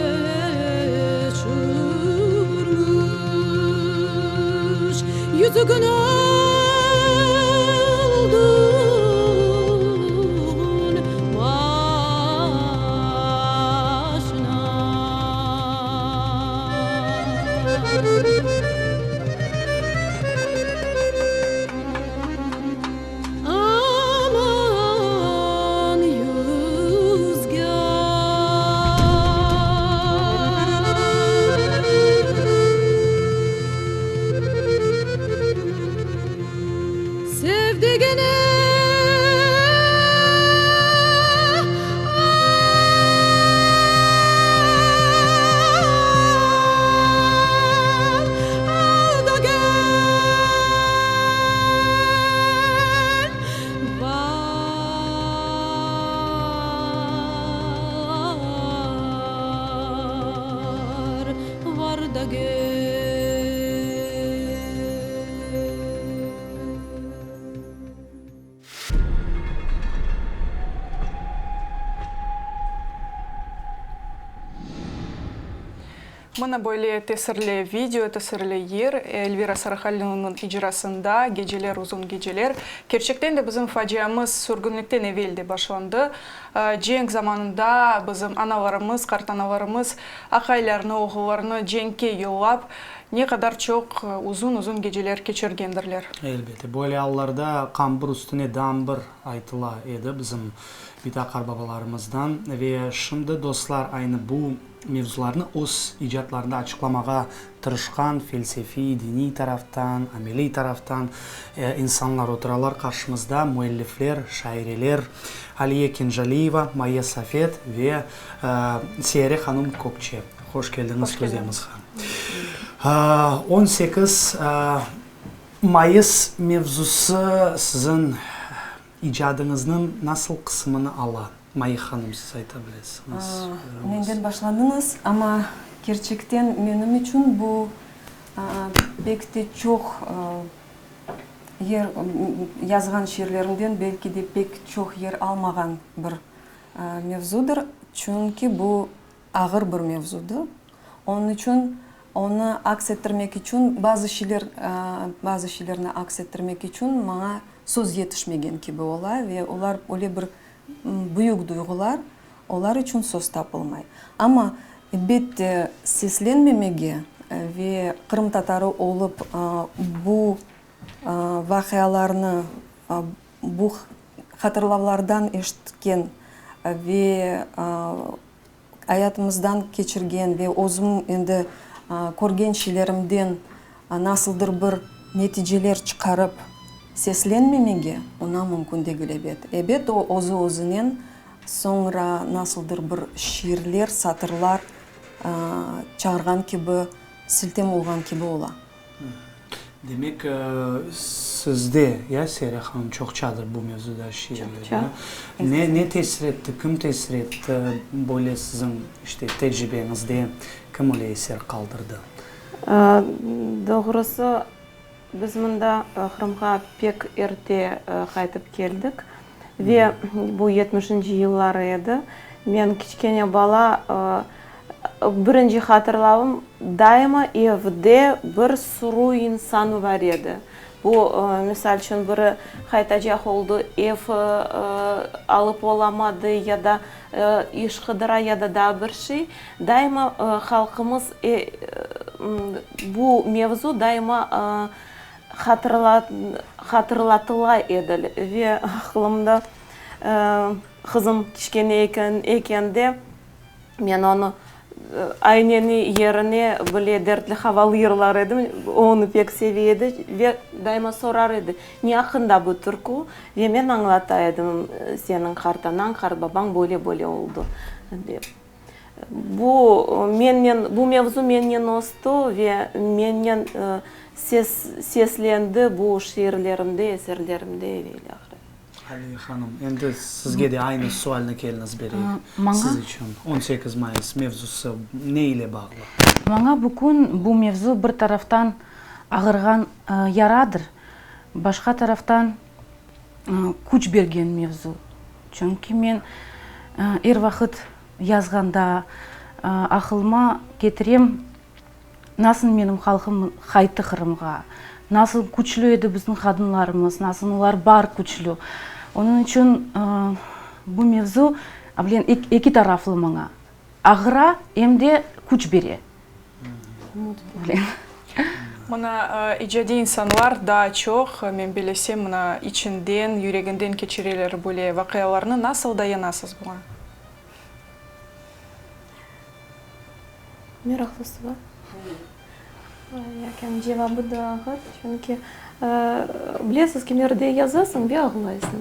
Küneş urmuş, yüzü gün oldu. Aman yüzge. Sevdigine al da gel, var, var da gel. Mına böyle tesirli video, tesirli yır Elvira Sarıhalilovanıñ icrasında Geceler, uzun geceler. Kerçekten de bizim faciamız sürgünlikten evel de başlandı. Cenk zamanında bizim analarımız, qartanalarımız aqaylarını, oğullarını cenkke yollap, Ne qadar çoq uzun-uzun geceler keçirgendirler. Elbette, böyle allarda qambur üstüne dambır aytıla edi bizim bita-qarbabalarımızdan. Ve şimdi, dostlar, aynı bu mevzularnı öz icatlarında açıqlamağa tırışqan felsefiy, diniy taraftan, ameliy taraftan insanlar oturalar qarşımızda, müellifler, şaireler Aliye Kenjaliyeva, Maye Safet ve Seyare hanım Kökçe. Hoş keldiñiz studiyamızğa. 18 mayıs mevzusı siziñ icadıñıznıñ nasıl qısımını ala, Maye hanım, siz ayta bilesiñiz? Menden başlanıñız, amma kerçekten menim içün bu pek te çoq yer, yazğan şiirlerimden belki de pek çoq yer almağan bir mevzudır, çünki bu Ağır bir mevzudır. Onıñ içün onı aks ettirmek içün bazı şeyler, bazı şeylerni aks ettirmek içün maña söz yetişmegen kibi ola ve olar öyle bir büyük duyğular, olar içün söz tapılmay. Amma, elbette, seslenmemege ve qırımtatarı olıp bu vaqialarnı, bu hatırlavlardan eşitken ve ayatımızdan keçirgen ve özüm endi körgen şeylerimden nasıldır bir neticeler çıqarıp seslenmemege, oña mümkün degil ebet. Ebet, o özü-özünen soñra nasıldır bir şiirler, satırlar çağırğan kibi, siltem olğan kibi ola. Demek, sizde, ya, Sera hanım, çoqçadır bu mevzuda şiirler, ya? Ne, ne tesir etti, kim tesir etti, böyle siziñ, işte, tecribeñizde kim öyle eser qaldırdı? Doğrusı, biz mında Qırımğa pek erte qaytıp keldik ve bu yetmişinci yılları edi. Men kiçkene bala, Birinci hatırlavım, daima evde bir sürü insan bar edi. Bu, misal içün, biri qaytacaq oldı, ev alıp olamadı ya da iş qıdıra ya da daa bir şey. Daima halqımız bu mevzu daima hatırlatıla edi ve aqlımda qızım kiçkene ekende, Men onı ayneni yerine bile dertli havalı yırlar edim. O onı pek seve edi ve daima sorar edi, Ne aqqında bu türkü? Ve men añlata edim, Seniñ qartanañ, qartbabañ böyle-böyle oldı, dep. Bu mennen, bu mevzu mennen östü ve mennen ses, seslendi bu şiirlerimde, eserlerimde ve ilâhre. Aliye hanım, endi sizge de aynı sualni keliñiz bereyik. Maña? Siz içün 18 mayıs mevzusı ne ile bağlı? Maña bu kün, bu mevzu bir taraftan ağırğan yaradır, başqa taraftan küç bergen mevzu. Çünki men er vaqıt yazğanda aqılıma ketirem, Nasıl menim halqım qayttı Qırımğa, nasıl küçlü edi bizim qadınlarımız, nasıl olar bar küçlü. Onıñ içün bu mevzu, bilen, eki taraflı maña. Ağıra, em de küç bere. Öyle. Mına, icadiy insanlar daa çoq, men bilesem, mına, içinden, yüreginden keçireler böyle vaqialarnı. Nasıl dayanasız buña? Meraqlı sual. Lâkin cevabı da ağır, çünki, bilesiz, kimerde yazasıñ ve ağlaysıñ.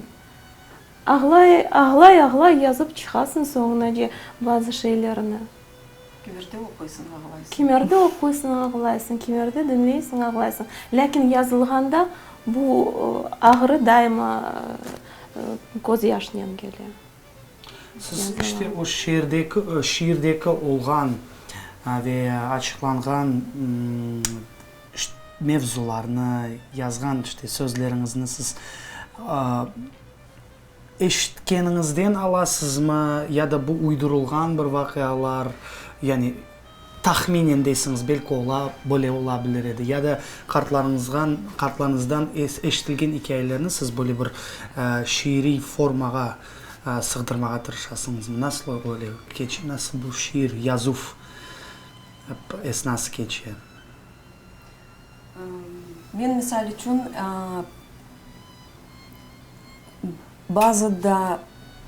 Ağlay, ağlay, ağlay yazıp çıqasıñ soñunace bazı şeylerni. Kimerde oquysıñ, ağlaysıñ. Kimerde oquysıñ, ağlaysıñ, kimerde diñleysiñ, ağlaysıñ. Lâkin yazılğanda bu ağrı daima közyaşnen kele. Siz işte o şeerdeki, şiirdeki olğan ve açıqlanğan mevzularnı, yazğan işte sözleriñizni siz eşitkeniñizden alasızmı ya da bu uydurılğan bir vaqialar, yani Tahminen deysiñiz, belki ola, böyle ola bilir edi. Ya da qartlarıñızğan, qartlarıñızdan eşitilgen ikâyelerni siz böyle bir şiiriy formağa sığdırmağa tırışasıñızmı? Nasıl öyle keçe, nasıl bu şiir yazuv esnası keçe? Men, misal içün, bazıda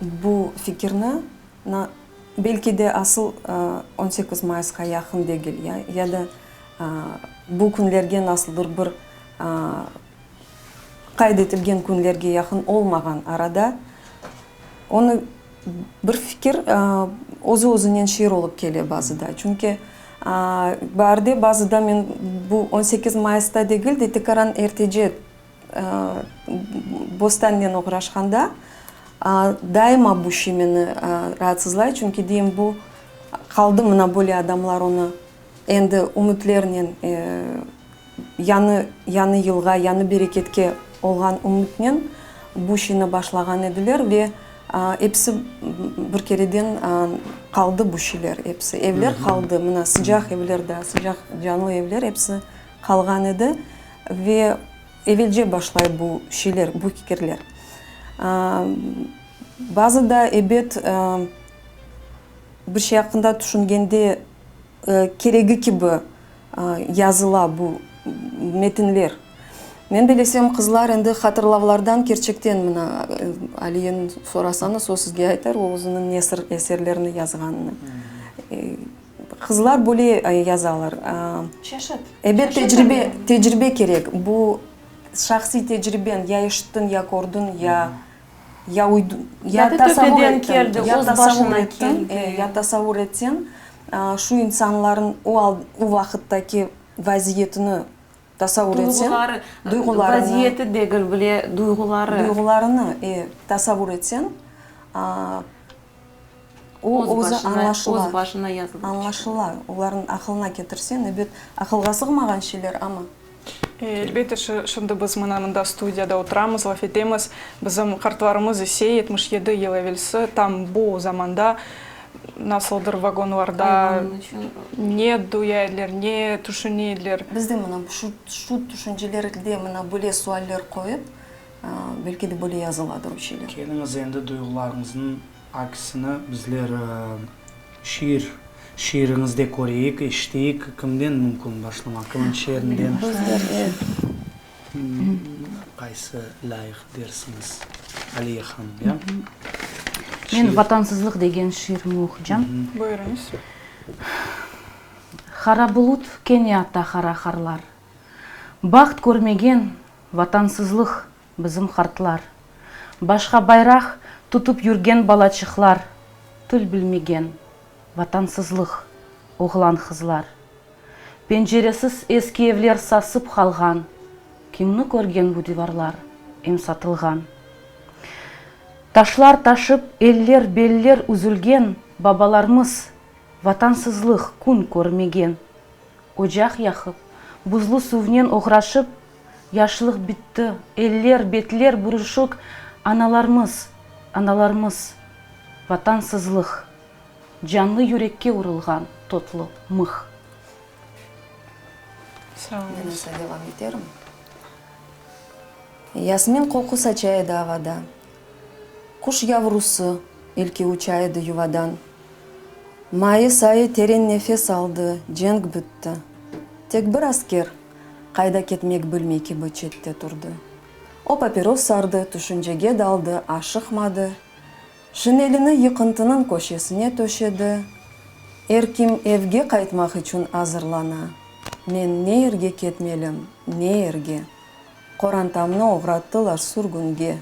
bu fikirni Belki de asıl 18 mayısqa yaqın degil, ya, ya da bu künlerge nasıldır bir qayd etilgen künlerge yaqın olmağan arada onı bir fikir özü-özünen şiir olıp kele bazıda. Çünki baarde bazıda men bu 18 mayısta degil de, tekaran ertece Bostannen oğraşqanda daima bu şey meni raatsızlay, çünki deyim, bu qaldı mına böyle adamlar onı endi ümütlernen, yañı, yañı yılğa, yañı bereketke olğan ümütnen bu şeyni başlağan ediler ve episi bir kereden qaldı bu şeyler episi. Evler qaldı, mına sıcaq evler da, sıcaq canlı evler episi qalğan edi. Ve evelce başlay bu şeyler, bu fikirler. Bazı da, ebet, bir şey aqqında tüşüngende keregi kibi yazıla bu metinler. Men bilesem, qızlar endi hatırlavlardan kerçekten, mına, Aliyeni sorasañız, o sizge aytar, o özüniñ nesir eserlerini yazğanını. Qızlar böyle yazalar. Çeşit. Ebet, tecribe, tecribe kerek. Bu şahsiy tecriben, ya eşittiñ, ya kördiñ, ya, ya ya tasavur ettiñ, ya tasavur ettiñ, ya tasavur etseñ, şu insanların o al, o vaqıttaki vaziyetini tasavur etseñ, Duyğuları, duyğularını, vaziyeti degil bile, duyğuları. Duyğularını, e, tasavur etseñ, O özü añlaşıla. Öz başına yazılıp çıqa. Añlaşıla. Olarnıñ aqılına ketirseñ, ebet, aqılğa sığmağan şeyler, amma. Elbette, şimdi biz mına mında studiyada oturamız, laf etemiz. Bizim qartlarımız ise 77 yıl evelsi tam bu zamanda nasıldır vagonlarda ne duya ediler, ne tüşüne ediler. Biz de mına şu, şu tüşüncelerde mına böyle sualler qoyıp, belki de böyle yazıladır o şeyler. Keliñiz endi duyğularıñıznıñ Aksini bizler şiir, şiiriñizde köreyik, eşiteyik. Kimden mümkün başlamaq? Kimin şiirinden? Qaysı lâyıq dersiñiz? Aliye hanım, ya? Men Vatansızlıq degen şiirimi oqucam. Buyurıñız. Qara bulut kene ata qara qarlar. Baht körmegen vatansızlıq Bizim qartlar, başqa bayraq tutıp yürgen balaçıqlar, til bilmegen, vatansızlıq, oğlan-qızlar. Penceresiz eski evler sasıp qalğan, kimni körgen bu divarlar em satılğan. Taşlar taşıp eller, beller üzülgen babalarmız, vatansızlıq, kün körmegen. Ocaq yaqıp, buzlu suvnen oğraşıp, Yaşlıq bitti, eller, betler buruşıq, analarmız, analarmız, Vatansızlıq, canlı yürekke urulğan totlu mıh. Sağ oluñız. Men ise devam eterim. Yasmin qoqu saça edi avada. Quş yavrusı ilki uça edi yuvadan. Mayıs ayı teren nefes aldı, cenk bitti. Tek bir asker qayda ketmek bilmey kibi çette turdı. O papiros sardı, tüşüncege daldı, aşıqmadı. Şinelini yıqıntınıñ köşesine töşedi. Er kim evge qaytmaq içün azırlana. Men ne yerge ketmelim, ne yerge? Qorantamnı oğrattılar sürgünge.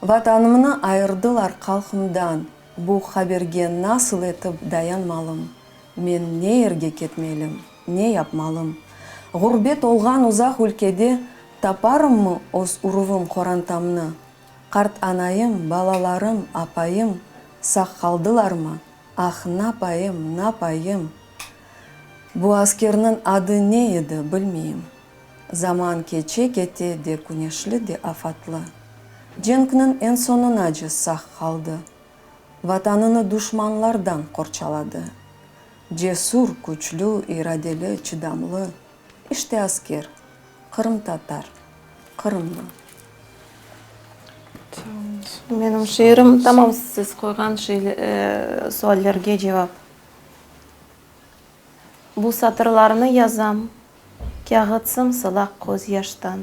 Vatanımnı ayırdılar halqımdan. Bu haberge nasıl etip dayanmalım? Men ne yerge ketmelim, ne yapmalım? Ğurbet olğan uzaq ülkede taparımmı öz uruvım qorantamnı? Qart anayım, balalarım, apayım sağ qaldılarmı? Ah, napayım, napayım? Bu askerniñ adı ne edi, bilmeyim. Zaman keçe kete de küneşli, de afatlı. Cenkniñ eñ soñunace sağ qaldı. Vatanını duşmanlardan qorçaladı. Cesur, küçlü, iradeli, çıdamlı. İşte asker, qırımtatar, qırımlı. Menim şiirim tamam siz qoyğan suallerge cevap. Bu satırlarnı yazam, kâğıt sım-sılaq közyaştan.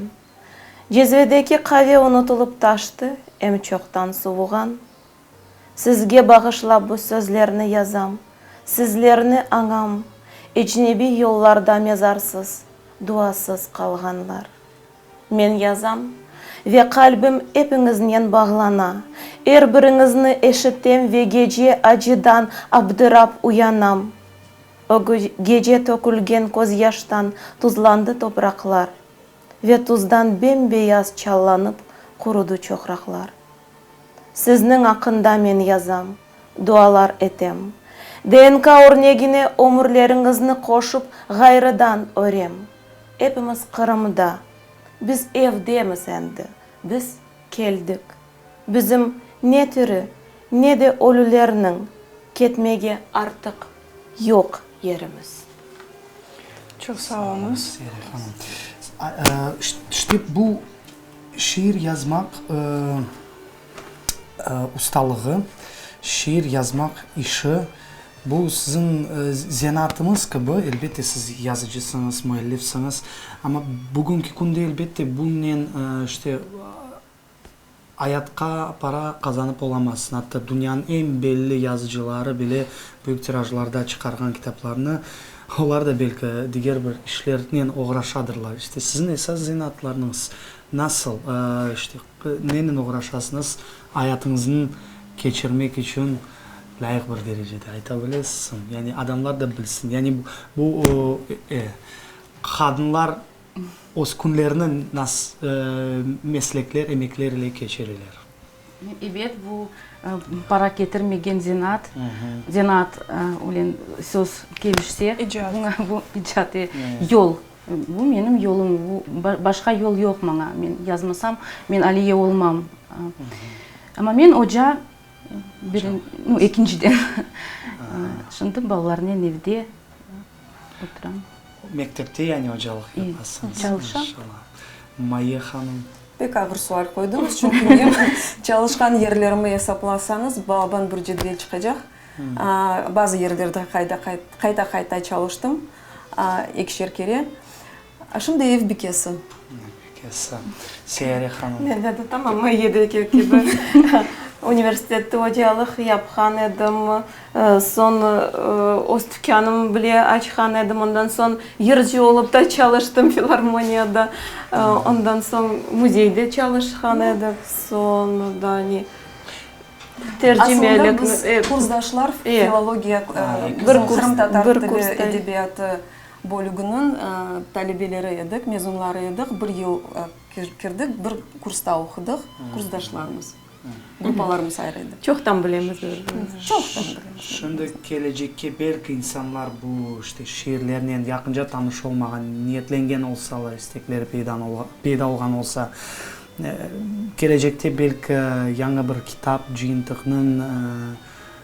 Cezvedeki qave unutılıp taştı, em çoqtan suvuğan. Sizge bağışlap bu sözlerni yazam, sizlerni añam, ecnebiy yollarda mezarsız, duasız qalğanlar. Men yazam, ve qalbim epiñiznen bağlana, er biriñizni eşitem ve gece acıdan abdırap uyanam. O gece tökülgen közyaştan tuzlandı topraqlar ve tuzdan bem-beyaz çallanıp qurudı çoqraqlar. Sizniñ aqqında men yazam, dualar etem. DNK örnegine ömürleriñizni qoşıp ğayrıdan örem. Epimiz Qırımda. Biz evdemiz endi. Biz keldik. Bizim ne tiri, ne de ölülerniñ ketmege artıq yoq yerimiz. Çoq sağ oluñız. Seyre hanım. İşte bu şiir yazmaq ustalığı, şiir yazmaq işi, bu siziñ zenaatımız kibi, elbette siz yazıcısıñız, müellifsiñiz, amma bugünki künde elbette bunen işte ayatqa para qazanıp olamazsıñ. Atta dünyanıñ eñ belli yazıcıları bile büyük tirajlarda çıqarğan kitaplarnı, olar da belki diger bir işlernen oğraşadırlar. İşte siziñ esas zenaatlarıñız nasıl, işte Nenen oğraşasıñız ayatıñıznı keçirmek içün lâyıq bir derecede ayta bilesiñ? Yani adamlar da bilsin. Yani bu qadınlar öz künlerini nas meslekler, emekler ile keçireler. Ebet, bu para ketirmegen zenaat, zenaat öyle söz kelişse, buña bu icat, yol. Bu menim yolum, bu başqa yol yoq maña. Men yazmasam, men Aliye olmam. Amma men oca, nu, ekinciden. Şimdi balalarnen evde oturam. Mektepte yani ocalıq yapasıñız? Çalışam. Maye hanım? Pek ağır sual qoydıñız, çünki menim çalışqan yerlerimi esaplasañız, balaban bir cedvel çıqacaq. Bazı yerlerde qayta-qayta çalıştım. Ekişer kere. Şimdi ev bikesi. Ev bikesi. Seyare hanım. Mende de tamam Mayyedeki kibi. Universitette ocalıq yapqan edim. Soñ öz tükânım bile açqan edim. Ondan soñ yırcı olıp da çalıştım filarmoniyada. Ondan soñ müzeyde çalışqan edik. Soñ daa ne. Aslında biz kursdaşlar, filologiya, qırımtatar tili, edebiyatı bölüginiñ talebeleri edik, mezunları edik. Bir yıl kirdik, bir kursta oqudıq, kursdaşlarmız. Gruppalarımız ayrı edi. Çoqtan bilemiz bir-birimizni. Çoqtan bilemiz. Şimdi kelecekke belki insanlar bu işte şiirlernen yaqınca tanış olmağa niyetlengen olsalar, istekleri peyda olğan olsa, Kelecekte belki yañı bir kitap cıyıntıqnıñ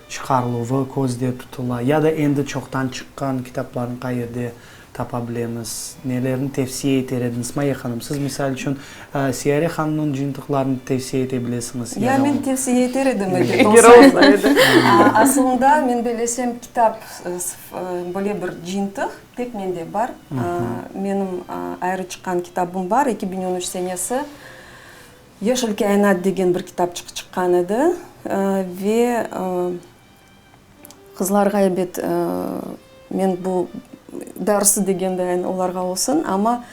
çıqarıluvı közde tutula ya da endi çoqtan çıqqan kitaplarnı qayerde tapa bilemiz? Nelerni tevsiye eter ediñiz? Maye hanım, siz, misal içün, Siyare hanımnıñ cıyıntıqlarını tevsiye ete bilesiñiz ya da. Men tevsiye eter edim, ebet, olsaydı. Asılında, men bellesem, kitap, böyle bir cıyıntıq tek mende bar. Menim ayrı çıqqan kitabım bar, 2013 senesi Yeşil kâinat degen bir kitapçıq çıqqan edi ve qızlarğa ebet men bu darısı degende olarğa olsun, amma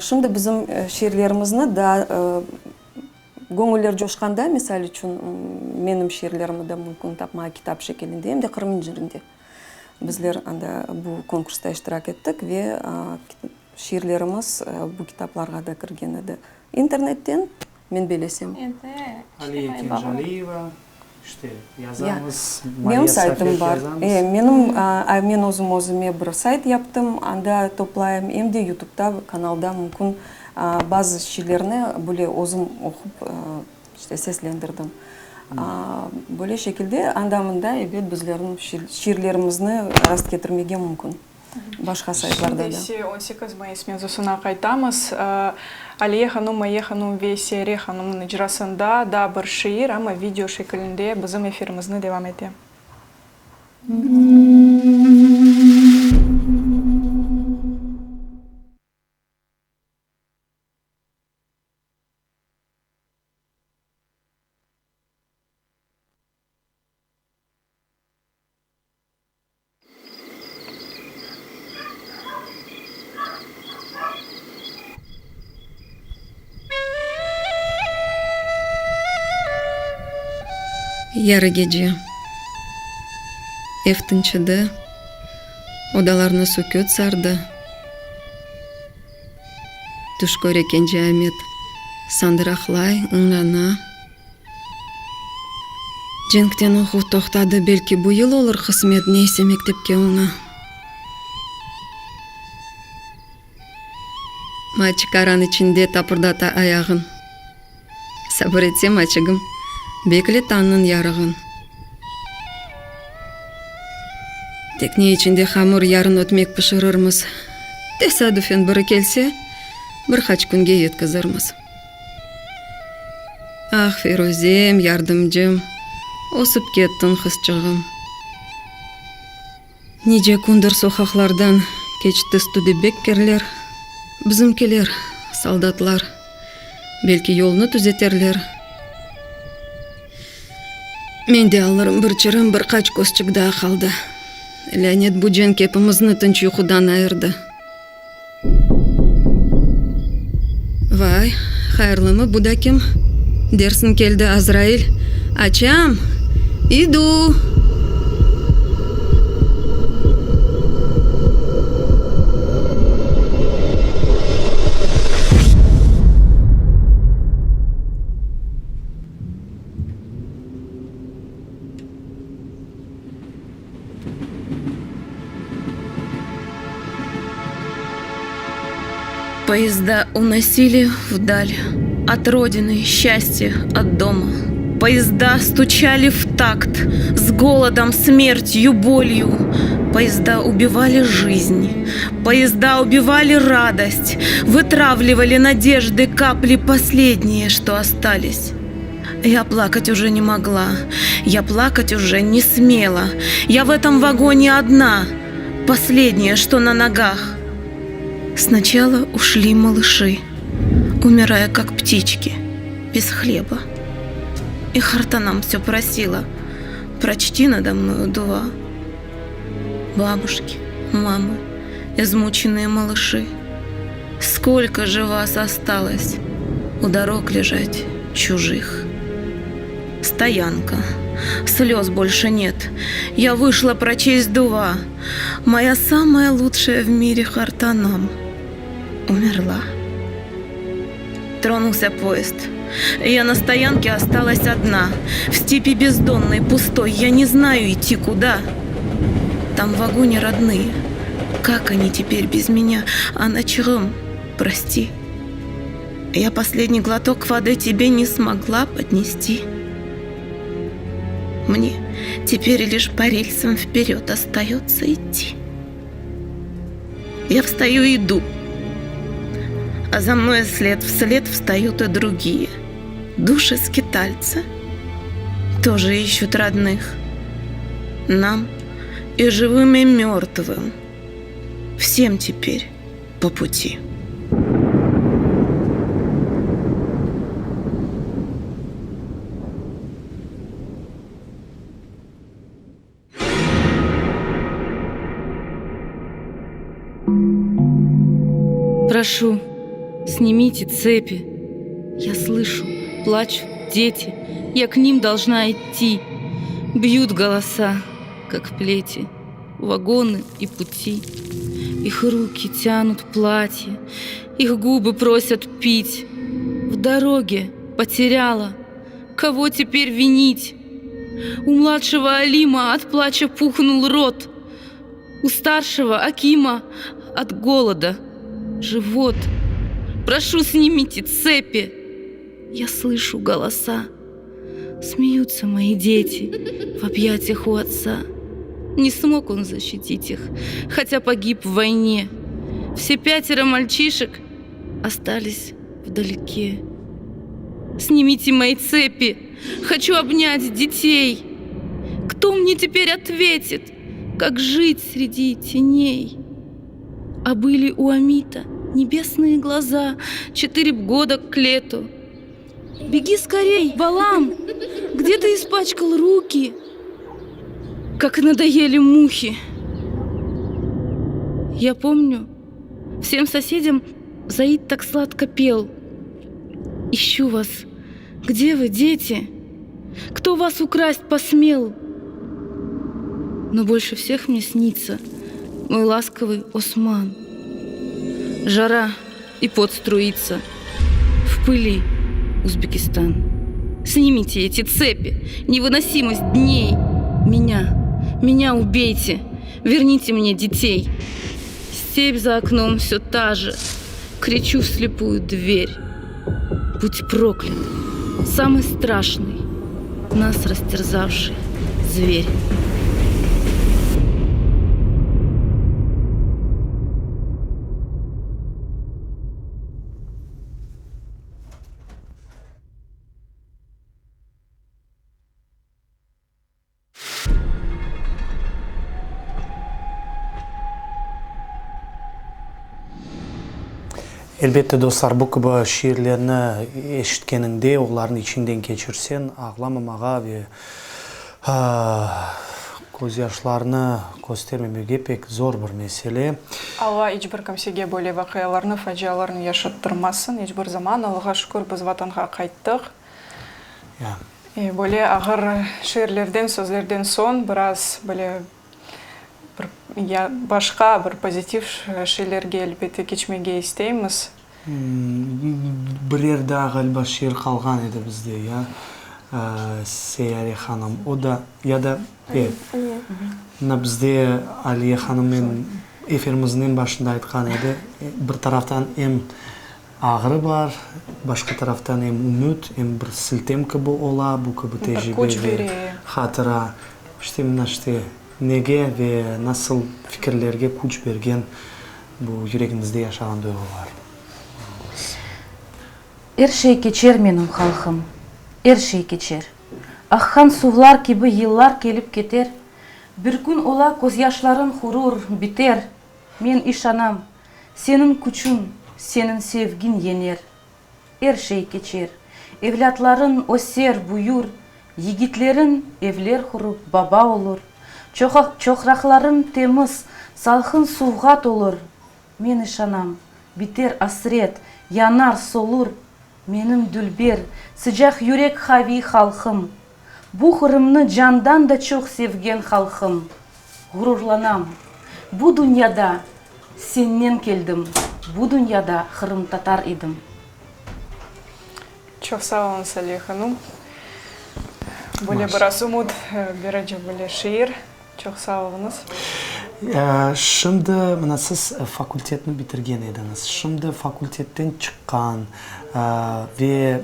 şimdi bizim şiirlerimizni daa göñüller coşqanda, misal içün, menim şiirlerimi de mümkün tapmağa kitap şekilinde, em de Qırım incirinde bizler anda bu konkursta iştirak ettik ve şiirlerimiz bu kitaplarğa da kirgen edi. İnternetten, men belesem. Aliye Kenjaliyeva, işte, yazamız, Menim Mariya saytım Safet bar. yazamız. E, menim, men özüm özüme bir sayt yaptım, anda toplayım, em de YouTubeta kanalda mümkün bazı şiirlerni böyle özüm oqup, işte, seslendirdim. Böyle şekilde anda-mında, ebet, bizlerniñ şiirlerimizni rastketirmege mümkün. Başqa saytlarda da. Şimdi ise 18 mayıs mevzusına qaytamız. Aliye hanum, Maye hanum ve Siyare hanumnıñ icrasında daa bir şiir, amma video şekilinde bizim efirimizni devam ete. Yarı gece. Ev tınçıdı, odalarnı süküt sardı. Tüş köre kence Amet, sandıraqlay, ıñlana. Cenkten oquv toqtadı, belki bu yıl olur qısmet, neyse mektepke oña. Maçik aran içinde tapırdata ayağın. Sabır etse maçigim, bekle tañnıñ yarığın. Tekne içinde hamur, yarın ötmek pişirirmiz. Tesadüfen biri kelse, bir qaç künge yetkizirmiz. Ah, Feruzem, yardımcım, ösip kettiñ, qızçığım. Nice kündir soqaqlardan keçti studebekkerler, bizimkiler, soldatlar, belki yolnı tüzeterler. Men de alırım bir çırım, bir qaç közçik daa qaldı. Lânet bu cenk epimizni tınç yuqudan ayırdı. Vay, hayırlımı bu da kim? Dersiñ keldi Azrail. Açam! İdu! Поезда уносили вдаль от родины, счастье от дома. Поезда стучали в такт с голодом, смертью, болью. Поезда убивали жизнь, поезда убивали радость, вытравливали надежды капли последние, что остались. Я плакать уже не могла, я плакать уже не смела. Я в этом вагоне одна, последняя, что на ногах. Сначала ушли малыши, умирая как птички, без хлеба. И Хартанам все просила, прочти надо мною дуа. Бабушки, мамы, измученные малыши, сколько же вас осталось у дорог лежать чужих? Стоянка. Слез больше нет. Я вышла прочесть дуа. Моя самая лучшая в мире Хартанам умерла. Тронулся поезд. Я на стоянке осталась одна. В степи бездонной, пустой. Я не знаю идти куда. Там в вагоне родные. Как они теперь без меня? А на чем? Прости. Я последний глоток воды тебе не смогла поднести. Мне теперь лишь по рельсам вперед остается идти. Я встаю и иду. А за мной след вслед встают и другие. Души скитальцы тоже ищут родных. Нам и живым, и мертвым. Всем теперь по пути. Прошу, снимите цепи. Я слышу, плачут дети. Я к ним должна идти. Бьют голоса, как плети, вагоны и пути. Их руки тянут платье, их губы просят пить. В дороге потеряла. Кого теперь винить? У младшего Алима от плача пухнул рот. У старшего Акима от голода живот. Прошу, снимите цепи. Я слышу голоса. Смеются мои дети в объятиях у отца. Не смог он защитить их, хотя погиб в войне. Все пятеро мальчишек остались вдалеке. Снимите мои цепи, хочу обнять детей. Кто мне теперь ответит, как жить среди теней? А были у Амита небесные глаза четыре года к лету. Беги скорей, Балам! Где ты испачкал руки? Как надоели мухи! Я помню, всем соседям Заид так сладко пел. Ищу вас. Где вы, дети? Кто вас украсть посмел? Но больше всех мне снится мой ласковый Осман. Жара и пот струится в пыли Узбекистан. Снимите эти цепи, невыносимость дней. Меня, меня убейте, верните мне детей. Степь за окном все та же, кричу вслепую дверь. Будь проклят, самый страшный, нас растерзавший зверь. Elbette, dostlar, bu kibi şiirlerni eşitkeniñde, olarnı içiñden keçirseñ, ağlamamağa ve közyaşlarnı köstermemege pek zor bir mesele. Alla iç bir kimsege böyle vaqialarnı, facialarnı yaşattırmasın iç bir zaman. Allağa şükür, biz Vatanğa qayttıq. Böyle ağır şiirlerden, sözlerden soñ biraz böyle bir ya başqa bir pozitiv şeylerge elbette keçmege isteymiz. Birer daa ğaliba şiir qalğan edi bizde, ya, Seyare hanım, o da, ya da, e, mına bizde Aliye hanımnen efirimizniñ eñ başında aytqan edi, bir taraftan em Ağrı bar, başqa taraftan em ümüt, em bir siltem kibi ola, bu kibi tecribe ve hatıra. İşte, mına işte, nege ve nasıl fikirlerge küç bergen bu yüregiñizde yaşağan duyğular? Er şey keçer, menim halqım, er şey keçer. Aqqan suvlar kibi yıllar kelip keter, Bir kün ola közyaşlarıñ qurur, biter. Men işanam, seniñ küçüñ, seniñ sevgiñ yeñer. Er şey keçer. Evlâtlarıñ öser, büyür, yigitleriñ evler qurup baba olur, çoqraqlarıñ temiz, salqın suvğa tolur. Men işanam, biter asret, yanar, solur menim dülber, sıcaq yürek qaviy halqım. Bu Qırımnı candan da çoq sevgen halqım, ğururlanam, bu dünyada sennen keldim, bu dünyada qırımtatar edim. Çoq sağ oluñ, Saliye hanım. Böyle biraz ümüt berici böyle şiir. Çoq sağ oluñız. Şimdi mına siz fakultetni bitirgen ediñiz. Şimdi fakultetten çıqqan ve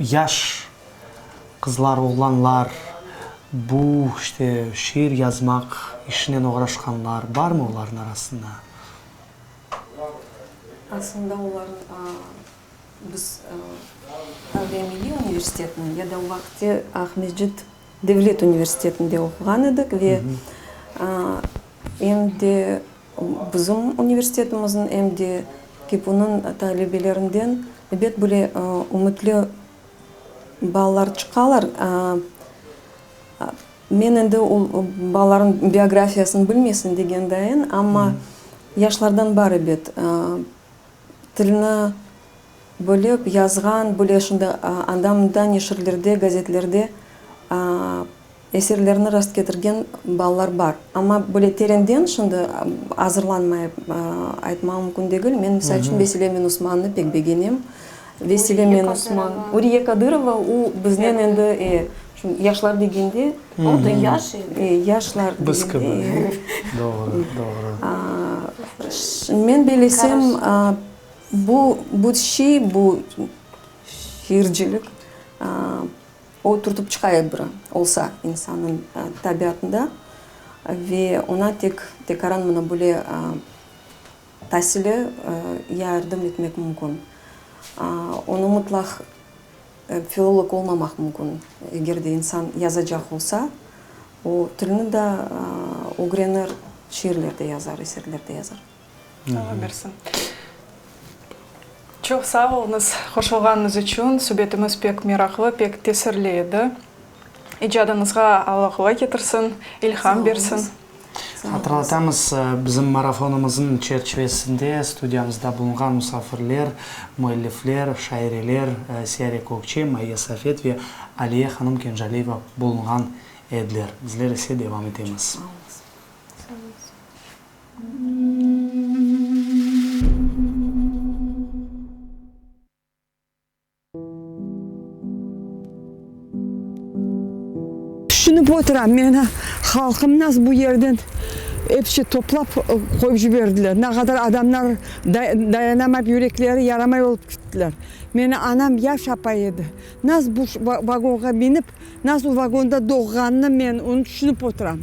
yaş Qızlar, oğlanlar, bu, işte, şiir yazmaq işinen oğraşqanlar barmı olarnıñ arasında? Aslında olar biz Tavriya Milliy universitetiniñ ya da o vaqıtte Aqmescit devlet universitetinde oquğan edik ve em de bizim universitetimizniñ, em de KİPUnıñ talebelerinden ebet böyle ümütli balalar çıqalar. Men endi o balalarnıñ biografiyasını bilmesin degen dayın, amma yaşlardan bar ebet, tilni bilip yazğan, böyle şimdi anda-mında neşirlerde, gazetlerde eserlerini rastketirgen balalar bar. Amma böyle terenden şimdi azırlanmayıp aytmağa mümkün degil. Men, misal içün, Vesile Menusmannı pek begenem. Vesile Menusman, Uriye Kadırova, o biznen endi, e, şu yaşlar degende. O da yaş edi. E, yaşlar degende. Biz kibi. Doğru, doğru. Men bellesem, bu, bu şey, bu şiircilik, o turtıp çıqa ep bir olsa insannıñ tabiatında ve oña tek, tekaran mına böyle Tasili yardım etmek mümkün. Onı mıtlaq filolog olmamaq mümkün. Eger de insan yazacaq olsa, o tilni de ögrenir, şiirler de yazar, eserler de yazar. Alla bersin. Çoq sağ oluñız qoşulğanıñız içün. Subetimiz pek meraqlı, pek tesirli edi. İcadıñızğa Alla qolay ketirsin, ilham bersin. Hatırlatamız, bizim marafonımıznıñ çerçivesinde studiyamızda bulunğan musafirler, müellifler, şaireler Siyare Kökçe, Mayye Safet ve Aliye hanım Kenjaliyeva bulunğan ediler. Bizler ise devam etemiz. Tüşünip oturam, meni halqım nasıl bu yerden episi toplap qoyıp jiberdiler. Ne qadar adamlar dayanamayıp yürekleri yaramay olıp kettiler. Meni anam yaş apay edi. Nasıl bu vagonğa minip, nasıl vagonda doğğanını men onı tüşünip oturam.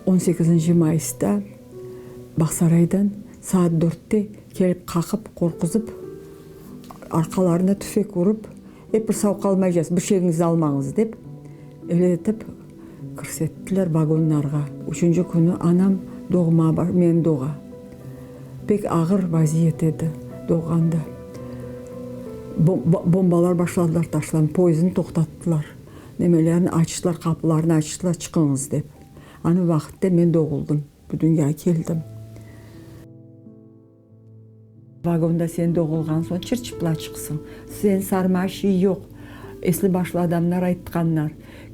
On sekizinci mayısta Bağsaraydan saat dörtte kelip qaqıp, qorquzıp, arqalarına tüfek urıp, Ep bir sağ qalmaycaz, bir şeyiñizni almañız, dep, öyle etip kirsettiler vagonlarğa. Üçünci künü anam doğma, meni doğa. Pek ağır vaziyet edi doğğanda. Bombalar başladılar taşlan, poyezdni toqtattılar, nemelerni açtılar, qapılarnı açtılar, çıqıñız dep. Anı vaqıtta men doğuldım, bu dünyağa keldim. Vagonda sen doğulğan soñ çır-çıplaçıqsıñ. Sen sarma şey yoq. Esli-başlı adamlar aytqanlar,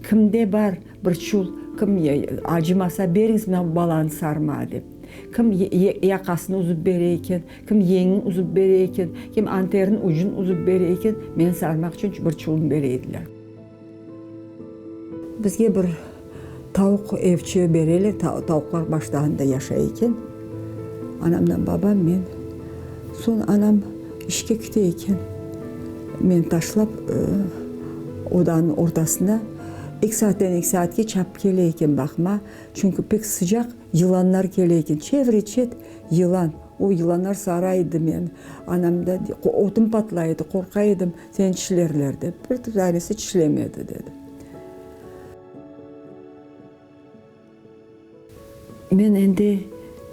Kimde bar bir çul, kim acımasa beriñiz mına bu balanı sarma, dep. Kim yaqasını uzıp bere eken, kim yeñini uzıp bere eken, kim anteriniñ ucun uzıp bere eken, meni sarmaq içün bir çulnı bere ediler. Bizge bir tavuq evçi bereler, tavuqlar başta anda yaşay eken. Anamdan babam, men. Soñ anam işke kite eken. Meni taşlap odanıñ ortasına eki saatten eki saatke çapıp kele eken baqma. Çünki pek sıcaq, yılanlar kele eken. Çevre-çet yılan. O yılanlar sara edi meni. Anam da ötüm patlay edi, qorqa edim. Seni tişlerler dep, bir tanesi tişlemedi, dedi. Men endi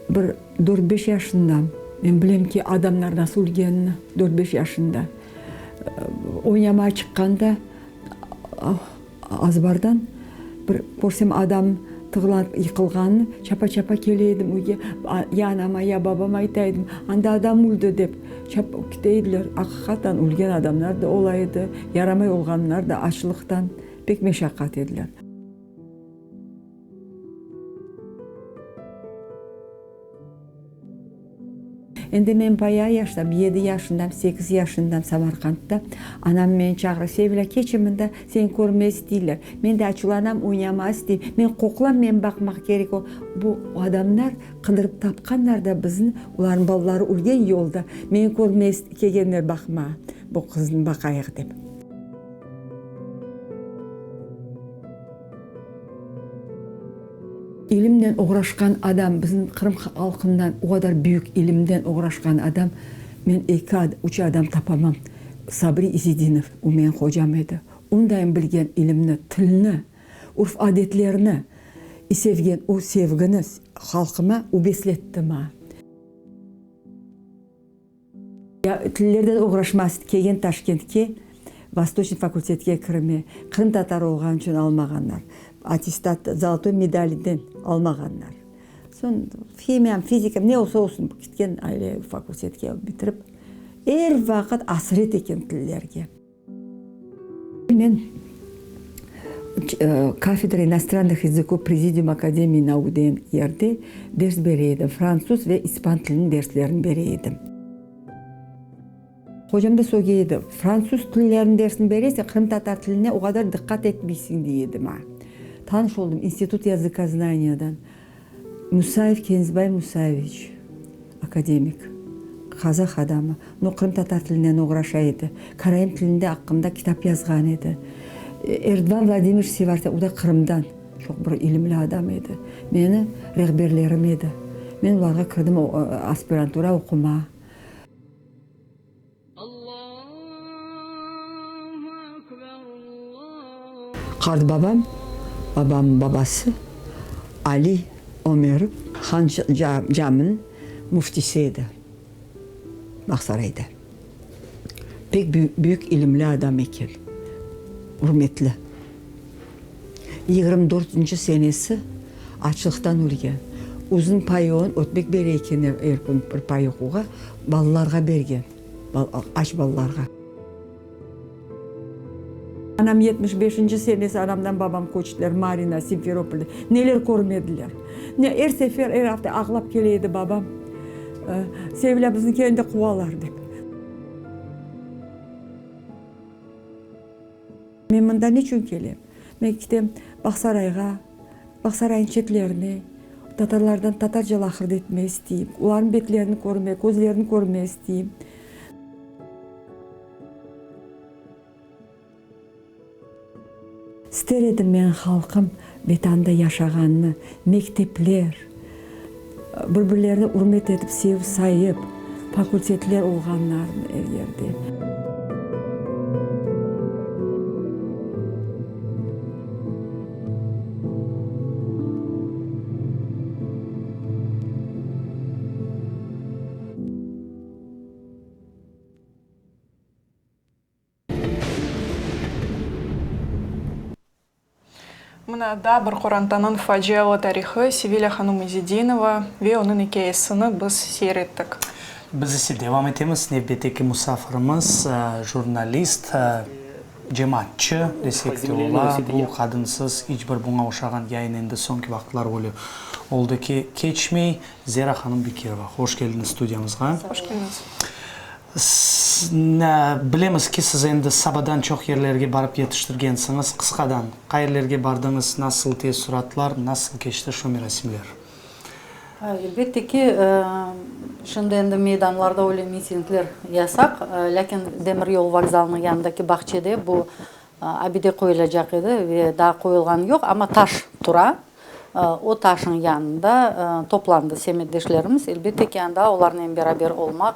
bir dört-beş yaşındam. Men bilem ki, adamlar nasıl ölgenini, dört-beş yaşında. Oynamağa çıqqanda azbardan bir körsem adam tığlanıp yıqılğanını, çapa-çapa kele edim üyge. Ya anama, ya babama ayta edim, anda adam öldi dep. Çapıp kete ediler. Aqiqatan, ölgen adamlar da ola edi, yaramay olğanlar da açlıqtan pek meşaqqat ediler. Endi men bayağı yaştam, yedi yaşındam, sekiz yaşındam Samarqandda. Anam meni çağıra, Sevilâ, keçi mında, seni körmege isteyler. Men de açuvlanam, oynamağa isteyim. Men qoqlam, meni baqmaq kerek. O, bu adamlar qıdırıp tapqanlar da bizni, olarnıñ balaları ölgen yolda, meni körmege kelgenler baqmağa, bu qıznı baqayıq dep. İlimnen oğraşqan adam, bizim Qırım halqından o qadar büyük ilimden oğraşqan adam, men eki, üç adam tapamam. Sabri İzedinov, o menim hocam edi. Ondayın bilgen ilimni, tilni, urf-adetlerni sevgen, o sevgini halqıma o besletti maña. Tillerden oğraşmaz, kelgen Taşkentke, Vostoçnıy fakultetke kirme, qırımtatar olğanı içün almağanlar. Attestat, zolotoy medaliden almağanlar. Soñ himiyam, fizikam, ne olsa olsun, ketken aile fakultetke bitirip, er vaqıt asret eken tillerge. Men kafedra inostrannıh языкov Prezidium Akademii nauk degen yerde ders bere edim, fransuz ve ispan tiliniñ derslerini bere edim. Hocam da söge edi, fransuz tilleriniñ dersini beresiñ, qırımtatar tiline o qadar diqqat etmeysiñ, dey edi maña. Tanış oldım İnstitut языкознаниядан. Musayev Kenzbay Musayeviç, akademik, qazah adamı, no qırımtatar tilinen oğraşa edi, karaim tilinde aqqında kitap yazğan edi. Erdvan Vladimirovich Sevartyan, o da Qırımdan, çoq bir ilimli adam edi, meni rehberlerim edi. Men olarğa kirdim aspirantura oqumağa. Qartbabam, babamnıñ babası, Ali Ömerov Han caminiñ müftisi edi Bağsarayda. Pek büyük ilimli adam eken, ürmetli. 24-nci senesi açlıqtan ölgen. Uzun payogın ötmek bere eken er kün bir payok oğa, balalarğa bergen. Aç balalarğa. Anam 75-nci senesi anamdan babam köçtiler Marina, Simferopolde. Neler körmediler. Ne, er sefer, er afta ağlap kele edi babam, Sevilâ, bizni kene de quvalar, dep. Men mında niçün kelem? Men kitem Bağsarayğa, Bağsaraynıñ çetlerine, tatarlardan tatarca laqırdı etmege isteyim, olarnıñ betlerini körmek, közlerini körmege isteyim. İster edim menim halqım Vetanda yaşağanını, mektepler, bir-birlerini ürmet etip, sevip sayıp, fakultetler olğanlarını er yerde. Mına daa bir qorantanıñ facialı tarihı, Sevilâ hanum İzedinova ve onıñ ikâyesini biz seyir ettik. Biz ise devam etemiz. Nevbetteki musafirimiz, jurnalist, cemaatçı desek de ola. Bu qadınsız iç bir buña oşağan yayın endi soñki vaqıtlar öyle oldı ki, keçmey. Zera hanım Bekirova, hoş keldiñiz studiyamızğa. Hoş keldiñiz. Bilemiz ki, siz endi sabadan çoq yerlerge barıp yetiştirgensiñiz. Qısqadan, qayerlerge bardıñız, nasıl teessuratlar, nasıl keçti şu merasimler? Elbette ki, şimdi endi meydanlarda öyle mitingler yasaq, lâkin demiryol vokzalınıñ yanındaki bağçede bu abide qoyulacaq edi ve daa qoyulğanı yoq, amma taş tura. O taşnıñ yanında toplandı semetdeşlerimiz. Elbette ki, anda olarnen beraber olmaq,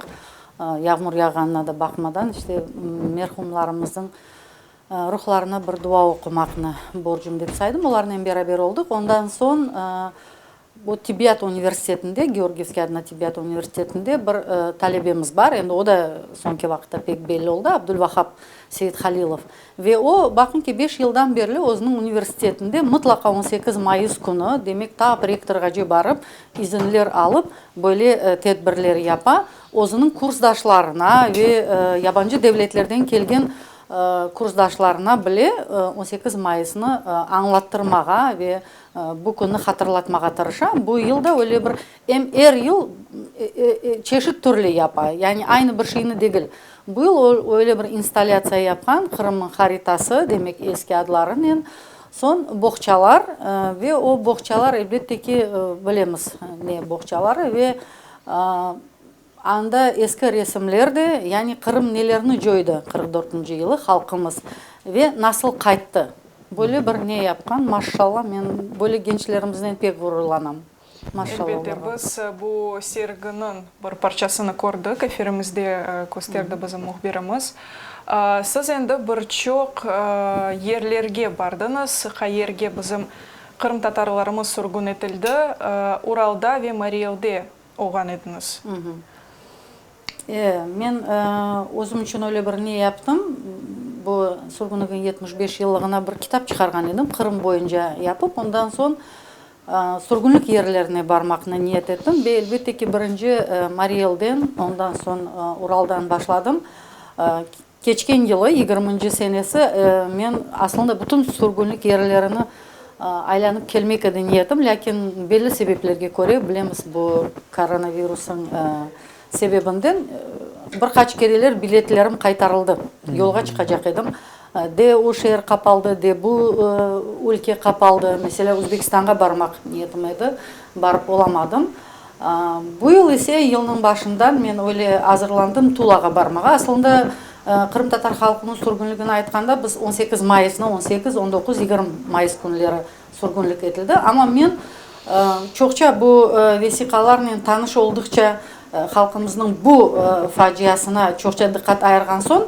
yağmur yağğanına da baqmadan, işte, merhumlarımıznıñ ruhlarına bir dua oqumaqnı borcum dep saydım. Olarnen beraber oldıq. Ondan soñ bu tibbiyat universitetinde, Georgiyevskiy adına tibbiyat universitetinde bir talebemiz bar. Endi o da soñki vaqıtta pek belli oldı, Abdulvahap Seyithalilov. Ve o, baqıñ ki, beş yıldan berli özüniñ universitetinde mıtlaqa 18 mayıs künü, demek, tap rektorğace barıp, izinler alıp, böyle tedbirler yapa, özüniñ kursdaşlarına ve yabancı devletlerden kelgen. kursdaşlarına bile 18 mayısnı añlattırmağa ve bu künni hatırlatmağa tırışa. Bu yıl da öyle bir, em er yıl çeşit türlü yapa, yani aynı bir şeyni degil. Bu yıl o öyle bir installâtsiya yapqan, Qırımnıñ haritası, demek eski adlarınen, soñ boğçalar ve o boğçalar, elbette ki, bilemiz ne boğçaları ve Anda eski resimler de, yani Qırım nelerni coydı 44-nci yılı halqımız ve nasıl qayttı. Böyle bir ne yapqan, maşşalla, men böyle gençlerimiznen pek ğururlanam. Maşşalla Elbette, olarğa. biz bu serginiñ bir parçasını kördik, efirimizde kösterdi bizim mühbirimiz. Siz endi bir çoq yerlerge bardıñız, qayerge bizim qırımtatarlarımız sürgün etildi, Uralda ve Mariy Elde olğan ediñiz. E, men özüm içün öyle bir ne yaptım, bu sürgünligin 75 yıllığına bir kitap çıqarğan edim, Qırım boyunca yapıp, ondan soñ sürgünlik yerlerine barmaqnı niyet ettim ve, elbette ki, birinci Mariy Elden, ondan soñ Uraldan başladım. Keçken yılı, yigirminci senesi, men aslında bütün sürgünlik yerlerini aylanıp kelmek edi niyetim, lâkin belli sebeplerge köre, bilemiz, bu koronavirusıñ sebebinden bir qaç kereler biletlerim qaytarıldı, yolğa çıqacaq edim. De o şeer qapaldı, de bu ülke qapaldı. Meselâ, Özbekistanğa barmaq niyetim edi, barıp olamadım. Bu yıl ise, yılnıñ başından men öyle azırlandım Tulağa barmağa. Aslında, qırımtatar halqınıñ sürgünligini aytqanda, biz 18 mayısnı, 18, 19, 20 mayıs künleri sürgünlik etildi. Amma men çoqça bu vesiqalarnen tanış oldıqça, halqımıznıñ bu faciasına çoqça diqqat ayırğan soñ,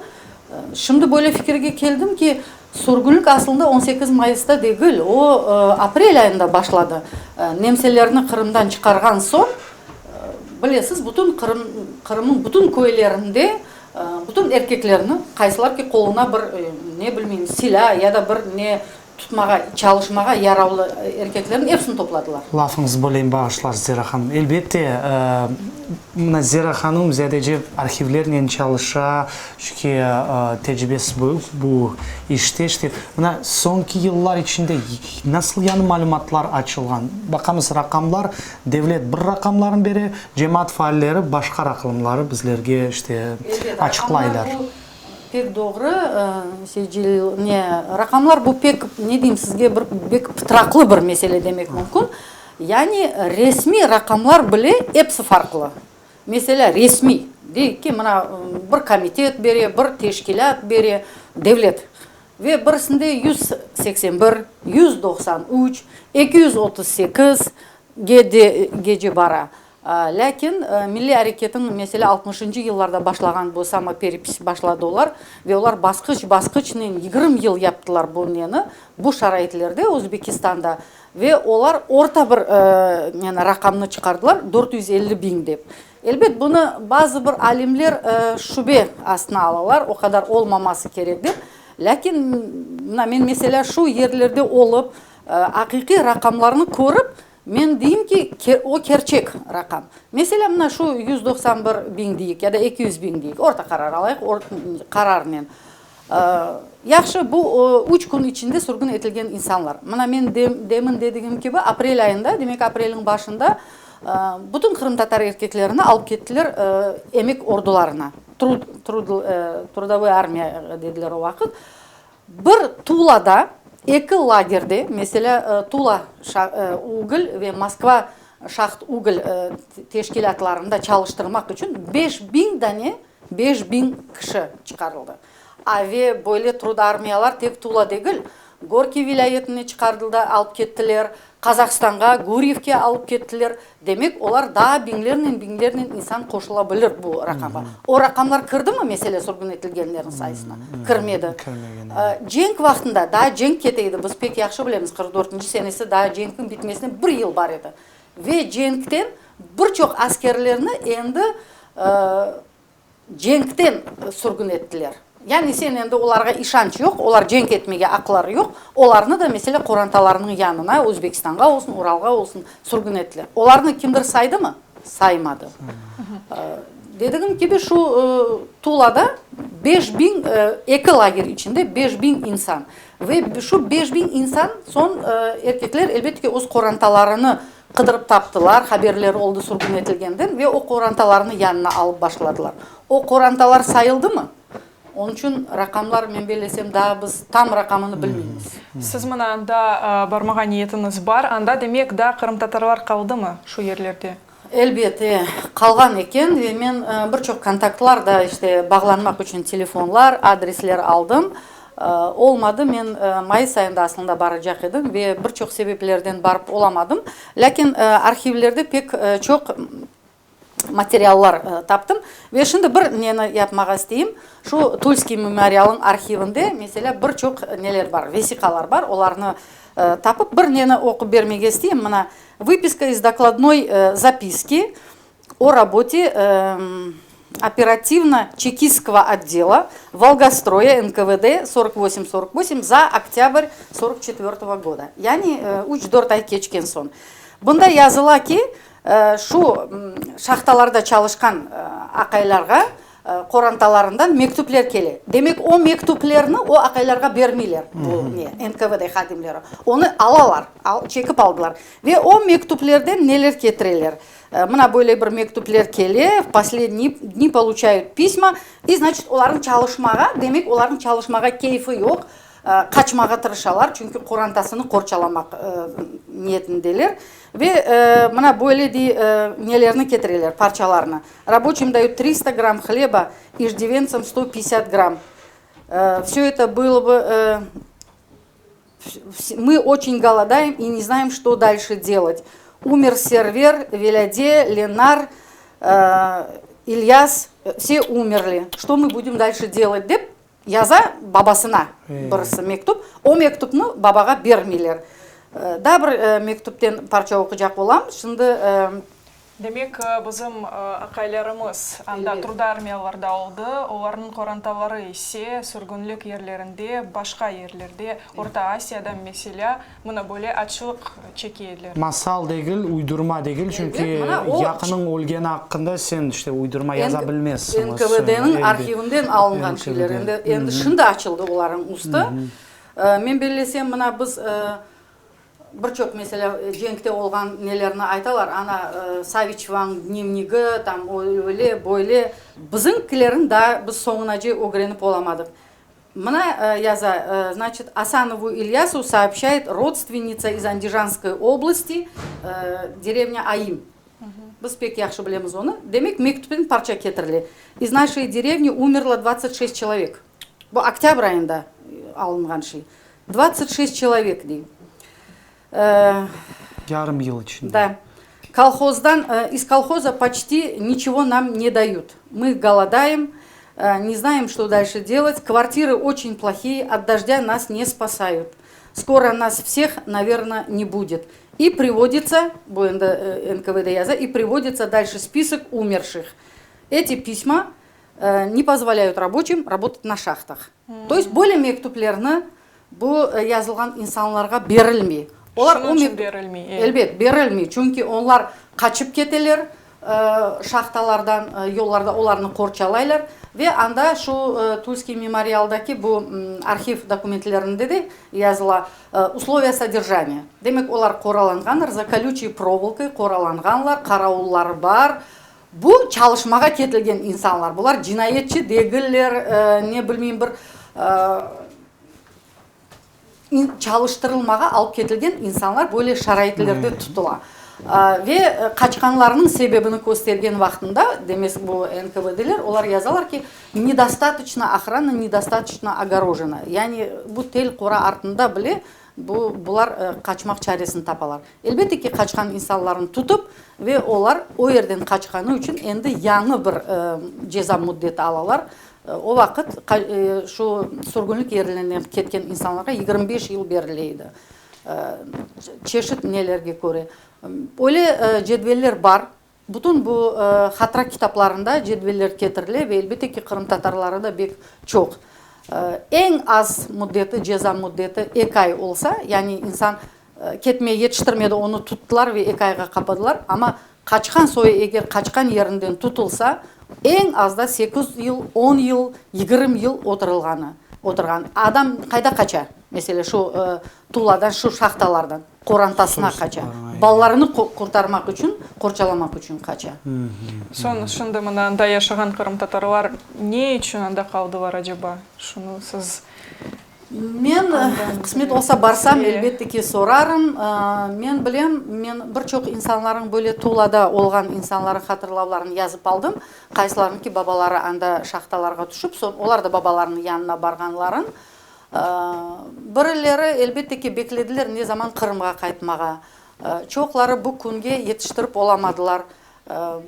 şimdi böyle fikirge keldim ki, Sürgünlik aslında 18 mayısta degil, o, aprel ayında başladı. Nemselerni Qırımdan çıqarğan soñ, bilesiz, bütün Qırım, Qırımnıñ bütün köylerinde bütün erkeklerni, qaysılar ki qoluna bir, ne bilmeyim, silâ ya da bir ne tutmağa, çalışmağa yaravlı erkeklerni epsini topladılar. Lafıñızı böleyim, bağışlar, Zera hanım. Elbette, mına Zera hanım ziyadece arhivlernen çalışa, Çünki tecribesi büyük bu işte. İşte, mına soñki yıllar içinde nasıl yañı malümatlar açılğan? Baqamız, raqamlar, devlet bir raqamlarını bere, cemaat faalleri başqa raqamları bizlerge, işte, açıqlaylar. Elbet, raqamlar bu pek doğru, Seycil, ne, raqamlar bu pek, ne deyim sizge, bir bek pıtraqlı bir mesele demek mümkün. Yani resmiy raqamlar bile episi farqlı. Meselâ, resmiy, deyik ki, mına bir komitet bere, bir teşkilât bere, devlet, ve birisinde 181, 193, 238 ge de gece bara. Lâkin milliy areketiñ, meselâ, altmışıncı yıllarda başlağan bu samoperepis başladı olar, ve olar basqıç-basqıçnen 20 yıl yaptılar bu neni, bu şaraitlerde Özbekistanda. Ve olar orta bir neni, raqamnı çıqardılar, 450 biñ dep. Elbet, bunı bazı bir alimler şübe astına alalar, o qadar olmaması kerek dep. Lâkin, mına men, meselâ, şu yerlerde olıp, aqiqiy raqamlarnı körip, men deyim ki, o kerçek raqam. Meselâ, mına şu 191 biñ deyik ya da 200 biñ deyik, orta qarar alayıq, qararnen. Yahşı, bu üç kün içinde sürgün etilgen insanlar. Mına men demin dedigim kibi, aprel ayında, demek aprelniñ başında bütün qırımtatar erkeklerini alıp kettiler emek ordularına, trud, trud, trudovoy armiya dediler o vaqıt. Bir Tulada eki lagerde, meselâ, Tula ugl ve Moskva şaht ugl teşkilâtlarında çalıştırmaq içün 5000 dane 5000 kişi çıqarıldı. A ve böyle trudarmiyalar tek Tula degil, Gorkiy vilâyetine çıqarıldı, alıp kettiler, Qazahstanğa, Guryevke alıp kettiler. Demek, olar daa biñlernen, biñlernen insan qoşula bilir bu raqamğa. O raqamlar kirdimi, mesele, sürgün etilgenlerniñ sayısına? Kirmedi. Cenk vaqtında, daa cenk kete edi, biz pek yahşı bilemiz, qırq dörtünci senesi daa cenkniñ bitmesine bir yıl bar edi. Ve cenkten bir çoq askerlerni endi cenkten sürgün ettiler. Yani sen endi olarğa işanç yoq, olar cenk etmege aqları yoq, olarnı da, meselâ, qorantalarınıñ yanına, Özbekistanğa olsun, Uralğa olsun, sürgün ettiler. Olarnı kimdir saydımı? Saymadı. Dedigim kibi, şu Tulada. 5000, eki lager içinde 5000 insan. Ve şu 5000 insan soñ erkekler, elbette ki, öz qorantalarını qıdırıp taptılar, haberleri oldı sürgün etilgenden ve o qorantalarını yanına alıp başladılar. O qorantalar sayıldımı? Onıñ içün raqamlar, men bellesem, daa biz tam raqamını bilmeymiz. Siz mına anda barmağa niyetiñiz bar. Anda, demek, daa qırımtatarlar qaldımı şu yerlerde? Elbet, e, qalğan eken ve men bir çoq kontaktlar da, işte, bağlanmaq içün telefonlar, adresler aldım. Olmadı, men mayıs ayında aslında baracaq edim ve bir çoq sebeplerden barıp olamadım. Lâkin arhivlerde pek çoq materiallar taptım. Ve şimdi bir neni yapmağa isteyim, şu Tulskiy memorialınıñ arhivinde, meselâ, bir çoq neler bar, vesiqalar bar, olarnı tapıp, bir neni oqup bermege isteyim. Mına, Vıpiska iz dokladnoy zapiski o rabote operativno-çekistskogo otdela Volgostroya NKVD 48 48 za oktâbr 44 goda, yani üç-dört ay keçken soñ. Bunda yazıla ki, şu şahtalarda çalışqan aqaylarğa qorantalarından mektüpler kele. Demek, o mektüplerni o aqaylarğa bermeyler, bu ne, NKVD hadimleri. Onı alalar, çekip aldılar. Ve o mektüplerden neler ketireler? Mına böyle bir mektüpler kele, v posledniye dni poluçayut pisma, i, znaçit, olarnıñ çalışmağa, demek, olarnıñ çalışmağa keyfi yoq, qaçmağa tırışalar, çünki qorantasını qorçalamaq niyetindeler. Ve mına böyle dey nelerni ketireler, parçalarnı. Raboçim dayut trista gramm hleba, ijdiventsam sto piyesât gramm. Vsö eto bylo bı, mı oçen golodayem i ne znayem, çto dalşe delat. Umer Server, Velâde, Lenar, İlyas, vse umerli. Çto mı budem dalşe delat dep Yaza babasına birisi mektüp, o mektüpni babağa bermeyler. Daa bir mektüpten parça oqucaq olam. Şimdi. Demek, bizim aqaylarımız anda Trud armiyalarda oldı, olarnıñ qorantaları ise sürgünlik yerlerinde, başqa yerlerde, Orta Asiyada, meselâ, Mına böyle açlıq çeke ediler. Masal degil, uydurma degil, çünki yaqınıñ ölgeni aqqında sen işte uydurma yaza bilmezsiñ. NKVDniñ arhivinden alınğan şeyler. Endi, endi şimdi açıldı olarnıñ üstü. Men bellesem, mına biz bir çoq, meselâ, cenkte olğan nelerni aytalar, ana, Saviçevanıñ dnevnigi, tam öyle, böyle. Bizimkilerin daa biz soñunace ögrenip olamadıq. Mına yaza, znaçit, Asanovu İlyasu soobşçayet rodstvenitsa iz Andijanskoy oblasti, derevnâ Aim. Biz pek yahşı bilemiz onı. Demek, mektüpten parça ketirile. İz naşey derevni umerlo dvadtsat şest çelovek. Bu oktâbr ayında alınğan şey. Dvadtsat şest çelovek, dey. Yarım yıl içinde. Da. Kolhozdan, iz kolhoza poçti niçego nam ne dayut. Mı golodayem, ne znayem, çto dalşe delat, kvartirı oçen plohiye, ot dojdâ nas ne spasayut. Skoro nas vseh, naverno, ne budet. I privoditsa, bu endi NKVD yaza, i privoditsa dalşe spisok umerşih. Eti pisma ne pozvolâyut raboçim rabotat na şahtah. To est böyle mektüplerni Bu yazılğan insanlarğa berilmey. Olar Şunıñ içün berilmey, e. Elbet, berilmey, çünki onlar qaçıp keteler şahtalardan, yollarda olarnı qorçalaylar ve anda şu Tulskiy memorialdaki bu arhiv dokumentlerinde de yazıla, usloviya sodержания. Demek, olar qoralanğanlar, za kolüçey provolokay qoralanğanlar, qaraulları bar. Bu çalışmağa ketilgen insanlar, bular cinayetçi degiller, ne bilmeyim bir çalıştırılmağa alıp ketilgen insanlar böyle şaraitlerde tutula. Ve qaçqanlarınıñ sebebini köstergen vaqtında, demek bu NKVDler, olar yazalar ki, nedostatoçno ohrana, nedostatoçno ogorojena, yani bu tel qora artında bile Bu, bular qaçmaq çaresini tapalar. Elbette ki, qaçqan insanlarnı tutıp ve olar o yerden qaçqanı içün endi yañı bir ceza müddeti alalar. O vaqıt şu sürgünlik yerlerinden ketken insanlarğa 25 yıl berile edi, çeşit nelerge köre. Öyle cedveller bar. Bütün bu hatıra kitaplarında cedveller ketirile ve elbette ki, qırımtatarları da bek çoq. Eñ az müddeti, ceza müddeti eki ay olsa, yani insan ketmeye yetiştirmedi, onı tuttılar ve eki ayğa qapadılar, amma. Qaçqan soyu eger qaçqan yerinden tutulsa, eñ azda sekiz yıl, on yıl, 20 yıl oturılğanı, oturğan. Adam qayda qaça? Meselâ, şu Tuladan, şu şahtalardan qorantasına qaça. Balalarını qurtarmaq içün, qorçalamaq içün qaça. Soñ, şimdi mına anda yaşağan qırımtatarlar ne içün anda qaldılar aceba? Şunı siz Men, qısmet olsa, barsam, elbette ki, sorarım. Men bilem, men bir çoq insanlarnıñ, böyle Tulada olğan insanlarnıñ hatırlavlarını yazıp aldım. Qaysılarınıñki babaları anda şahtalarğa tüşip, soñ olar da babalarınıñ yanına barğanların. Birileri, elbette ki, beklediler ne zaman Qırımğa qaytmağa. Çoqları bu künge yetiştirip olamadılar.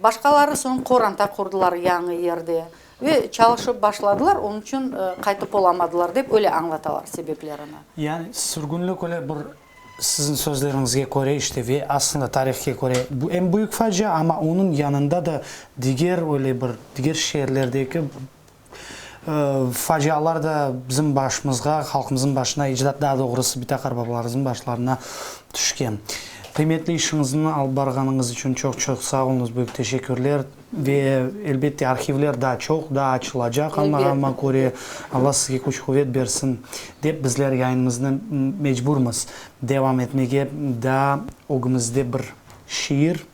Başqaları soñ qoranta qurdılar yañı yerde ve çalışıp başladılar, onıñ içün qaytıp olamadılar, dep öyle añlatalar sebeplerini. Yani sürgünlik öyle bir, siziñ sözleriñizge köre, işte ve aslında tarihke köre, bu eñ büyük facia, amma onıñ yanında da diger öyle bir, diger şeerlerdeki Facialar da bizim başımızğa, halqımıznıñ başına, ecdat, daa doğrusı bita-qartbabalarımıznıñ başlarına tüşken. Qıymetli işiñizni alıp barğanıñız içün çoq-çoq sağ oluñız, büyük teşekkürler. Ve, elbette, arhivler daa çoq, daa açılacaq, añlağanıma köre. Alla sizge küç-quvet bersin, dep bizler yayınımıznı mecburmız devam etmege. Daa ögümizde bir şiir,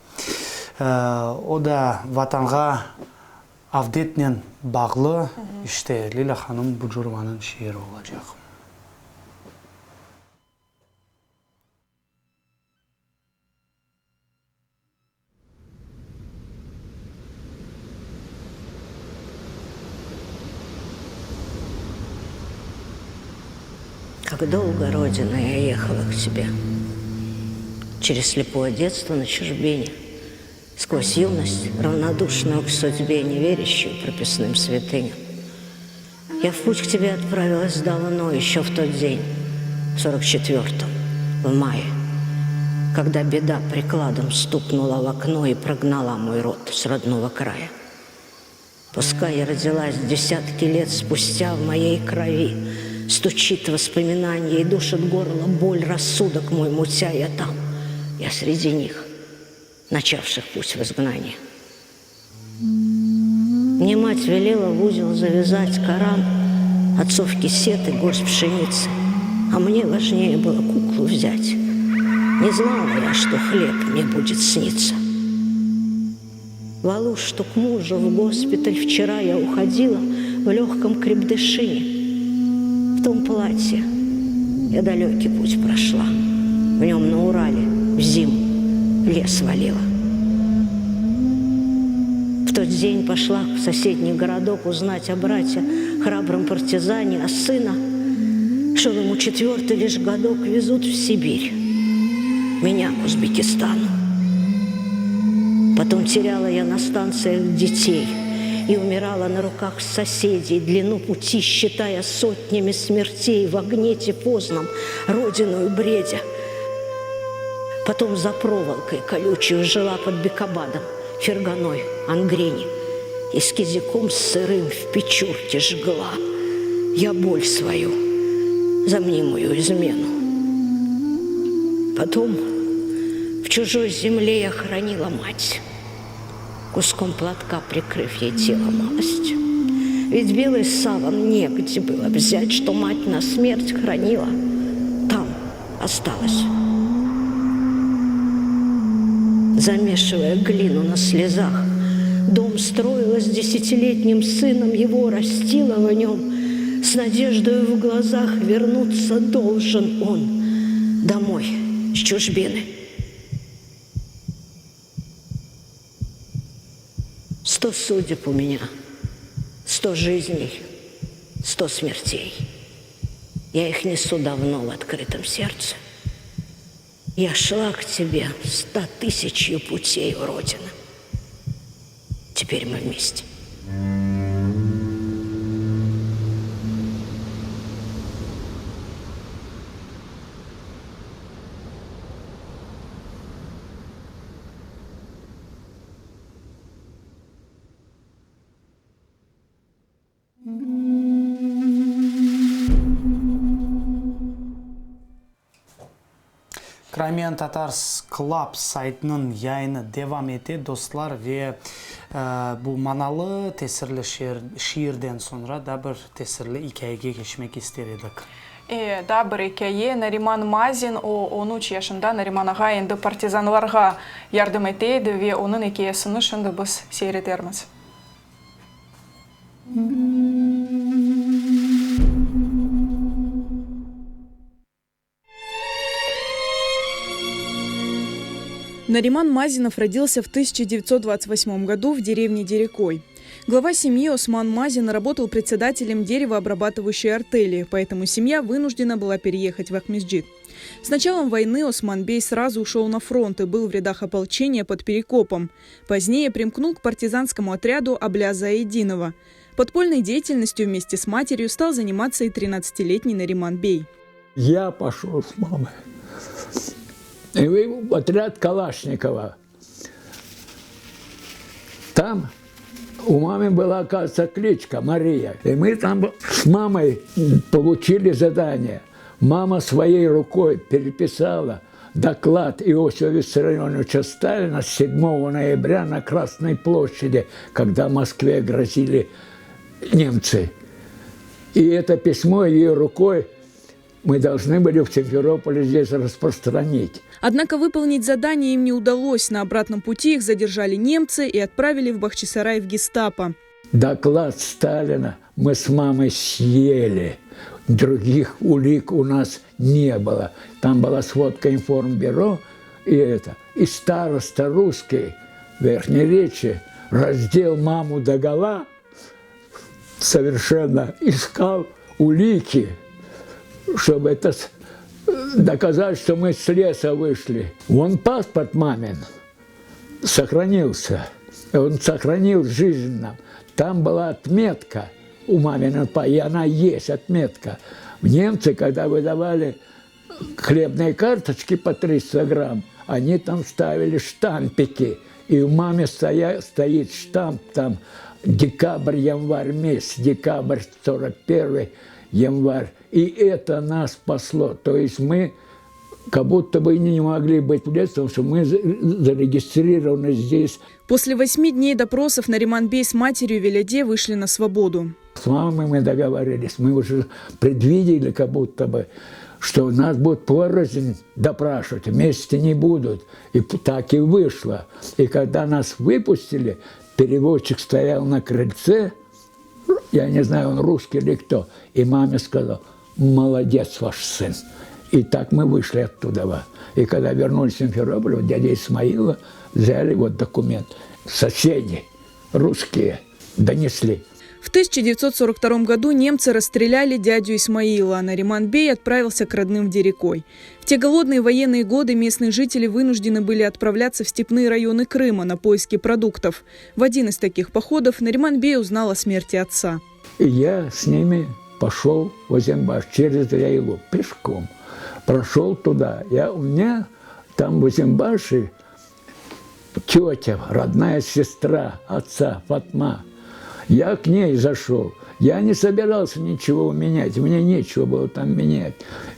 o da Vatanğa Avdetnen bağlı, işte, Lilâ hanım Bucurovanıñ şiiri olacaq. Как долго, Родина, я ехала к тебе Через слепое детство на чужбине Сквозь юность, равнодушную к судьбе, Не верящую прописным святыням. Я в путь к тебе отправилась давно, Еще в тот день, в 44-м, в мае, Когда беда прикладом стукнула в окно И прогнала мой род с родного края. Пускай я родилась десятки лет спустя в моей крови, Стучит воспоминание и душит горло боль, Рассудок мой мутя я там, я среди них, начавших путь в изгнание. Мне мать велела в узел завязать Коран, Отцов кисет и горсть пшеницы, А мне важнее было куклу взять. Не знала я, что хлеб мне будет сниться. В Алушту к мужу в госпиталь вчера я уходила в легком крепдышине. В том платье я далекий путь прошла. В нем на Урале в зиму лес валила. В тот день пошла в соседний городок узнать о брате, храбром партизане, а сына, шел ему четвертый лишь годок, везут в Сибирь, меня к Узбекистану. Потом теряла я на станциях детей и умирала на руках соседей, длину пути считая сотнями смертей в огне тифозном, родину бредя. Потом за проволокой колючую жила под Бекабадом, Ферганой, Ангрени. И с кизиком сырым в печурке жгла я боль свою за мнимую измену. Потом в чужой земле я хранила мать, куском платка прикрыв ей тело малость. Ведь белый саван негде было взять, что мать на смерть хранила, там осталась. Замешивая глину на слезах, дом строила с десятилетним сыном, его растила в нем. С надеждою в глазах вернуться должен он домой с чужбины. Сто судеб у меня, сто жизней, сто смертей. Я их несу давно в открытом сердце. Я шла к тебе ста тысячью путей, Родина. Теперь мы вместе. Crimean Tatars Club saytınıñ yayını devam ete, dostlar, ve bu manalı, tesirli şiirden soñra da bir tesirli ikâyege keçmek ister edik. E, daa bir ikâye, Nariman Mazin, o, on üç yaşında, Nariman ağa endi partizanlarğa yardım ete edi ve onıñ ikâyesini şimdi biz seyir etermiz. Нариман Мазинов родился в 1928 году в деревне Дерекой. Глава семьи Осман Мазин работал председателем деревообрабатывающей артели, поэтому семья вынуждена была переехать в Ахмесджит. С началом войны Осман Бей сразу ушел на фронт и был в рядах ополчения под Перекопом. Позднее примкнул к партизанскому отряду Абляза Единого. Подпольной деятельностью вместе с матерью стал заниматься и 13-летний Нариман Бей. Я пошел с мамой. И в отряд Калашникова. Там у мамы была, оказывается, кличка Мария. И мы там с мамой получили задание. Мама своей рукой переписала доклад Иосифа Виссарионовича Сталина 7 ноября на Красной площади, когда Москве грозили немцы. И это письмо ее рукой мы должны были в Симферополе здесь распространить. Однако выполнить задание им не удалось. На обратном пути их задержали немцы и отправили в Бахчисарай в гестапо. Доклад Сталина мы с мамой съели. Других улик у нас не было. Там была сводка информбюро и это. И староста русский Верхнеречи раздел маму догола совершенно искал улики, чтобы это доказать, что мы с леса вышли. Он паспорт мамин сохранился. Он сохранил жизнь нам. Там была отметка у мамина, и она есть отметка. Немцы, когда выдавали хлебные карточки по 300 грамм, они там ставили штампики. И у мамы стоя, стоит штамп там декабрь, январь месяц, декабрь 41 январь. И это нас спасло. То есть мы как будто бы не могли быть в лесу, потому что мы зарегистрированы здесь. После восьми дней допросов Нариман Бей с матерью Веляде вышли на свободу. С мамой мы договорились, мы уже предвидели, как будто бы, что нас будут порознь допрашивать, вместе не будут. И так и вышло. И когда нас выпустили, переводчик стоял на крыльце, я не знаю, он русский или кто, и маме сказал, молодец ваш сын. И так мы вышли оттуда. И когда вернулись в Симферополь, вот дядя Исмаила взяли вот документ. Соседи русские донесли. В 1942 году немцы расстреляли дядю Исмаила, а Нариман Бей отправился к родным в Дерекой. В те голодные военные годы местные жители вынуждены были отправляться в степные районы Крыма на поиски продуктов. В один из таких походов Нариман Бей узнал о смерти отца. И я с ними пошел в Озенбаш через Яйлу пешком. Прошел туда. Я, у меня там в Озенбаше тетя, родная сестра отца Фатма. Я к ней зашел. Я не собирался ничего менять, мне нечего было там менять.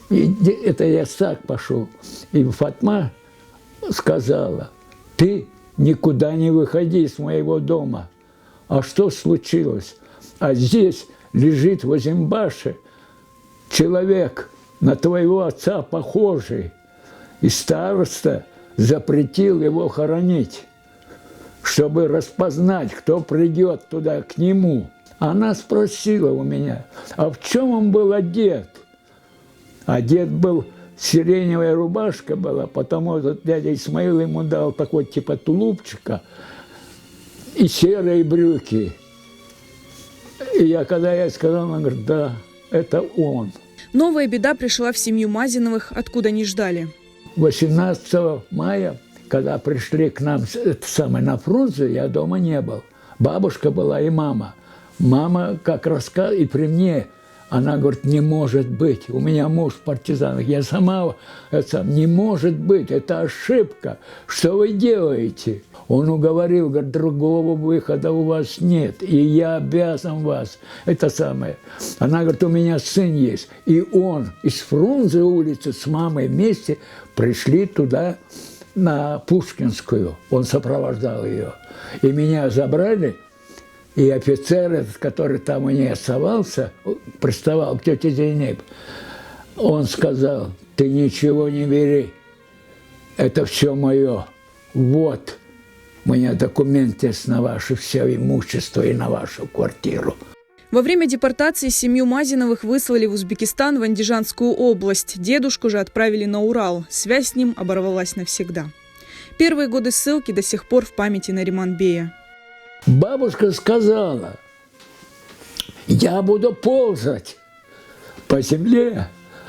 И это я так пошел. И Фатма сказала, ты никуда не выходи из моего дома. А что случилось? А здесь лежит в Озимбаше человек, на твоего отца похожий. И староста запретил его хоронить, чтобы распознать, кто придет туда к нему. Она спросила у меня, а в чем он был одет? Одет был, сиреневая рубашка была, потому этот дядя Исмаил ему дал такой типа тулупчика и серые брюки. И я, когда я сказал, он говорит, да, это он. Новая беда пришла в семью Мазиновых, откуда не ждали. 18 мая, когда пришли к нам это самое, на Фрунзе, я дома не был. Бабушка была и мама. Мама как рассказывала, и при мне. Она говорит, не может быть, у меня муж в партизанах, я сама, это, не может быть, это ошибка, что вы делаете? Он уговорил, говорит, другого выхода у вас нет, и я обязан вас, это самое. Она говорит, у меня сын есть, и он из Фрунзе улицы с мамой вместе пришли туда, на Пушкинскую, он сопровождал ее. И меня забрали, и офицер этот, который там у нее оставался, приставал к тете Зейнеп, он сказал, ты ничего не бери, это все мое. Вот, у меня документы на ваше все имущество и на вашу квартиру. Во время депортации семью Мазиновых выслали в Узбекистан, в Андижанскую область. Дедушку же отправили на Урал. Связь с ним оборвалась навсегда. Первые годы ссылки до сих пор в памяти Нариман-бея. Бабушка сказала, я буду ползать по земле,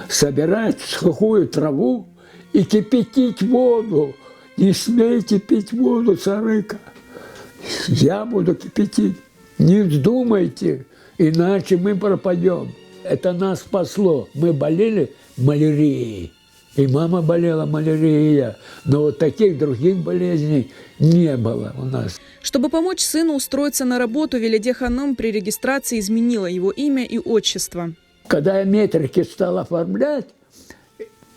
собирать сухую траву и кипятить воду. Не смейте пить воду, сарыка. Я буду кипятить. Не вздумайте, иначе мы пропадем. Это нас спасло. Мы болели малярией. И мама болела малярией, Но вот таких других болезней не было у нас. Чтобы помочь сыну устроиться на работу, Велиде Ханум при регистрации изменила его имя и отчество. Когда я метрики стал оформлять,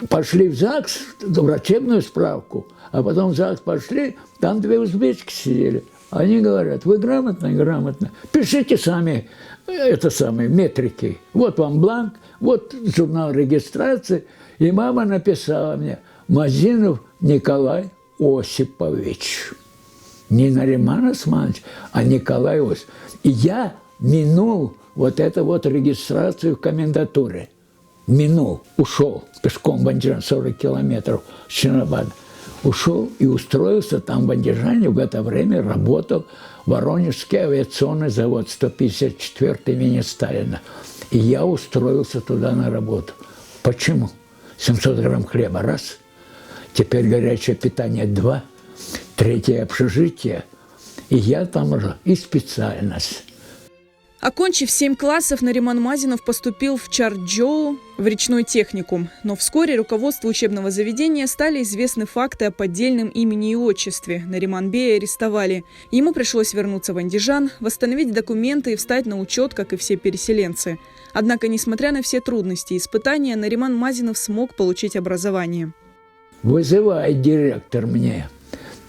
пошли в ЗАГС, врачебную справку, а потом в ЗАГС пошли, там две узбечки сидели. Они говорят, вы грамотно, грамотно, пишите сами это самое, метрики. Вот вам бланк, вот журнал регистрации. И мама написала мне, Мазинов Николай Осипович. Не Нариман Османович, а Николай Осипович. И я минул вот эту вот регистрацию в комендатуре. Минул, ушел пешком в Андижан, 40 километров с Чинабада. Ушел и устроился там в Андижане, в это время работал Воронежский авиационный завод, 154 имени Сталина. И я устроился туда на работу. Почему? 700 грамм хлеба – раз, теперь горячее питание – два, третье – общежитие. И я там уже, и специальность. Окончив семь классов, Нариман Мазинов поступил в Чарджоу в речной техникум. Но вскоре руководству учебного заведения стали известны факты о поддельном имени и отчестве. Нариман Бея арестовали. Ему пришлось вернуться в Андижан, восстановить документы и встать на учет, как и все переселенцы. Однако, несмотря на все трудности и испытания, Нариман Мазинов смог получить образование. Вызывай директор мне.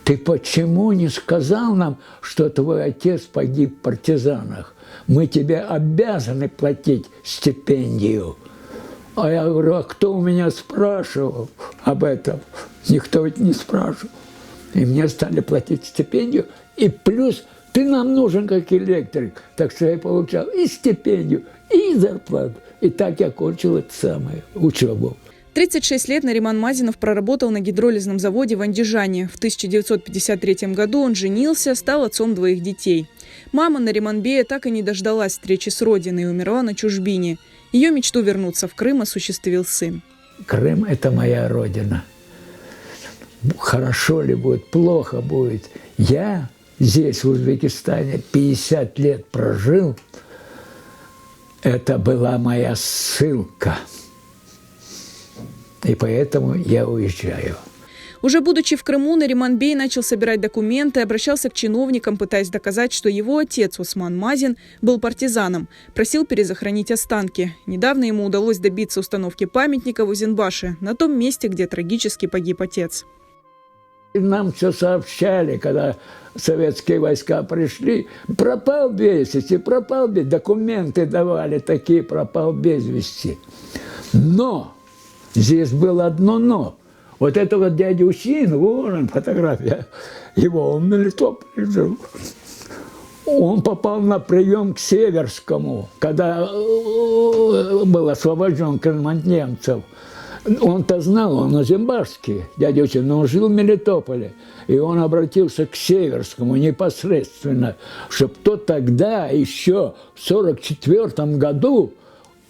Ты почему не сказал нам, что твой отец погиб в партизанах? Мы тебе обязаны платить стипендию. А я говорю, а кто у меня спрашивал об этом? Никто ведь не спрашивал. И мне стали платить стипендию. И плюс ты нам нужен как электрик. Так что я получал и стипендию, и зарплату. И так я кончил это самое, учебу. 36 лет Нариман Мазинов проработал на гидролизном заводе в Андижане. В 1953 году он женился, стал отцом двоих детей. Мама Нариманбея так и не дождалась встречи с родиной и умерла на чужбине. Ее мечту вернуться в Крым осуществил сын. Крым – это моя родина. Хорошо ли будет, плохо будет. Я здесь, в Узбекистане, 50 лет прожил. Это была моя ссылка. И поэтому я уезжаю. Уже будучи в Крыму, Нариман Бей начал собирать документы, обращался к чиновникам, пытаясь доказать, что его отец Усман Мазин был партизаном. Просил перезахоронить останки. Недавно ему удалось добиться установки памятника в Узенбаше, на том месте, где трагически погиб отец. Нам все сообщали, когда советские войска пришли. Пропал без вести, пропал без Документы давали такие, пропал без вести. Но здесь было одно «но». Вот этого дядя Усин, вон он, фотография его, он на Мелитополе жил. Он попал на прием к Северскому, когда э, был освобожден Крым от немцев. Он-то знал, он озимбашский, дядя Усин, но он жил в Мелитополе. И он обратился к Северскому непосредственно, чтобы тот тогда еще в 1944 году,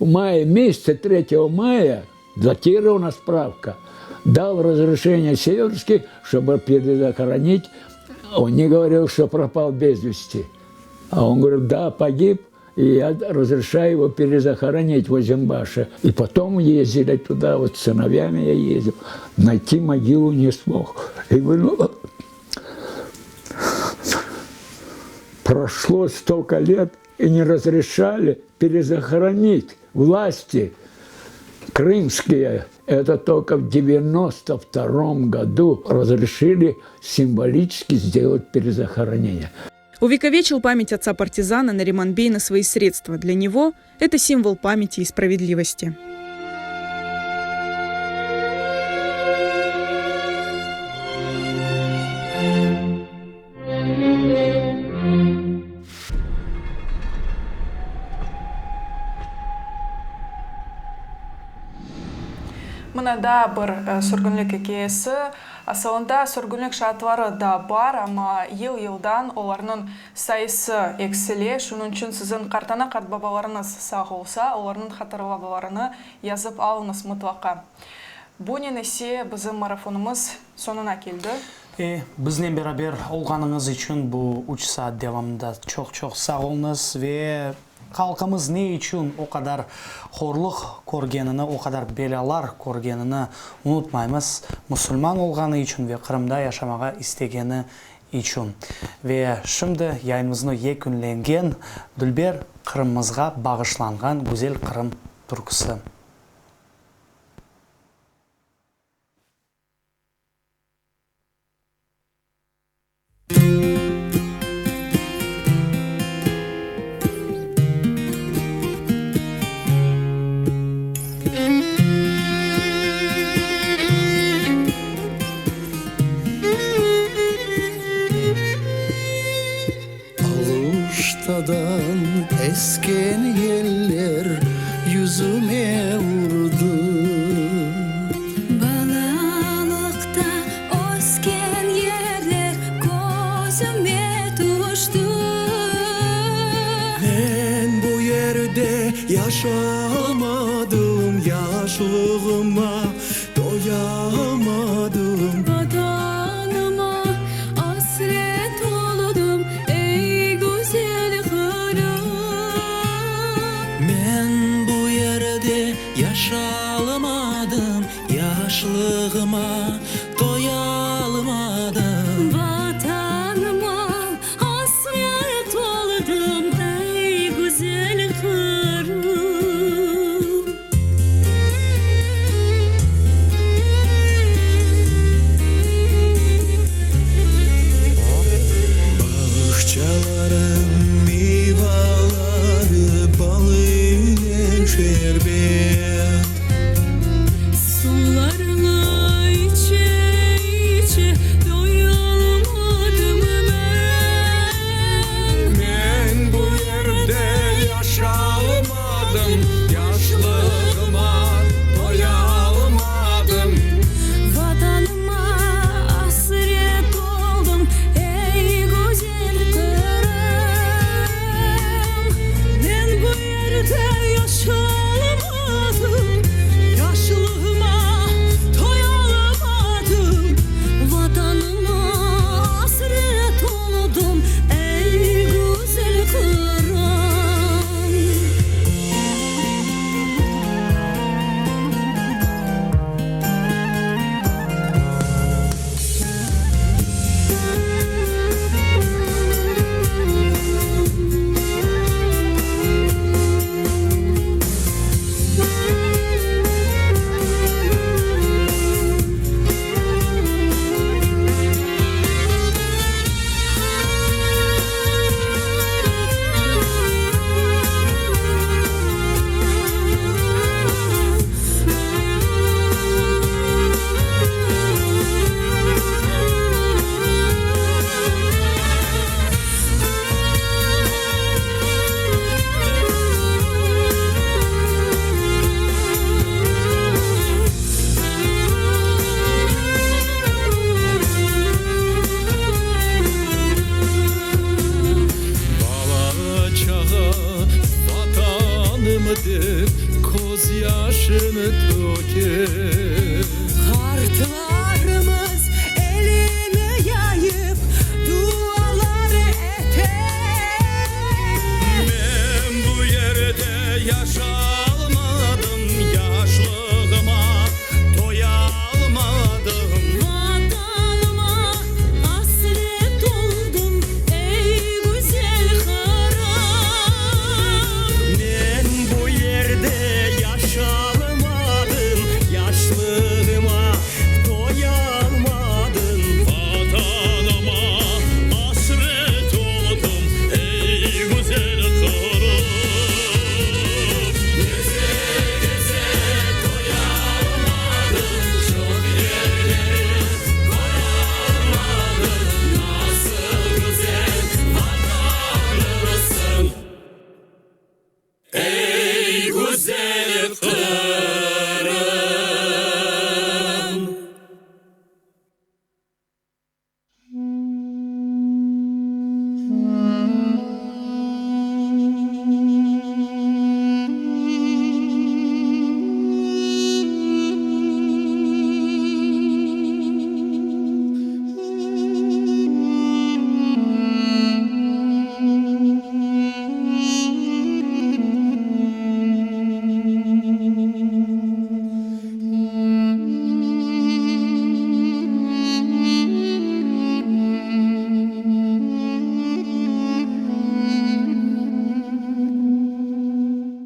в мае месяце, 3 мая, датирована справка, дал разрешение Северский, чтобы перезахоронить. Он не говорил, что пропал без вести. А он говорит, да, погиб. И я разрешаю его перезахоронить в Озенбаше. И потом ездили туда, вот с сыновьями я ездил. Найти могилу не смог. И ну, прошло столько лет, и не разрешали перезахоронить власти крымские. Это только в 92 году разрешили символически сделать перезахоронение. Увековечил память отца-партизана Нариман Бей на свои средства. Для него это символ памяти и справедливости. Mına daa bir sürgünlik ikâyesi. Asılında sürgünlik şaatları da bar, amma yıl-yıldan olarnıñ sayısı eksile. Şunıñ içün siziñ qartana-qartbabalarıñız sağ olsa, olarnıñ hatırlavlarını yazıp alıñız mıtlaqa. Bunen ise bizim marafonımız soñuna keldi. E, biznen beraber olğanıñız içün bu üç saat devamında çoq-çoq sağ oluñız ve halqımız ne içün o qadar horluq körgenini, o qadar belâlar körgenini unutmaymız, musulman olğanı içün ve Qırımda yaşamağa istegeni içün. Ve şimdi yayınımıznı yekünlengen dülber Qırımımızğa bağışlanğan Güzel Qırım türküsi. Aluştadan esken yeller yüzüme urdı. Balalıqta ösken yerler közüme tüşti. Men bu yerde yaşalmadım, yaşlığıma toyalmadım. Vatanıma asret oldım, ey güzel Qırım. Men bu yerde yaşalmadım, yaşlığıma toyalmadım. Vatanıma asret oldım, ey güzel Qırım. Bağçalarıñ meyvaları bal ile şerbet. Suvlarıñı içe-içe toyalmadım men. Men bu yerde yaşalmadım, yaşlığıma toyalmadım. Vatanıma asret oldım, ey güzel Qırım. Men bu yerde yaşalmadım, yaşlığıma toyalmadım. Vatanıma asret oldım, ey güzel Qırım. Bala-çağa Vatanım dep közyaşını töke.